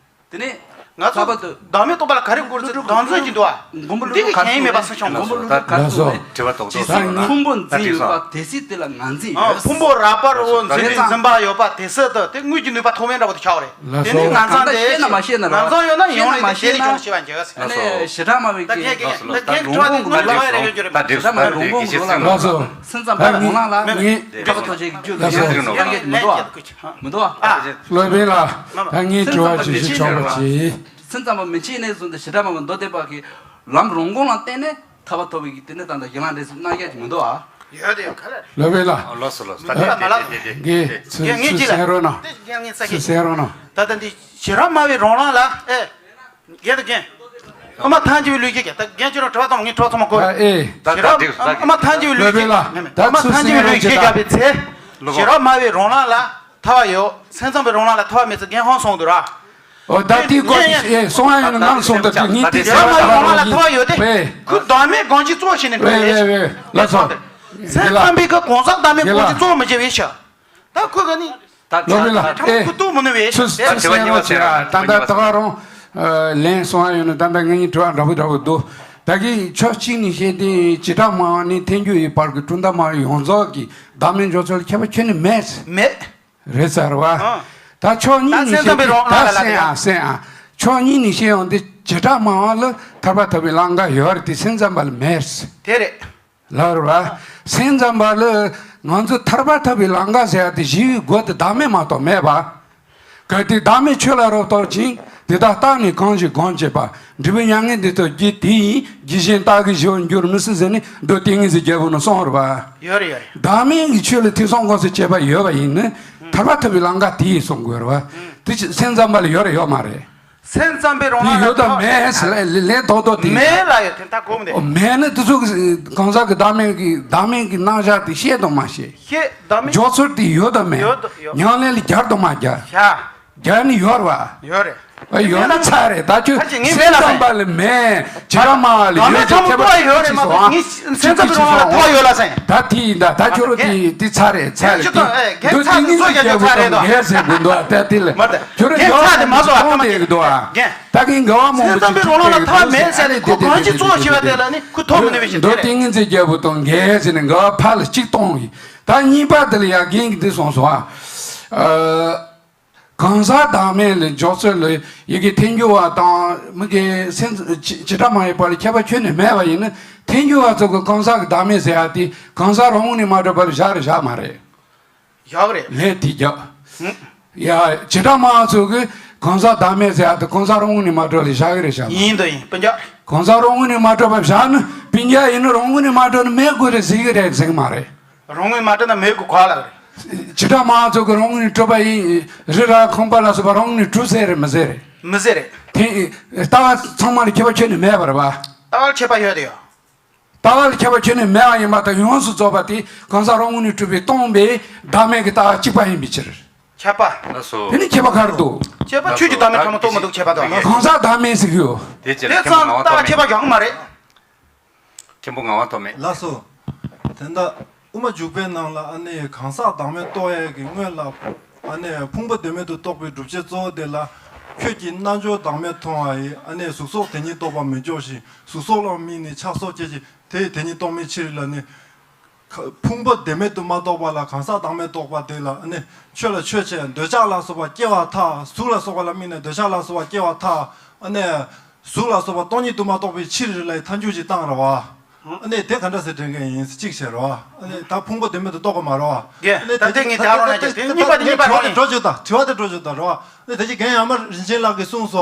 དེ་ནས། ང་ཚོ་ལྷག་པར་དུ་བདག་མེད་རྟོགས་པ་ལ་ག་རེ་དགོས་རེད་ཟེར་བདག་འཛིན་གྱི་འདུག་ཨ། མགོན་པོ་ཀླུ་འདི་གི་སྒྲུབ་ཁ་ཁྱད་མེད་པ་སུ་བྱུང་མགོན་པོ་ཀླུ་སྒྲུབ་ཁ་ཁྱད་མེད་པ་སུ་བྱུང་མགོན་པོ་ཀླུ་སྒྲུབ་ཁ་ཁྱད་མེད་པ་སུ་བྱུང་། ད་ཕུང་པོ་འཛིན་ཡོད་པ་དེ་སྲིད་དེ་ལ་ངར་འཛིན་ཡོད། ཕུང་པོ་རགས་པ་རི་བོ་འཛིན་པའི་འཛིན་པ་ཡོད་པ་དེ་སྲིད་དུ་དེ་དངོས་ཀྱི་ནུས་པ་ཐོགས་མེད་འདྲ་བོ་དེ་ཆགས་རེད། ལགས་སོ། དེ་ནས་ངར་འཛིན་དེ་ཤེས་ན་མ་ཤེས་ན་ར། ངར་འཛིན་ཡོད་ན་ཡོང་ནས་དེ་ཤེས་རེད་ཀྱང་ཤེས་པ་འགྱུར་ཨ་ནི་ཞེ་དྲག་སྨྲ་བའི་གི་ད་ཁྱེད་ཀྱིས་ད་ཁྱེད་ཀྱིས་ཁྲོ་བ་དེ་ངོ་ལ་བ་རེ་ཡོད་རྒྱུ་རེད། ད་འགྲིག་སོང་ད་འགྲིག་གི་ཤེས་སེམས་ལ། ལགས་སོ། སེམས་ཙམ་པ་ངོ་ལ་ལ་ངས་ཐར་པ་ཐོབ་བྱེད་ཀྱི་རྒྱུ་ལ་ཡོད་ཡོད་ཀྱི་མི་འདུག་ཨ། མི་འདུག་ཨ། སློབ་དཔོན་ལགས་ད་ངས་དྲི་བ་ཅིག་ཞུ་ཆོག་པ་ཅིག་སེམས་ཙམ་པ་མི་ཕྱེད་ནས་བཟུང་སྟེ་ཞེ་དྲག་སྨྲ་བའི་མདོ་སྡེ་པ་གི་ལམ་རང་གོང་ལ་བརྟེན་ནས་ཐར་པ་ཐོབ་པའི་གི་དེ་ནས་ད་ལྟ་ཡན་ལག་འབྲས་གསུམ་གནང་ཡག་ཅིག་མི་འདུག་ཨ། ཡོད་དེ་ཡོད་ག་ལ། སློབ་དཔོན་ལགས། ལགས་སོ་ལགས་སོ། ད་དེ་ད་མ་ལགས། དེ་དེ་དེ་ངས་ཚུལ་ངས་ཚུལ་ཅི་ལ། གསན་རོགས་གནང་། དེ་ངས་ཚ་ཚུལ་གསན་རོགས་གནང་། ད་ལྟ་འདི་ཞེ་དྲག་སྨྲ་བའི་རང་ལ་ལ་ཨེ། རྒན་དང་རྒན། ཨ་མ་ཐང་ཆེ་བའི་ལུས་སྐྱེས་ཀྱང་ད་རྒན་ཁྱོད་རང་དྲི་བ་གཏོང་ངས་དྲི་བ་ཚང་མ་གོ། ཨ་ཨེ། ད་ད་འགྲིག་ད་ཨ་མ་ཐང་ཆེ་བའི་ལུས་སྐྱེས་ཀྱང་ཨ་མ་ཐང་ཆེ་བའི་ལུས་སྐྱེས་བརྒྱབ་པའི་ཚེ། ཞེ་དྲག་སྨྲ་བའི་རང་ལ་ལ་ཐར་བ་ཡོད། སེམས་ཙམ་པའི་རང་ལ་ལ་ཐར་བ་མེད་ཚེ་རྒན་ཧང་སོང་འདུག་ར། ཨོ་ད་དེའི་སྐོར་གྱི་ཨེ་གསུང་བ་ཡོད་ན་ནམ་སོང་ད་དེ་ངས་དེ་ཞེ་དྲག་སྨྲ་བའི་རང་ལ་ལ་ཐར་བ་ཡོད་དེ། ཁུ་བདག་མེད་གང་ཅི་གཙོ་བྱས་ནས་འགྲོ་ཡས། ལགས་སོ། སེམས་ཙམ་པའི་ཁུ་གང་ཟག་བདག་མེད་གང་ཅི་གཙོ་མི་བྱེད་པའི་ཤ། ད་ཁོ་ག་ནི། ད་ལོ་རེ་ལ་ཨེ་ཁུ་ཏུ་མི་ནུ་བའི་ཚུལ་ཚུལ་སེང་རོགས་བྱེད་ཨ། ད་ད་ད་ག་རང་ལན་གསུང་ཨ་ཡོད་ན་ད་ད་ངེད་གཉིས་དྲི་བ་འདྲ་པོ་འདྲ་པོ་འདུག་ད་གི་ཕྱོགས་གཅིག་ནས་བཤད་དེ་བྱེ་བྲག་སྨྲ་བ་ནས་ཐལ་འགྱུར་བའི་བར་གྱི་གྲུབ་མཐའ་སྨྲ་བ་ཡོངས་རྫོགས་ཀྱི་བདག་མེད་འཇོག་ཚུལ་ཁྱད་པར་ཁྱོན་ནས་མེད། མེད། རེད་ཟེར་བ། ཨང་། ད་ཕྱོགས་གཉིས་ནས་བཤད་དེ་ད་སེང་ཨ་སེང་ཨ། ཕྱོགས་གཉིས་ནས་བཤད་ཡོང་དེ་བྱེ་བྲག་སྨྲ་བ་ལ་ཐར་པ་ཐོབ་པའི་ལམ་ཁ་ཡོད་རེད་དེ་སེམས་ཙམ་པ་ལ་མེད། དེ་རེད། ལབ་རེད་བ། སེམས་ཙམ་པ་ལ་ང་ཚོ་ཐར་པ་ཐོབ་པའི་ལམ་ཁ་ཟེར་ཡ་དེ་ཞི་བའི་སྒོ་དེ་བདག་མེད་མ་གཏོགས་མེད་པ། གལ་ཏེ་བདག་མེད་ཆོས་ལ་རབ་རྟོག་ཅིང་། དེ་དག་བརྟགས་ནས་གང་ཞིག་སྒོམ་བྱེད་པ། འབྲས་བུ་མྱ་ངན་འདི་ལྟར་བགྱི། དེ་ཡིས་བགྱི་ཞིང་བདག་གིས་ཞི་བར་འགྱུར་མི་སྲིད་ཟེར་ནས་མདོ་ཏིང་ངེ་འཛིན་རྒྱལ་པོ་ནས་གསུངས་པ་རེད་བ། ཡོད་རེད་ཡོད་རེད། བདག་མེད་ཀྱི་ཆོས་ལ་ཐེ་ཚོམ་སྒོམ་ཚུལ་བྱེད་པ་ཡོད་པ་ཡིན་ན། ཐར་པ་ཐོབ་པའི་ལམ་ཁ་དེ་ཡིས་གསུང་དགོས་རེད་བ། དེ་ཅི་སེམས་ཙམ་པ་ལ་ཡོད་རེད་ཡོད་མ་རེད། སེམས་ཙམ་པའི་རང་དེ་ལ་ཡོད་དམ་མེད་ཟེར་ལ་ལན་ཏོག་ཏོག་དེ་མེད་ལ་ཡོད་དེ་ད་གོ་མི་འདུག་ཨོ་མེད་ན་དེ་ཚོ་གང་ཟག་གི་བདག་མེད་ཀྱི་བདག་མེད་ཀྱི་རྣམ་གཞག་དེ་ཤེས་དང་མ་ཤེས། ཤེས་བདག་མེད་འཇོག་ཚུལ་དེ་ཡོད་དམ་མེད། ཡོད་དོ་ཡོད། ཉམས་ལེན་ལ་སྦྱར་དང་མ་སྦྱར། ཤ། སྦྱར་ནི་ཡོད་རེད་བ། ཡོད་རེད། ཨ་ཡོད་ན་ཚར་རེད་ད་ཁྱོད་ཁ་ཅིག་ངས་སེམས་མེད་ལ་ཙམ་པ་ལ་མེད་བྱེ་བྲག་སྨྲ་བ་ལ་ཡོད་ཅེས་ཁྱད་པར་ཡོད་རེད་མ་གཏོགས་ངས་སེམས་ཙམ་པའི་རང་ལ་ཐོག་ཡོད་ལ་སེམས། ད་དེ་ཡིན་ད་ད་ཁྱོད་རང་དེ་དེ་ཚར་རེད་ཚར་རེད་དེ་འདུག་ཏིང་ངེ་འཛིན་རྒྱལ་པོ་དང་འགལ་ཟེར་དགོས་འདུག་ད་དེ་ལ་ཁྱོད་རང་རྒྱལ་བ་མང་པོ་ཅིག་མཐོང་བསྡད་ཀྱི་འདུག་ཨ། ད་གིན་རྒྱལ་བ་མང་པོ་ཅིག་མཐོང་བསྡད་ཀྱི་འདུག་ཟེར་ནས་དེ་དེ་དེ་དེ་དེ་དེ་འདུག་ཏིང་ངེ་འཛིན་རྒྱལ་པོ་དང་འགལ་ཟེར་ནས་རྒྱལ་བ་ཕར་ལ་གཅིག་གཏོང་ཡིན། ད་གཉིས་པ་དེ་ལ་ཡ་རྒན་གྱིས་འདི་གསུངས་སོང་ཨ། གང་ཟག་བདག་མེད་ལ་འཇོག་ཚུལ་ལ་ཡི་གེ་ཐལ་འགྱུར་བ་དང་མི་གི་སེམས་བྱེ་བྲག་སྨྲ་བའི་བར་ལ་ཁྱད་པར་ཁྱོན་ནས་མེད་པ་ཡིན་ན་ཐལ་འགྱུར་བ་ཚོ་གི་གང་ཟག་གི་བདག་མེད་ཟེར་ཡ་དེ་གང་ཟག་རང་ངོས་ནས་མ་གྲུབ་པ་ལ་བཞག་རེད་བཞག་མ་རེད། བཞག་རེད། ལན་དེ་རྒྱག་ཡ་བྱེ་བྲག་སྨྲ་བ་ཚོ་གི་གང་ཟག་བདག་མེད་ཟེར་ཡ་དེ་གང་ཟག་རང་ངོས་ནས་མ་གྲུབ་པ་ལ་བཞག་གི་རེད་བཞག་མ་རེད། ཡིན་དོ་ཡིན་སྤུན་ཀྱག་གང་ཟག་རང་ངོས་ནས་མ་གྲུབ་པ་བཞག་ན་སྤུན་ཀྱག་ཡིན་ན་རང་ངོས་ནས་མ་གྲུབ་ན་མེད་དགོས་རེད་ཟེར་གི་རེད་ཟེར་གི་མ་རེད། རང་ངོས་མ་གྲུབ་ན་མེད་དགོས་ག་ལ་རེད། བྱེ་བྲག་སྨྲ་བ་ཚོ་གི་རང་ངོས་ནས་གྲུབ་པ་ཡིན། རི་ར་ཁང་པ་ལ་སོགས་པ་རང་ངོས་ནས་གྲུབ་ཟེར་རེད་མི་ཟེར་རེད། མི་ཟེར་རེད། དེ་ལྟ་བ་ཚང་མ་ལ་ཁྱད་པར་ཁྱོན་ནས་མེད་པ་རེད་བ། ལྟ་བ་ལ་ཁྱད་པར་ཡོད་དེ་ཡོད། ལྟ་བ་ལ་ཁྱད་པར་ཁྱོན་ནས་མེད་པ་ཡིན་པ་དང་ཡོངས་སུ་རྫོགས་པ་དེ་གང་ཟག་རང་ངོས་ནས་གྲུབ་པའི་སྟོང་པའི་བདག་མེད་ཀྱི་ལྟ་བ་གཅིག་པ་ཡིན་པའི་ཕྱིར། ཁྱད་པར། ལགས་སོ། དེ་ནི་ཁྱད་པར་ག་རེ་འདུག་ཁྱད་པར་ཆོས་ཀྱི་བདག་མེད་ཕྲ་མོ་རྟོགས་མི་འདུག་ཁྱད་པར་དང་། གང་ཟག་བདག་མེད་ཟེར་གྱི་ཡོད། དེ་ཅི་ལ་དེ་ཁྱད་པར་ཙམ་ངང་པ་ལྟ་བ་ཐོབ་མེད། ཁྱད་པར་ཡོང་གི་མ་རེད། ཁྱེད་པོ་ངང་པ་ཐོབ་མེད། ལགས་སོ། དེ་འདྲ་དབུ་མ་འཇུག་པའི་ནང་ལ་ཨ་ནི་གང་ཟག་བདག་མེད་རྟོགས་ཡས་ཀྱི་སྔོན་ལ་ཨ་ནི་ཕུང་པོ་བདེན་མེད་དུ་རྟོགས་པའི་སྒྲུབ་བྱེད་གཙོ་བོ་དེ་ལ་ཁྱོད་ཀྱིས་རྣལ་འབྱོར་བདག་མེད་མཐོང་བ་ཡིས་ཨ་ནི་གཟུགས་སོགས་དེ་ཉིད་རྟོགས་པར་མི་འཇོག་ཞིང་གཟུགས་སོགས་ལ་དམིགས་ནས་ཆགས་སོགས་སྐྱེད་ཅིང་དེ་ཡི་དེ་ཉིད་རྟོགས་མིན་ཕྱིར་ལ་ནི། ཕུང་པོ་བདེན་མེད་དུ་མ་རྟོགས་པ་ལ་གང་ཟག་བདག་མེད་རྟོགས་པ་དེ་ལ་ཨ་ནི་ཆོས་ལ་ཆོས་ཅན་འདོད་ཆགས་ལ་སོགས་པ་སྐྱེ་བ་ཐལ། གཟུགས་ལ་སོགས་པ་ལ་དམིགས་ནས་འདོད་ཆགས་ལ་སོགས་པ་སྐྱེ་བ་ཐལ། ཨ་ནི། གཟུགས་ལ་སོགས་པ་སྟོང་ཉིད་དུ་མ་རྟོགས་པའི་ཕྱིར་ལ་ཐལ་འགྱུར་ཅིག་བཏང་ར་བ། ཨ་ནི་དེ་ག་འདྲ་སེ་དྲན་མཁན་ཡིན་གཅིག་བྱས་ར་བ། ཨ་ནི་ད་ཕུང་པོ་བདེན་མེད་དུ་རྟོགས་ཀྱི་མ་ར་བ། རྒན། ཨ་ནི་ད་དེ་ངས་ད་རོགས་ན་ཅིག་དེ་གཉིས་པ་དེ་གཉིས་པ་རོགས་ནི། དྲི་བ་དེ་འགྲོ་ཅིག་དང་དྲི་བ་དེ་འགྲོ་ཅིག་དང་ར་བ། ཨ་ནི་ད་ཅི་རྒན་ཡར་མར་རིན་ཆེན་ལགས་ཀྱིས་གསུངས་སོ།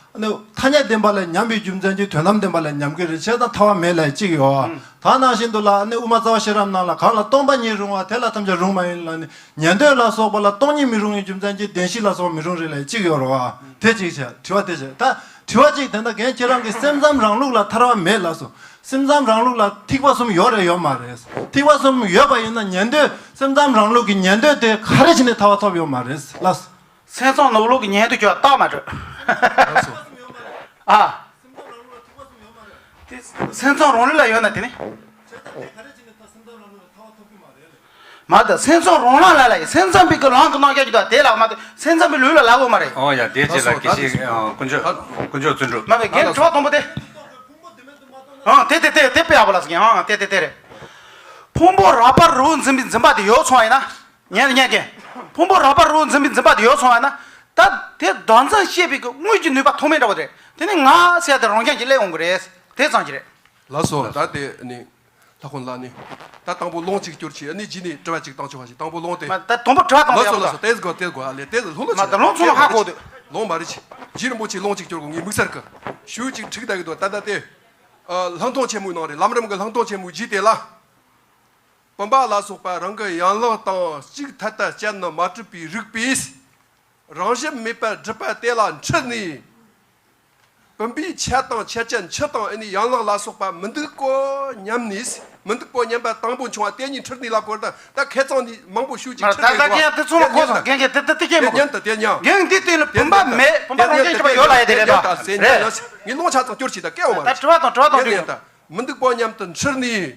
ཨ་ནི་ཐ་སྙད་བདེན་པ་ལ་ཉམས་པའི་རྒྱུ་མཚན་གྱིས་དོན་དམ་བདེན་པ་ལ་ཉམས་ཀྱི་རེད་བྱས་ཙང་ཐར་པ་མེད་ལབ་གཅིག་ཡོད། ད་ནང་བཞིན་དུ་ལ་ཨ་ནི་དབུ་མ་རྩ་བ་ཤེས་རབ་ནང་ལ་གང་ལ་སྟོང་པ་ཉིད་རུང་བ་དེ་ལ་ཐམས་ཅད་རུང་བ་ཡིན་ལ་ནི་ཉན་ཐོས་ལ་སོགས་པ་ལ་སྟོང་ཉིད་མི་རུང་བའི་རྒྱུ་མཚན་གྱིས་བདེན་བཞི་ལ་སོགས་མི་རུང་རེད་ལབ་གཅིག་ཡོད་རེད་བ། དེ་གཅིག་བྱས་དྲི་བ་དེ་བྱས་ད་དྲི་བ་གཅིག་དེ་འདྲ་རྒན་ཁྱེད་རང་གིས་སེམས་ཙམ་རང་ལུགས་ལ་ཐར་པ་མེད་ལབ་སོང་། སེམས་ཙམ་རང་ལུགས་ལ་ཐེག་པ་གསུམ་ཡོད་རེད་ཡོད་མ་རེད། ཐེག་པ་གསུམ་ཡོད་པ་ཡིན་ན་ཉན་ཐོས་སེམས་ཙམ་རང་ལུགས་ཀྱི་ཉན་ཐོས་དེ་ག་རེ་བྱས་ནས་ཐར་པ་ཐོབ་ཡོད་མ་རེད་ལགས། སེམས་ཙམ་ནོར་ལུགས་ཀྱི་ཉན་ཐོས་ཁྱོད་རྟགས་མ་གྲོལ། ལགས་སོ། ཨ། དེ་སེམས་ཙམ་རང་ལུགས་ལ་ཡོད་ན་དེ་ནི། མ་ད་སེམས་ཙམ་རང་ལ་ལ་ཡི་སེམས་ཙམ་པའི་གི་ལམ་གི་གནང་རྒྱ་གི་དོ་དེ་ལ་མ་ད་སེམས་ཙམ་པའི་ལུགས་ལ་ལ་གོ་མ་རེད། ཨོ་ཡ་དེ་ཅི་ལ་སྐད་ཆ་དཀོན་མཆོག་དཀོན་མཆོག་བརྩོན་འགྲུས། མ་བའི་རྒན་དྲི་བ་དང་པོ་དེ། ཨང་དེ་དེ་དེ་དེ་དཔེ་ཡག་པོ་ལ་ཟེར་གྱི་ཨང་དེ་དེ་དེ་རེད། ཕུང་པོ་རགས་པ་རི་བོ་འཛིན་པའི་འཛིན་པ་དེ་ཡོད་སོང་བ་ཡིན་ན། ཉན་ཉན་གྱི། ཕུང་པོ་རགས་པ་རི་བོ་འཛིན་པའི་འཛིན་པ་དེ་ཡོད་སོང་བ་ཡིན་ན། ད་དེ་བདག་འཛིན་བྱེད་པའི་གི་དངོས་ཀྱི་ནུས་པ་ཐོགས་མེད་འདྲ་བོ་རེད། དེ་ནི་ང་ཟེར་དེ་རང་རྐྱང་གིས་སླེབས་འོང་གི་རེད། དེ་ཙམ་གྱིས་རེད། ལགས་སོ། ད་དེ་ནི་ལྷ་ཁོང་ལགས་ནི་ད་དང་པོ་ལོང་གཅིག་སྐྱོར་གྱིས་ནི་རྗེས་ནས་དྲི་བ་གཅིག་བཏང་ཆོག་པ་ཞིག་དང་པོ་ལོང་དེ། མ་ད་དང་པོ་དྲི་བ་དང་པོ་ལགས་སོ་ཡག་ལགས་པོ་ད། སོ་དེ་དགོས་ཨ་ལེ་དེ་ལྷུ་ལོ་མ་ཆེ་ད་ལོང་ཚོ་ལ་ཧ་གོ་དུས། ལོང་མ་རེད་ཆེ། རྗེ་རིན་པོ་ཆེ་ལོང་གཅིག་སྐྱོར་གོ་ངའི་དམིགས་བསལ་གི་ཞུ་གཅིག་ཁྲིག་ད་གི་དོ་ད་ད་དེ། ལྷག་མཐོང་ཆེན་མོའི་ནང་རེད། ལམ་རིམ་གྱི་ལྷག་མཐོང་ཆེན་མོའི་རྗེས་དེ་ལ། བུམ་པ་ལ་སོགས་པ་རང་གི་ཡན་ལག་དང་གཅིག་ཐད་དུ་སྤྱད་ནི་མ་གྲུབ་པའི་རིགས་པས། རང་བཞིན་མེད་པར་སྒྲུབ་པ་དེ་ལ་འཁྲུལ་ནས། བུམ་པའི་ཆ་དང་ཆ་ཅན་ཆུ་དང་ཨ་ནི་ཡན་ལག་ལ་སོགས་པ་མི་འདུག་གོ་སྙམ་ནས། མི་འདུག་གོ་སྙམ་པ་དང་པོ་བྱུང་བ་དེ་ཉིད་འཁྲུལ་ནས་ལ་གོ་ད་ད་ཁེ་གཙང་ནས་མང་པོ་ཞུ་ཅིག་མ་ད་འཁྲུལ་ད་ནས་གོ་རྒན་དེ་ཚོ་མ་གོ་སོང་། རྒན་གྱིས་དེ་དེ་དེ་སྐད་མ་གོ་རྒན་དེ་དེ་ལ་བུམ་པ་མེད། བུམ་པ་རང་བཞིན་གྱིས་ཡོད་ལ་ཡ་དེ་རེད་ད། རེད། ངས་ལོང་ཆ་ཚང་སྐྱོར་ཅིག་ད་སྐད་འོང་བ་རེད། ད་དྲི་བ་དང་དྲི་བ་དང་རྒན་དེ་ཡིན་ད། མི་འདུག་པོ་སྙམ་དུ་འཁྲུལ་ནས།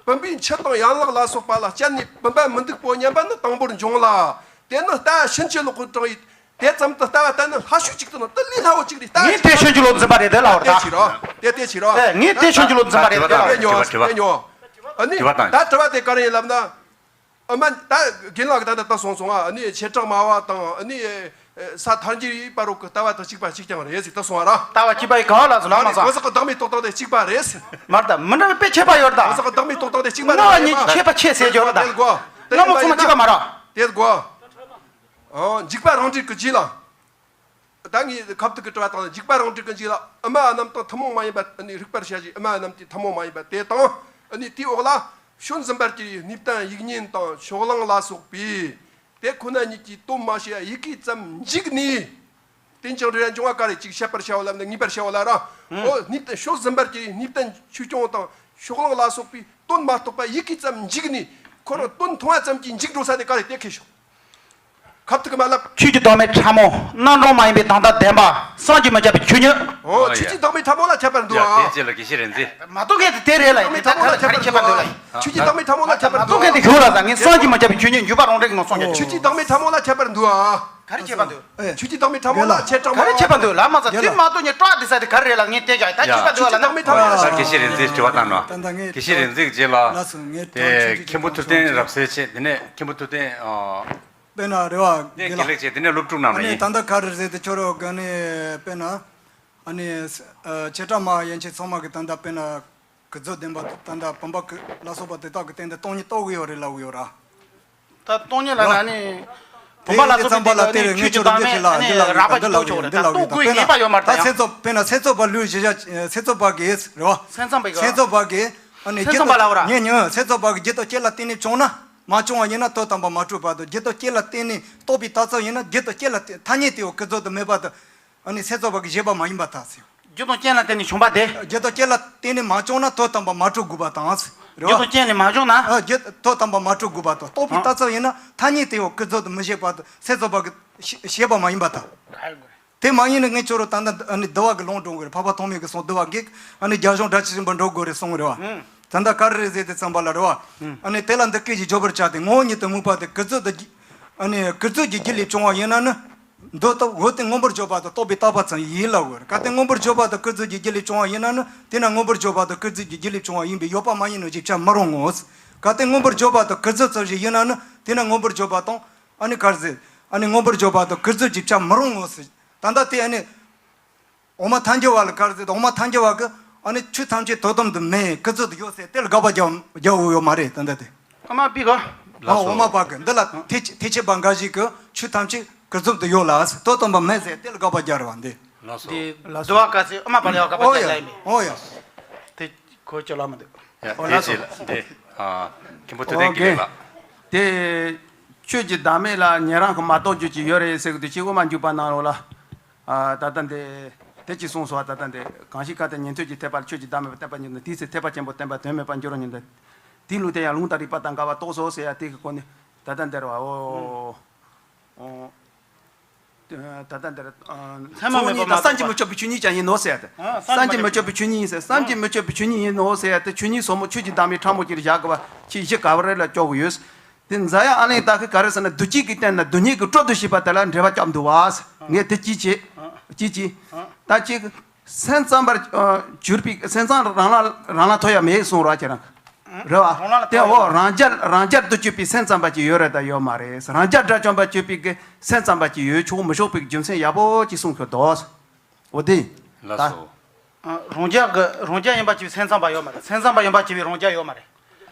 བུམ་པའི་མཆུ་དང་ཡན་ལག་ལ་སོགས་པ་ལ་སྤྱད་ནས་བུམ་པ་མི་འདུག་པོ་སྙམ་པ་ནི་དང་པོར་འབྱུང་ལ། དེ་ནི་ལྟ་བ་ཕྱིན་ཅི་ལོག་གི་དྲང་ཡིན། དེ་ཙམ་དུ་ལྟ་བ་ལྟ་ན་སླ་ཤོས་གཅིག་ཏུ་ནི་དེ་ལས་སླ་བོ་གཅིག་རེད་ལྟ་བ་ངས་དེ་ཕྱིན་ཅི་ལོག་འཛིན་པ་རེད་དེ་ལ་བར་ད། དེ་བྱེད་རོགས། དེ་དེ་བྱེད་རོགས། ངས་དེ་ཕྱིན་ཅི་ལོག་འཛིན་པ་རེད་དེ་ལ་བར། དྲི་བ་དྲི་བ་དྲི་བ་དྲི་བ་དང་། ད་དྲི་བ་དེ་ག་རེ་ཡིན་ལབ་ན། ཨ་མ་ད་རྒན་ལགས་ཀྱིས་ད་ལྟ་ད་སོང་སོང་ཨ་ནི་ཆེ་དྲག་སྨྲ་བ་དང་ཨ་ནི་ས་ཐར་འགྱུར་ཡི་བར་རོ་གི་ལྟ་བ་དང་གཅིག་པ་གཅིག་རྐྱང་རེད་ཟིག་ད་སོང་ཨ་ར། ལྟ་བ་གཅིག་པ་ཡི་ག་བ་ལ་སོང་ལ་མ་ས། གོ་ས་གི་བདག་མེད་རྟོགས་སྟངས་དེ་གཅིག་པ་རེད། མར་ད་མི་འདྲ་བའི་དཔེ་ཁྱད་པར་ཡོད་ད། གོ་ས་གི་བདག་མེད་རྟོགས་སྟངས་དེ་གཅིག་པ་རེད། ང་གཉིས་ཁྱད་པར་ཆེ་ཟེར་རྒྱུ་རེད་ད། དེ་དགོ། ང་མོ་ཚང་མ་གཅིག་པ་མ་ར། དེ་དགོ། འཇིགས་པ་རང་འགྲིག་གི་རྗེས་ལ། ད་ངས་ཁ་ཐུག་གི་དྲི་བ་དང་འཇིགས་པ་རང་འགྲིག་གི་འཇིགས་ལ་ཨུ་མ་རྣམས་དང་ཐུན་མོང་མ་ཡིན་པ་ཨ་ནི་རིག་པར་བྱ་ཞིང་ཨུ་མ་རྣམས་ཀྱི་ཐུན་མོང་མ་ཡིན་པ་དེ་དང་ཨ་ནི་དེའི་འོག་ལ་ཕྱོགས་འཛིན་པར་གྱུར་པའི་གནས་བརྟན་དབྱིག་གཉེན་དང་ཕྱོགས་གླང་ལ་སོགས་པས་དེ་ཁོ་ན་ཉིད་ཀྱིས་དོན་མ་བྱས་ཡི་གེ་ཙམ་འཇིག་ནས། རྟེན་ཅིང་འབྲེལ་བའི་འབྱུང་བ་ག་རེ་ཅིག་བཤད་པར་བྱའོ་ལབ་ན་ངེས་པར་བྱའོ་ལ་ར། ཨོ་གནས་བརྟན་ཕྱོགས་འཛིན་པར་གྱུར་པའི་གནས་བརྟན་ཆོས་སྐྱོང་དང་ཕྱོགས་གླང་ལ་སོགས་པས་དོན་མ་རྟོགས་པ་ཡི་གེ་ཙམ་འཇིག་ནས་ཁོ་རང་དོན་མཐོང་བ་ཙམ་གྱིས་འཇིག་འགྲོ་ས་དེ་ག་རེ་དེ་ཁེ་ཤོག་ཁ་ཐུག་གི་མ་ལབ། ཆོས་ཀྱི་བདག་མེད་ཕྲ་མོ་རྣམ་གྲངས་མ་ཡིན་པའི་དོན་དམ་བདེན་པ་བསམ་གྱིས་མི་ཁྱབ་པའི་ཆོས་ཉིད། ཨོ་ཆོས་ཀྱི་བདག་མེད་ཕྲ་མོ་ལ་ཁྱད་པར་འདུག་ཨ། དེ་ལ་དགེ་བཤེས་རིག་འཛིན། མ་གཏོགས་མཁན་དེ་དེ་རེད་ལ་ཡིན་ད་ག་རེ་ཁྱད་པར་འདུག་ལ་ཡིན། ཆོས་ཀྱི་བདག་མེད་ཕྲ་མོ་ལ་ཁྱད་པར་འདུག་མ་གཏོགས་མཁན་དེ་ཞུ་ལ་ད་ངས་བསམ་གྱིས་མི་ཁྱབ་པའི་ཆོས་ཉིད་འཇུག་པ་རང་འགྲེལ་གྱི་ནང་གསུངས་ཀྱང་། ཆོས་ཀྱི་བདག་མེད་ཕྲ་མོ་ལ་ཁྱད་པར་འདུག་ཨ། ག་རེ་ཁྱད་པར་འདུག་ཆོས་ཀྱི་བདག་མེད་ཕྲ་མོ་ལ་ཁྱད་པར་ག་རེ་ཁྱད་པར་འདུག་ལ་མ་ཚ་དེ་མ་གཏོགས་ངས་སྐྲག་དེ་ས་དེ་ག་རེ་རེད་ལ་ངས་བལྟས་ཀྱང་ད་ཁྱད་པར་འདུག་ལ་ན། ད་དགེ་བཤེས་རིག་འཛིན་དྲི་བ་བཏང་ནོ། དགེ་བཤེས་རིག་འཛིན་རྗེས་ལ་དེ་མཁན་པོ་ཐུབ་བསྟན་རབ་གསལ་བྱས་དེ་ནས་མཁན་པོ་ཐུབ་བསྟན། དཔེར་ན་རེ་བ་དགེ་ལགས་བྱས་དེ་ནས་སློབ་ཕྲུག་རྣམས་ནས། ད་ལྟ་ག་རེ་ཟེར་དེ་ཁྱོད་རོ་ག་ནས་དཔེར་ན་ཨ་ནི་ཆེ་ཕྲ་མ་ཡན་ཆད་ཚང་མ་གི་ད་ལྟ་དཔེར་ན། གི་རྫུ་ལྡན་པ་ད་ལྟ་བུམ་པ་གི་ལ་སོགས་པ་དེ་དག་གི་སྟེང་དུ་སྟོང་ཉིད་རྟོགས་ཀྱི་ཡོད་རེད་ལབ་ཀྱི་ཡོད་ར། ད་སྟོང་ཉིད་ལ་ན་ནི། བུམ་པ་ལ་སོགས་པའི་སྟེང་དུ་ནི་ཆོས་ཀྱི་བདག་མེད་ཨ་ནི་རགས་པ་ཅིག་རྟོགས་ཆོག་རེད་ད་རྟོགས་དགོས་ངེས་པ་ཡོད་མ་རེད་ད་ཡང་། སེམས་ཙམ་དཔེར་ན་སེམས་ཙམ་པ་ལུས་གཞི་བཞག་སེམས་ཙམ་པ་གིས་རེད་བ། སེམས་ཙམ་པ་གིས་ཨ་ནི་སེམས་ཙམ་པ་ལ་བ་ར། ཉན་ཉན་སེམས་ཙམ་པ་གིས་རྒྱུ་དང་རྐྱེན་ལ་བརྟེན་ནས་བྱུང་ན་མ་བྱུང་བ་ཡིན་ན་དོན་དམ་པར་མ་གྲུབ་པ་དང་རྒྱུ་དང་རྐྱེན་ལ་བརྟེན་ནས་རྟོགས་པའི་རྟགས་ཙམ་ཡིན་ན་རྒྱུ་དང་རྐྱེན་ལ་བརྟེན་ཐ་སྙད་དེ་བ་ཀུན་རྫོབ་ཏུ་མེད་པ་དང་། ཨ་ནི་སེམས་ཙམ་པ་གིས་བཞེད་པ་མ་ཡིན་པ་དག་ཟེར། རྒྱུ་དང་རྐྱེན་ལ་བརྟེན་ནས་བྱུང་བ་དེ། རྒྱུ་དང་རྐྱེན་ལ་བརྟེན་ནས་མ་བྱུང་ན་དོན་དམ་པར་མ་གྲུབ་དགོས་པ་དང་། རེད་བ། རྒྱུ་དང་རྐྱེན་ལས་མ་བྱུང་ན། ཨ་རྒྱུ་དོན་དམ་པར་མ་གྲུབ་དགོས་པ་དང་རྟོགས་པའི་ཨ་རྟགས་ཙམ་ཡིན་ན་ཐ་སྙད་དེ་ཡང་ཀུན་རྫོབ་ཏུ་མི་བཞེད་པ་དང་སེམས་ཙམ་པ་གིས་བཞེད་པ་མ་ཡིན་པ་དང་། དེ་མ་ཡིན་ན་ངས་ཁྱོད་རང་ད་ལྟ་ཨ་ནི་འདུལ་བ་གི་ལུང་དྲངས་དགོས་རེད། འཕགས་པ་ཐོགས་མེད་ཀྱིས་གསུངས་འདུལ་བ་གིས་ཨ་ནི་རྒྱ་གཞུང་སྒྲ་ཇི་བཞིན་པར་འགྲོ་དགོས་རེད་གསུངས་རེད་བ། ད་ལྟ་ག་རེ་རེད་ཟེར་དེ་ཚང་པ་ལ་རེད་བ། ཨ་ནི་དེ་ལ་འདི་སྐད་ཅེས་བརྗོད་པར་བྱ་སྟེ་ངོ་བོ་ཉིད་དུ་དམིགས་པ་དེ་ཀུན་རྫོབ་ཏུ་ཨ་ནི་ཀུན་རྫོབ་ཀྱི་རྒྱུ་ལས་བྱུང་བ་ཡིན་ན་ནི། མདོ་ལྟ་བུ་དེ་མངོན་པར་བརྗོད་པ་དང་རྟོགས་པའི་རྟགས་པ་ཙམ་ཡིན་ལབ་དགོས་རེད། གལ་ཏེ་མངོན་པར་བརྗོད་པ་དང་ཀུན་རྫོབ་ཀྱི་རྒྱུ་ལས་བྱུང་བ་ཡིན་ན་ནི་དེས་ན་མངོན་པར་བརྗོད་པ་དང་ཀུན་རྫོབ་ཀྱི་རྒྱུ་ལས་བྱུང་བ་ཡིན་པས་ཡོད་པ་མ་ཡིན་ནོ་ཞེས་བྱར་མི་རུང་ངོ་། གལ་ཏེ་མངོན་པར་བརྗོད་པ་དང་ཀུན་རྫོབ་ཙམ་ཞིག་ཡིན་ན་ནི་དེས་ན་མངོན་པར་བརྗོད་པ་དང་ཨ་ནི་ག་རེ་ཟེར་ཨ་ནི་མངོན་པར་བརྗོད་པ་དང་ཀུན་རྫོབ་ཅེས་བྱར་མི་རུང་ངོ་ཟེར། ད་ལྟ་དེ་ཨ་ནི། འོག་མ་ཐལ་འགྱུར་བ་ལ་ག་རེ་ཟེར་ད་འོག་མ་ཐལ་འགྱུར་བ་གི་ཨ་ནི་ཆོས་ཐམས་ཅད་དོན་དམ་དུ་མེད་ཀུན་རྫོབ་ཏུ་ཡོད་ཟེར་དེ་ལ་དགག་པ་རྒྱག་རྒྱག་འོས་ཡོད་མ་རེད་ད་ལྟ་དེ། ཨ་མ་པི་གོ། ཨ་འོག་མ་པ་གི་འདི་ལ་ཐེག་ཆེ་ཐེག་ཆེན་པ་འགའ་ཞིག་གི་ཆོས་ཐམས་ཅད་ཀུན་རྫོབ་ཏུ་ཡོད་ལ་དོན་དམ་པ་མེད་ཟེར་དེ་ལ་དགག་པ་རྒྱག་རེད་བ་འདི། ལགས་སོ། འདི་ལ་དུ་བ་ག་ཚོད་ཨ་མ་པ་ལ་ཡང་དགག་པ་ཨོ་རྒྱག་ཡ་ལ་ཡིན་མིན། ཨོ་ཡ། དེ་ཁོ་ཅི་ལ་མི་འདུག་ཡ་ཨོ་དེ་ལགས་ཅི་སོ། ལ་དེ་ཨ་མཁན་པོ་ཐུབ་བསྟན་གྱི་ལེགས་ལ། དེ་ཆོས་ཀྱི་བདག་མེད་ལ་ཉན་རང་གི་མ་རྟོགས་རྒྱུ་ཅིག་ཡོད་རེད་ཟེར་གི་འདུག་ཅིག་འོ་མ་འཇུག་པ་གནང་རོགས་ལ། ཨ་ད་ལྟ་འདི་དེ་ཅིག་གསུངས་སོང་ཨ། ད་ལྟ་འདི་གང་ཞིག་གལ་ཏེ་ཉན་ཐོས་ཀྱི་ཐེག་པ་ལ་ཆོས་ཀྱི་བདག་མེད་པར་བསྟན་པར་འགྱུར་ན་དེའི་ཚེ་ཐེག་པ་ཆེན་པོ་བསྟན་པ་དོན་མེད་པར་འགྱུར་རོ་སྙམ་སྟེ། དེའི་ལུགས་དེ་ཡང་ལུང་དང་རིགས་པ་དང་འགལ་བ་རྟོགས་སོ་ཟེར་ཡ་དེ་གི་སྒོ་ནས་ད་ལྟ་འདིར་བ་འོ། འོ། ད་ལྟ་འདིར། ཚད་མ་མེད་པ་མ་གཏོགས་པ། བསམ་གྱིས་མི་ཁྱབ་པའི་ཆོས་ཉིད་ཀྱང་ཡིན་ནོ་ཟེར་ཏེ། བསམ་གྱིས་མི་ཁྱབ་པའི་ཆོས་ཉིད་ཡིན་ཟེར། བསམ་གྱིས་མི་ཁྱབ་པའི་ཆོས་ཉིད་ཡིན་ནོ་ཟེར་ཏེ། ཆོས་ཉིད་ཟབ་མོ་ཆོས་ཀྱི་བདག་མེད་ཕྲ་མོ་ཅིག་བཞག་དགོས་པ་ཅིག་གཞི་ག་བ་རེ་ལ་སྐྱོར་གྱི་ཡོད། དེ་མཛའ་ཡང་ཨ་ལན་བཏགས་ཀྱི་ག་རེ་ཟེར་ན། བདུད་བཞི་གི་སྟེང་ན་བདུད་བཞི་གི་སྤྲོ་བསྡུ་བྱེད་པ་དེ་ལ་འགྲེལ་པ་བརྒྱབ་འདུག་བ། ངས་དེ་གཅིག་བྱས། གཅིག་བྱས། ད་གཅིག་སེམས་ཙམ་པར་གྱུར་པའི་སེམས་ཙམ་རང་ལ་རང་ལ་ཐོགས་ཡ་མེད་གསུངས་ར་ཁྱེད་རང་། རེད་བ། རང་ལ་དེ་འོ་རང་རྒྱལ་རང་རྒྱལ་དུ་གྱུར་པའི་སེམས་ཙམ་པ་ཅིག་ཡོད་རེད་ད་ཡོད་མ་རེད། རང་རྒྱལ་དགྲ་བཅོམ་པ་གྱུར་པའི་གི་སེམས་ཙམ་པ་ཅིག་ཡོད་ཆོག་མི་ཆོག་པའི་རྒྱུ་མཚན་ཡག་པོ་ཅིག་གསུངས་ཁྱོད་དོ། འོ་དེ། ལགས་སོ། རང་རྒྱལ་གི་རང་རྒྱལ་ཡིན་པ་གྱུར་པའི་སེམས་ཙམ་པ་ཡོད་མ་རེད། སེམས་ཙམ་པ་ཡིན་པ་གྱུར་པའི་རང་རྒྱལ་ཡོད་མ་རེད།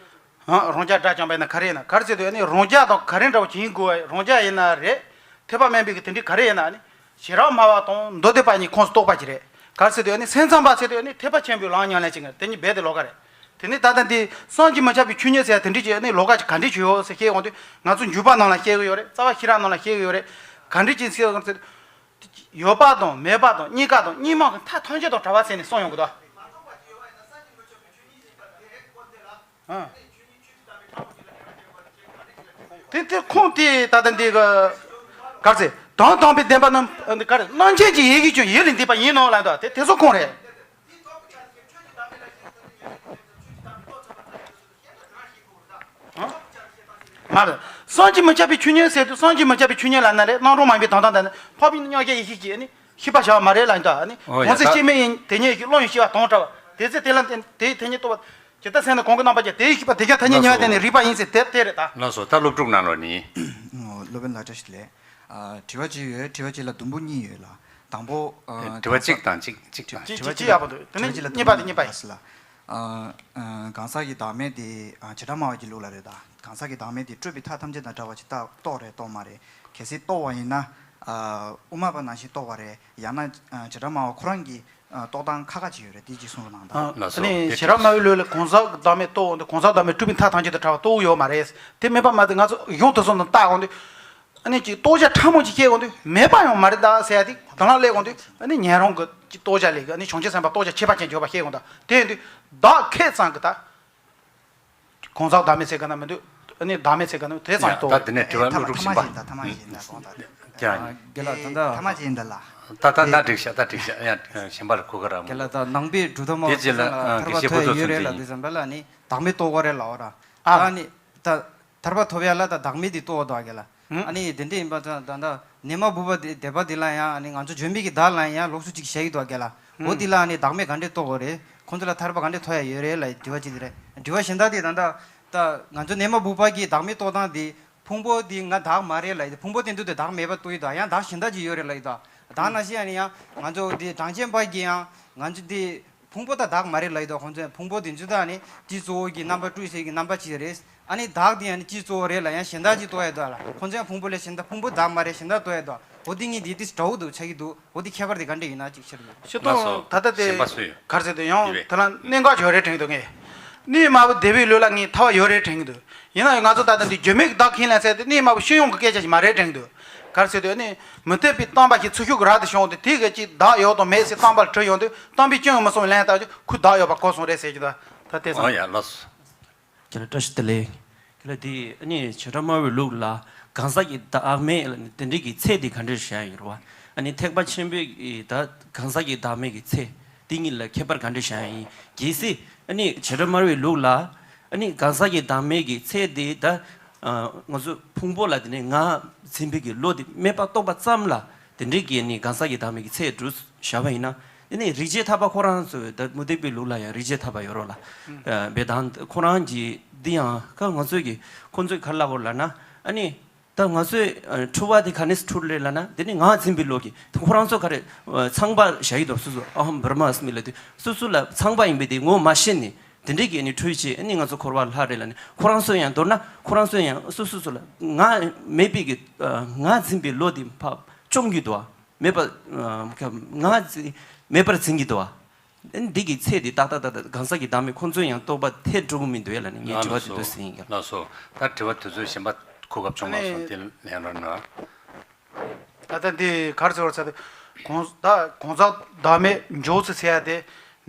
ཨ། རང་རྒྱལ་དགྲ་བཅོམ་པ་ཡིན་ན་ག་རེ་ཡིན་ན། ག་རེ་ཟེར་དུས་ཨ་ནི་རང་རྒྱལ་དང་ག་རེ་འདྲ་བོ་ཅིག་ཡིན་དགོས་པ། རང་རྒྱལ་ཡིན་ན་རེད། ཐེག་པ་དམན་པའི་གི་དེ་འདྲའི་ག་རེ་ཡིན་ན་ཨ་ནི། ཤེས་རབ་སྨྲ་བ་དང་མདོ་སྡེ་པ་གཉིས་ཁོངས་སུ་གཏོགས་པ་ཅིག་རེད། ག་རེ་ཟེར་དུས་ཨ་ནི་སེམས་ཙམ་པ་ཟེར་དུས་ཨ་ནི་ཐེག་པ་ཆེན་པོའི་ལམ་ཉམས་ལེན་བྱེད་མཁན་དེ་གཉིས་རྦད་དེ་ལོགས་ཀ་རེད། དེ་ནི་ད་ལྟ་འདི་བསམ་གྱིས་མི་ཁྱབ་པའི་ཆོས་ཉིད་ཟེར་ཡ་དེ་འདྲའི་ཅིག་ཨ་ནི་ལོགས་ཀ་ཅིག་ག་འདྲ་ཅིག་ཡོད་ཟེར་བཤད་ཡོང་དུས། ང་ཚོ་འཇུག་པ་ནང་ལ་བཤད་གི་ཡོད་རེད། རྩ་བ་ཤེས་རབ་ནང་ལ་བཤད་གི་ཡོད་རེད། ག་འདྲ་ཅིག་ཟེར་ཡོད་ཟེར་དུས། ཡོད་པ་དང་མེད་པ་དང་གཉིས་ཀ་དང་གཉིས་མ་གི་མཐའ་ཐམས་ཅད་དང་བྲལ་བ་ཟེར་ནས་གསུངས་ཡོང་གི་འདུག་ཨ། དེ་དེ་ཁུངས་དེ་ད་ལྟ་འདི་ག་གར་ཚེ་དང་དམ་པའི་བདེན་པ་རྣམས་གར་རྣམ་མཁྱེན་གྱི་ཡིད་ཀྱི་ཀྱང་ཡིད་ལས་འདས་པ་ཡིན་ནོ་ལབ་འདུག་དེ་དེ་ཚོ་ཁུངས་རེད། མ་རེད། བསམ་གྱིས་མི་ཁྱབ་པའི་ཆོས་ཉིད་ཟེར་དུས་བསམ་གྱིས་མི་ཁྱབ་པའི་ཆོས་ཉིད་ལབ་ན་རེད། རྣམ་གྲངས་མ་ཡིན་པའི་དོན་དམ་དང་ནི་འཕགས་པའི་མཉམ་གཞག་ཡེ་ཤེས་ཀྱི་ནི་ཤེས་པ་བྱ་བ་མ་རེད་ལབ་འདུག་ཨ་ནི་ཨོ་ཡ་གང་ཚེ་ད་སྐྱེ་མེད་ཡིན་དེ་ཉིད་ཀྱི་བློ་ཡིས་ཤེས་པ་དོན་བྲལ་བ་དེ་ཚེ་དེ་ལ་བརྟེན་དེའི་དེ་ཉིད་རྟོགས་པ་ཇི་ལྟར་སེམས་ནི་གང་གི་རྣམ་པ་ཀྱང་དེའི་ཤེས་པ་དེ་ཀྱང་ཐ་སྙད་ཉེ་བར་བསྟན་ནས་རིག་པ་ཡིན་ཟེར་དེ་དེ་རེད་ད། ལགས་སོ། ད་སློབ་ཕྲུག་ནང་ལོགས་ནས། ཨོ། སློབ་དཔོན་ལགས་བཀྲ་ཤིས་བདེ་ལེགས། ཨ། དྲི་བ་གཅིག་ཡོད། དྲི་བ་གཅིག་ལ་དུམ་བུ་གཉིས་ཡོད་ལ། དང་པོ། ཨ། དྲི་བ་གཅིག་དང་གཅིག་གཅིག་དང་། གཅིག་གཅིག་གཅིག་ཡག་པོ་འདུག་དེ་ནི་གཉིས་པ་དེ་གཉིས་པ་ཡིན། ཨ། གང་ཟག་གི་བདག་མེད་དེ། ཨ། བྱེ་བྲག་སྨྲ་བ་གི་ལུགས་ལ་རེད་ད། གང་ཟག་གི་བདག་མེད་དེ་སྤྲོས་པའི་མཐའ་ཐམས་ཅད་དང་བྲལ་བ་ཅིག་རྟག་རྟོགས་རེད་རྟོགས་མ་རེད། གལ་སྲིད་རྟོགས་པ་ཡིན་ན། ཨ། དབུ་མ་པ་ནང་བཞིན་རྟོགས་པ་རེད། ཡང་ན། ཨ། བྱེ་བྲག་སྨྲ་བ་ཁོ་རང་གི། ཨ། རྟོགས་སྟངས་ཁ་ཁ་ཅིག་ཡོད་རེད། དེ་གཅིག་གསུངས་རོགས་གནང་ད། ཨ། ལགས་སོ། ཨ་ནི་དེ་བྱེ་བྲག་སྨྲ་བའི་ལུགས་ལ་གང་ཟག་བདག་མེད་རྟོགས་འོང་དུས་གང་ཟག་བདག་མེད་སྤྲོས་པའི་མཐའ་ཐམས་ཅད་དང་བྲལ་བ་རྟོགས་ཡོད་མ་རེད། དེ་མེད་པ་མ་ཟད་ང་ཚོ་གཞུང་དེ་ཚོ་ནང་བལྟ་འོང་དུས། ཨ་ནི་ཅིག་རྟོགས་བྱ་ཕྲ་མོ་ཅིག་བཤད་འོང་དུས་མེད་པ་ཡང་མ་རེད་ད་ཟེར་ཡ་དེ་དང་བླངས་སླེབས་འོང་དུས། ཨ་ནི་ཉན་རང་གི་ཅིག་རྟོགས་བྱ་ལས་ཀྱི་ཨ་ནི་བྱང་ཆུབ་སེམས་དཔའ་རྟོགས་བྱ་ཁྱད་པར་ཅན་འཇོག་པ་བཤད་འོང་ད། དེ་ཡིན་དུས་བདག་ཁེ་ཙམ་གི་ད། གང་ཟག་བདག་མེད་ཟེར་ག་ན་མི་འདུག་ཨ་ནི་བདག་མེད་ཟེར་ག་ན་དེ་ཙམ་ཡང་རྟོགས། ད་དེ་ནས་དྲི་བ་ཨེ། ཐ་མ་སློབ་ཕྲུག་ཐ་མ་གཞན་པ། བཞིན་ད་ཐ་མ་གཞན་ད་གོང་དང་། ཀྱང་། རྒན་ལགས་ད་ལྟ་ཐ་མ་གཞན་ད་ལ། ད་ད་ད་འགྲིག་ཤག་ད་འགྲིག་ཤག་ཡང་གཞན་པ་ལ་གོ་ག་ར་མི། རྒན་ལགས་ད་ནང་པའི་སྒྲུབ་ཐབས་མ་དེ་རྗེས་ལ་ཐར་པ་དགེ་བཤེས་ཐོབ་ཕུན་ཚོགས་ཡོད་རེད་ལ། ཚོགས་དེ་ཙམ་པ་ལ་ནི་བདག་མེད་རྟོགས་དགོས་རེད་ལ་འོ་ར། ཨ། ཨ་ནི་ད། ཐར་པ་ཐོབ་ཡ་ལ་ད་བདག་མེད་དེ་རྟོགས་འདུག་ག་ལ། ཨ་ནི་དེ་འདྲ་ཡིན་པ་ད་ད་ནད་མ་བུ་པ་དེ་སྡེ་པ་དེ་ལ་ཡང་ཨ་ནི་ང་ཚོ་བྱོན་པའི་གི་བདག་ལ་ཡང་ལོགས་སུ་ཅིག་བཤད་ཀྱི་འདུག་ག་ལ། འོ་དེ་ལ་ཨ་ནི་བདག་མེད་ག་འདྲས་རྟོགས་དགོས་རེད། ཁོང་ཚོ་ལ་ཐར་པ་ག་འདྲས་ཐོབ་ཡ་ཡོད་རེད་ལ་དྲི་བ་ཅིག་དེ་རེད། དྲི་བ་གཞན་དག་དེ་ད་ད་ད་ང་ཚོ་ནད་མ་བུ་པ་གི་བདག་མེད་རྟོགས་སྟངས་དེ་ཕུང་པོ་དེ་ང་བདག་མ་རེད་ལ་ཕུང་པོ་དེ་འདུག་དེ་བདག་མེད་པ་རྟོགས་ཀྱི་འདུག་ཡང་བདག་གཞན་དག་ཅིག་ཡོད་རེད་ལ་ཡི་ད། ད་ནང་བཞིན་ཨ་ནི་ཡང་ང་ཚོ་དེ་གྲངས་ཅན་པ་གི་ཡང་ང་ཚོ་དེ། ཕུང་པོ་དང་བདག་མ་རེད་ལབ་ཡོད་དོ། ཁོང་ཚོས་ཕུང་པོ་དེ་ཚོ་དང་ནི་སྤྱི་གཙོ་བོ་གི་རྣམ་པ་སྤྲུལ་སའི་གི་རྣམ་པ་ཅིག་རེད། ཨ་ནི་བདག་དེ་ཡང་ནི་སྤྱི་གཙོ་བོ་རེད་ལ་ཡང་གཞན་དག་ཅིག་རྟོགས་ཡོད་དོ་ལ། ཁོང་ཚོས་ཕུང་པོ་ལས་གཞན་དག་ཕུང་པོ་བདག་མ་རེད་གཞན་དག་རྟོགས་ཡོད་དོ། འོ་དེ་གཉིས་དེ་དེ་འདྲ་བོ་འདུག་ཆགས་ཀྱི་འདུག་འོ་དེ་ཁྱད་པར་དེ་ག་འདྲ་ཡིན་ན་ཅིག་ཕྱིར་འདུག་ཤེས་ལགས་སོ། ཏོང་ད་ལྟ་དེ་གཞན་པ་སུ་ཡོད། གར་ཟེར་དུས་ཡང་དེ་ལ་གནད་འགག་ཅིག་ཡོད་རེད་དྲན་གྱི་འདུག་ངས། གནས་མ་བུ་སྡེ་པའི་ལུགས་ལ་ངས་ཐར་པ་ཡོད་རེད་དྲན་གྱི་འདུག་ཡིན་ན་ཡང་ང་ཚོ་ད་ལྟ་འདི་འགྱུར་མེད་ཀྱི་བདག་ཁས་ལེན་ཟེར་དེ་གནས་མ་བུ་སྤྱི་ཡོངས་ཀྱི་སྐད་ཆ་ཞིག་མ་རེད་དྲན་གྱི་འདུག་ག་རེ་ཟེར་དུས་ཨ་ནི་མུ་སྟེགས་པའི་བསྟན་པ་ཞིག་ཚུར་ཤུགས་ཀྱིས་རབ་ཏུ་བྱུང་སྟེ་དེ་ག་ཅིག་བདག་ཡོད་དང་མེད་ཟེར་བསྟན་པ་ལ་དྲི་ཡོང་དུས་བསྟན་པའི་སྤྱི་ཡོངས་མི་གསུང་ལན་བཏབ་ཀྱི་ཁོས་བདག་ཡོད་པ་གོ་སོང་རེད་ཟེར་གྱི་འདུག་ད་དེ་ཙམ། ཨོ་ཡ་ལགས་སོ། ཁྱེད་ལ་བཀྲ་ཤིས་བདེ་ལེགས། ཁྱེད་ལ་དེ་ཨ་ནི་བྱེ་བྲག་སྨྲ་བའི་ལུགས་ལ་གང་ཟག་གི་བདག་མེད་ལ་ནི་དེ་འདྲའི་གི་ཚད་དེ་ག་འདྲ་བཞག་ཡོད་རེད་བ། ཨ་ནི་ཐེག་པ་ཆེན་པོའི་གི་ད་གང་ཟག་གི་བདག་མེད་ཀྱི་ཚད་དེ་གཉིས་ལ་ཁྱད་པར་ག་འདྲ་བཞག་ཡིན། གལ་སྲིད་ཨ་ནི་བྱེ་བྲག་སྨྲ་བའི་ལུགས་ལ། ཨ་ནི་གང་ཟག་གི་བདག་མེད་ཀྱི་ཚད་དེ་ད། ཨ། ང་ཚོ་ཕུང་པོ་ལ་དེ་ནས་ང་འཛིན་པའི་གི་བློ་དེ་མེད་པ་རྟོགས་པ་ཙམ་ལ་དེ་འདྲའི་གི་ནི་གང་ཟག་གི་བདག་མེད་ཀྱི་ཚད་དུ་བཞག་པ་ཡིན་ན། དེ་ནས་རིགས་བྱེད་ཐར་པ་ཁོ་རང་ཚོ་ད་མུ་སྟེགས་པའི་ལུགས་ལ་ཡང་རིགས་བྱེད་ཐར་པ་ཡོད་རོགས་ལ། ཨ། བེ་དང་ཁོ་རང་གི་འདི་ཡང་ཁ་ང་ཚོའི་གི་ཁོ་ཚོས་ག་རེ་ལབ་དགོས་ལབ་ན། ཨ་ནི། ད་ང་ཚོས་ཨ་འཁྲུལ་བ་དེ་ག་ནས་འཁྲུལ་རེད་ལབ་ན། དེ་ནི་ང་འཛིན་པའི་བློ་གིས། ད་ཁོ་རང་ཚོ་ག་རེ་ཨ་ཚངས་པ་བཞག་ཡོད་དོ། སོ་སོ་ཨ་ཧམ་བྷྲ་མ་ཨསྨི་ལབ་དུས་སོ་སོ་ལ་ཚངས་པ་ཡིན་པའི་དེ་ངོ་མ་ཤེས་ནས་དེ་འདྲའི་གི་ནི་འཁྲུལ་བྱེད་ཨ་ནི་ང་ཚོ་འཁོར་བ་ལྷ་རེད་ལབ་ནས། ཁོ་རང་ཚོ་ཡང་མདོར་ན་ཁོ་རང་ཚོ་ཡང་སོ་སོ་སོ་ལ་ང་མེད་པའི་གི་ཨ་ང་འཛིན་པའི་བློ་དེ་ཕར་བཅོམ་གྱི་འདུག་བ། མེད་པ་ཨ་ང་འཛིན་མེད་པར་འཛིན་གྱི་འདུག་བ། འདི་གི་ཚད་དེ་ཏག་ཏག་ཏག་ཏག་གང་ཟག་གི་བདག་མེད་ཁོང་ཚོས་ཡང་རྟོགས་པ་ཐེབས་འགྲོ་གི་མི་འདུག་ཡ་ལ་ནི་ངའི་དྲི་བ་དེ་འདུག་ཟིན་ཡིན་ཀྱང་། ལགས་སོ། ད་དྲི་བ་དེ་ཚོ་གཞན་པ་གོ་སྐབས་བྱུང་མ་སོང་། དེ་ལན་རོགས་གནང་། ད་ལྟ་འདི་ག་རེ་ཟེར་བ་ཟེར་ཏེ་གང་ད་གང་ཟག་བདག་མེད་འཇོག་ཚུལ་ཟེར་ཡ་དེ་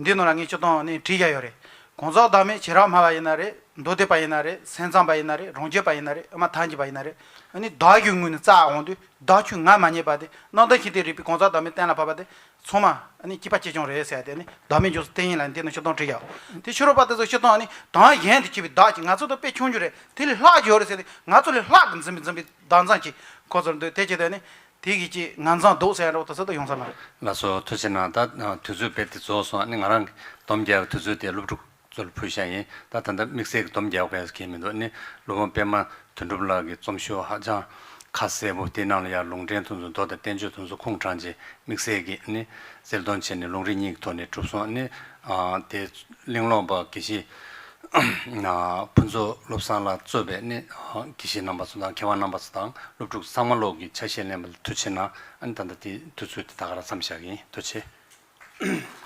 འདི་ནང་ལ་ངས་སྤྱིར་བཏང་ནས་བྲིས་བཞག་ཡོད་རེད། གང་ཟག་བདག་མེད་བྱེ་བྲག་སྨྲ་བ་ཡིན་ན་རེད། མདོ་སྡེ་པ་ཡིན་ན་རེད། སེམས་ཙམ་པ་ཡིན་ན་རེད། རང་རྒྱུད་པ་ཡིན་ན་རེད། ཨ་མ་ཐལ་འགྱུར་བ་ཡིན་ན་རེད། ཨ་ནི་བདག་གི་ངོས་ནས་རྩ་འོང་དུས་བདག་ཆོས་ང་མ་རྙེད་པ་དེ་རྣམ་དག་ཤིང་རྟའི་རིགས་པའི་གང་ཟག་བདག་མེད་གཏན་ལ་ཕབ་པ་དེ་ཚང་མ་ཨ་ནི་སྐྱིད་པ་ཅི་བྱུང་རེད་ཟེར་ཏེ་ནི་བདག་མེད་འཇོག་སའི་རྟེན་ཡིན་ལ་འདི་ནི་སྤྱིར་བཏང་བྲིས་ཡག་དེ་ཕྱི་རོལ་པ་དེ་ཚོ་སྤྱིར་བཏང་ཨ་ནི་དོན་གཞན་དུ་སྐྱེས་པའི་བདག་ཅིག་ང་ཚོ་དང་དཔེ་ཆུང་ཆུང་རེད། དེ་ལས་ལྷག་ཡོད་རེད་ཟེར་ཏེ་ང་ཚོ་ལས་ལྷག་གི་འཛིན་པའི་འཛིན་པའི་བདག་འཛིན་གྱི་ཁོ་ཚོར་འདུག་དེ་བྱས་ཏེ་ནི་དེ་གི་ཅིག་ང་འཛིན་འདུག་ཟེར་ཡ་འདྲ་བོ་དེ་ཚོ་ད་ཡོང་ས་མ་རེད། ལགས་སོ། ཐུགས་རྗེ་གནང་། ད་དུས་ཚོད་རྦད་དེ་རྫོགས་སོང་། ཨ་ནི་ང་རང་གི་སྡོམ་རྒྱག་པའི་དུས་ཚོད་དེ་སློབ་ཕྲུག་ཚོར་ཕུལ་བཞག་ཡིན། ད་ད་ལྟ་དམིགས་བསལ་གྱི་སྡོམ་རྒྱག་དགོས་ཀྱི་མི་འདུག་ཨ་ནི་སློབ་དཔོན་པད་མ་དོན་གྲུབ་ལགས་ཀྱི་རྩོམ་ཤོག་ཧ་ཅང་ཁ་གསལ་པོ། དེའི་ནང་ལ་ཡང་ལུང་འདྲེན་དེ་ཚོ་མདོ་དང་བསྟན་བཅོས་དེ་ཚོ་ཁུངས་དྲངས་བྱས་དམིགས་བསལ་གྱི་ཨ་ནི་གསལ་སྟོན་བྱས་ནས་ལུང་རིགས་གཉིས་ཀྱི་ཐོག་ནས་གྲུབ་སོང་། ཨ་ནི་ཨ་དེ་གླེང་སློང་པ་དགེ་བཤེས་ཕུན་ཚོགས་བློ་བཟང་ལགས་གཙོས་པའི་ཨ་ནི་དགེ་བཤེས་རྣམ་པ་ཚོ་དང་མཁས་དབང་རྣམ་པ་ཚོ་དང་སློབ་ཕྲུག་ཚང་མ་ལོག་གི་ཆ་ཤས་ལེན་པ་ལ་ཐུགས་རྗེ་གནང་། ཨ་ནི་ད་ལྟ་དེ་དུས་ཚོད་དེ་ད་ག་རང་མཚམས་བཞག་གི་ཡིན། ཐུགས་རྗེ་ཆེ།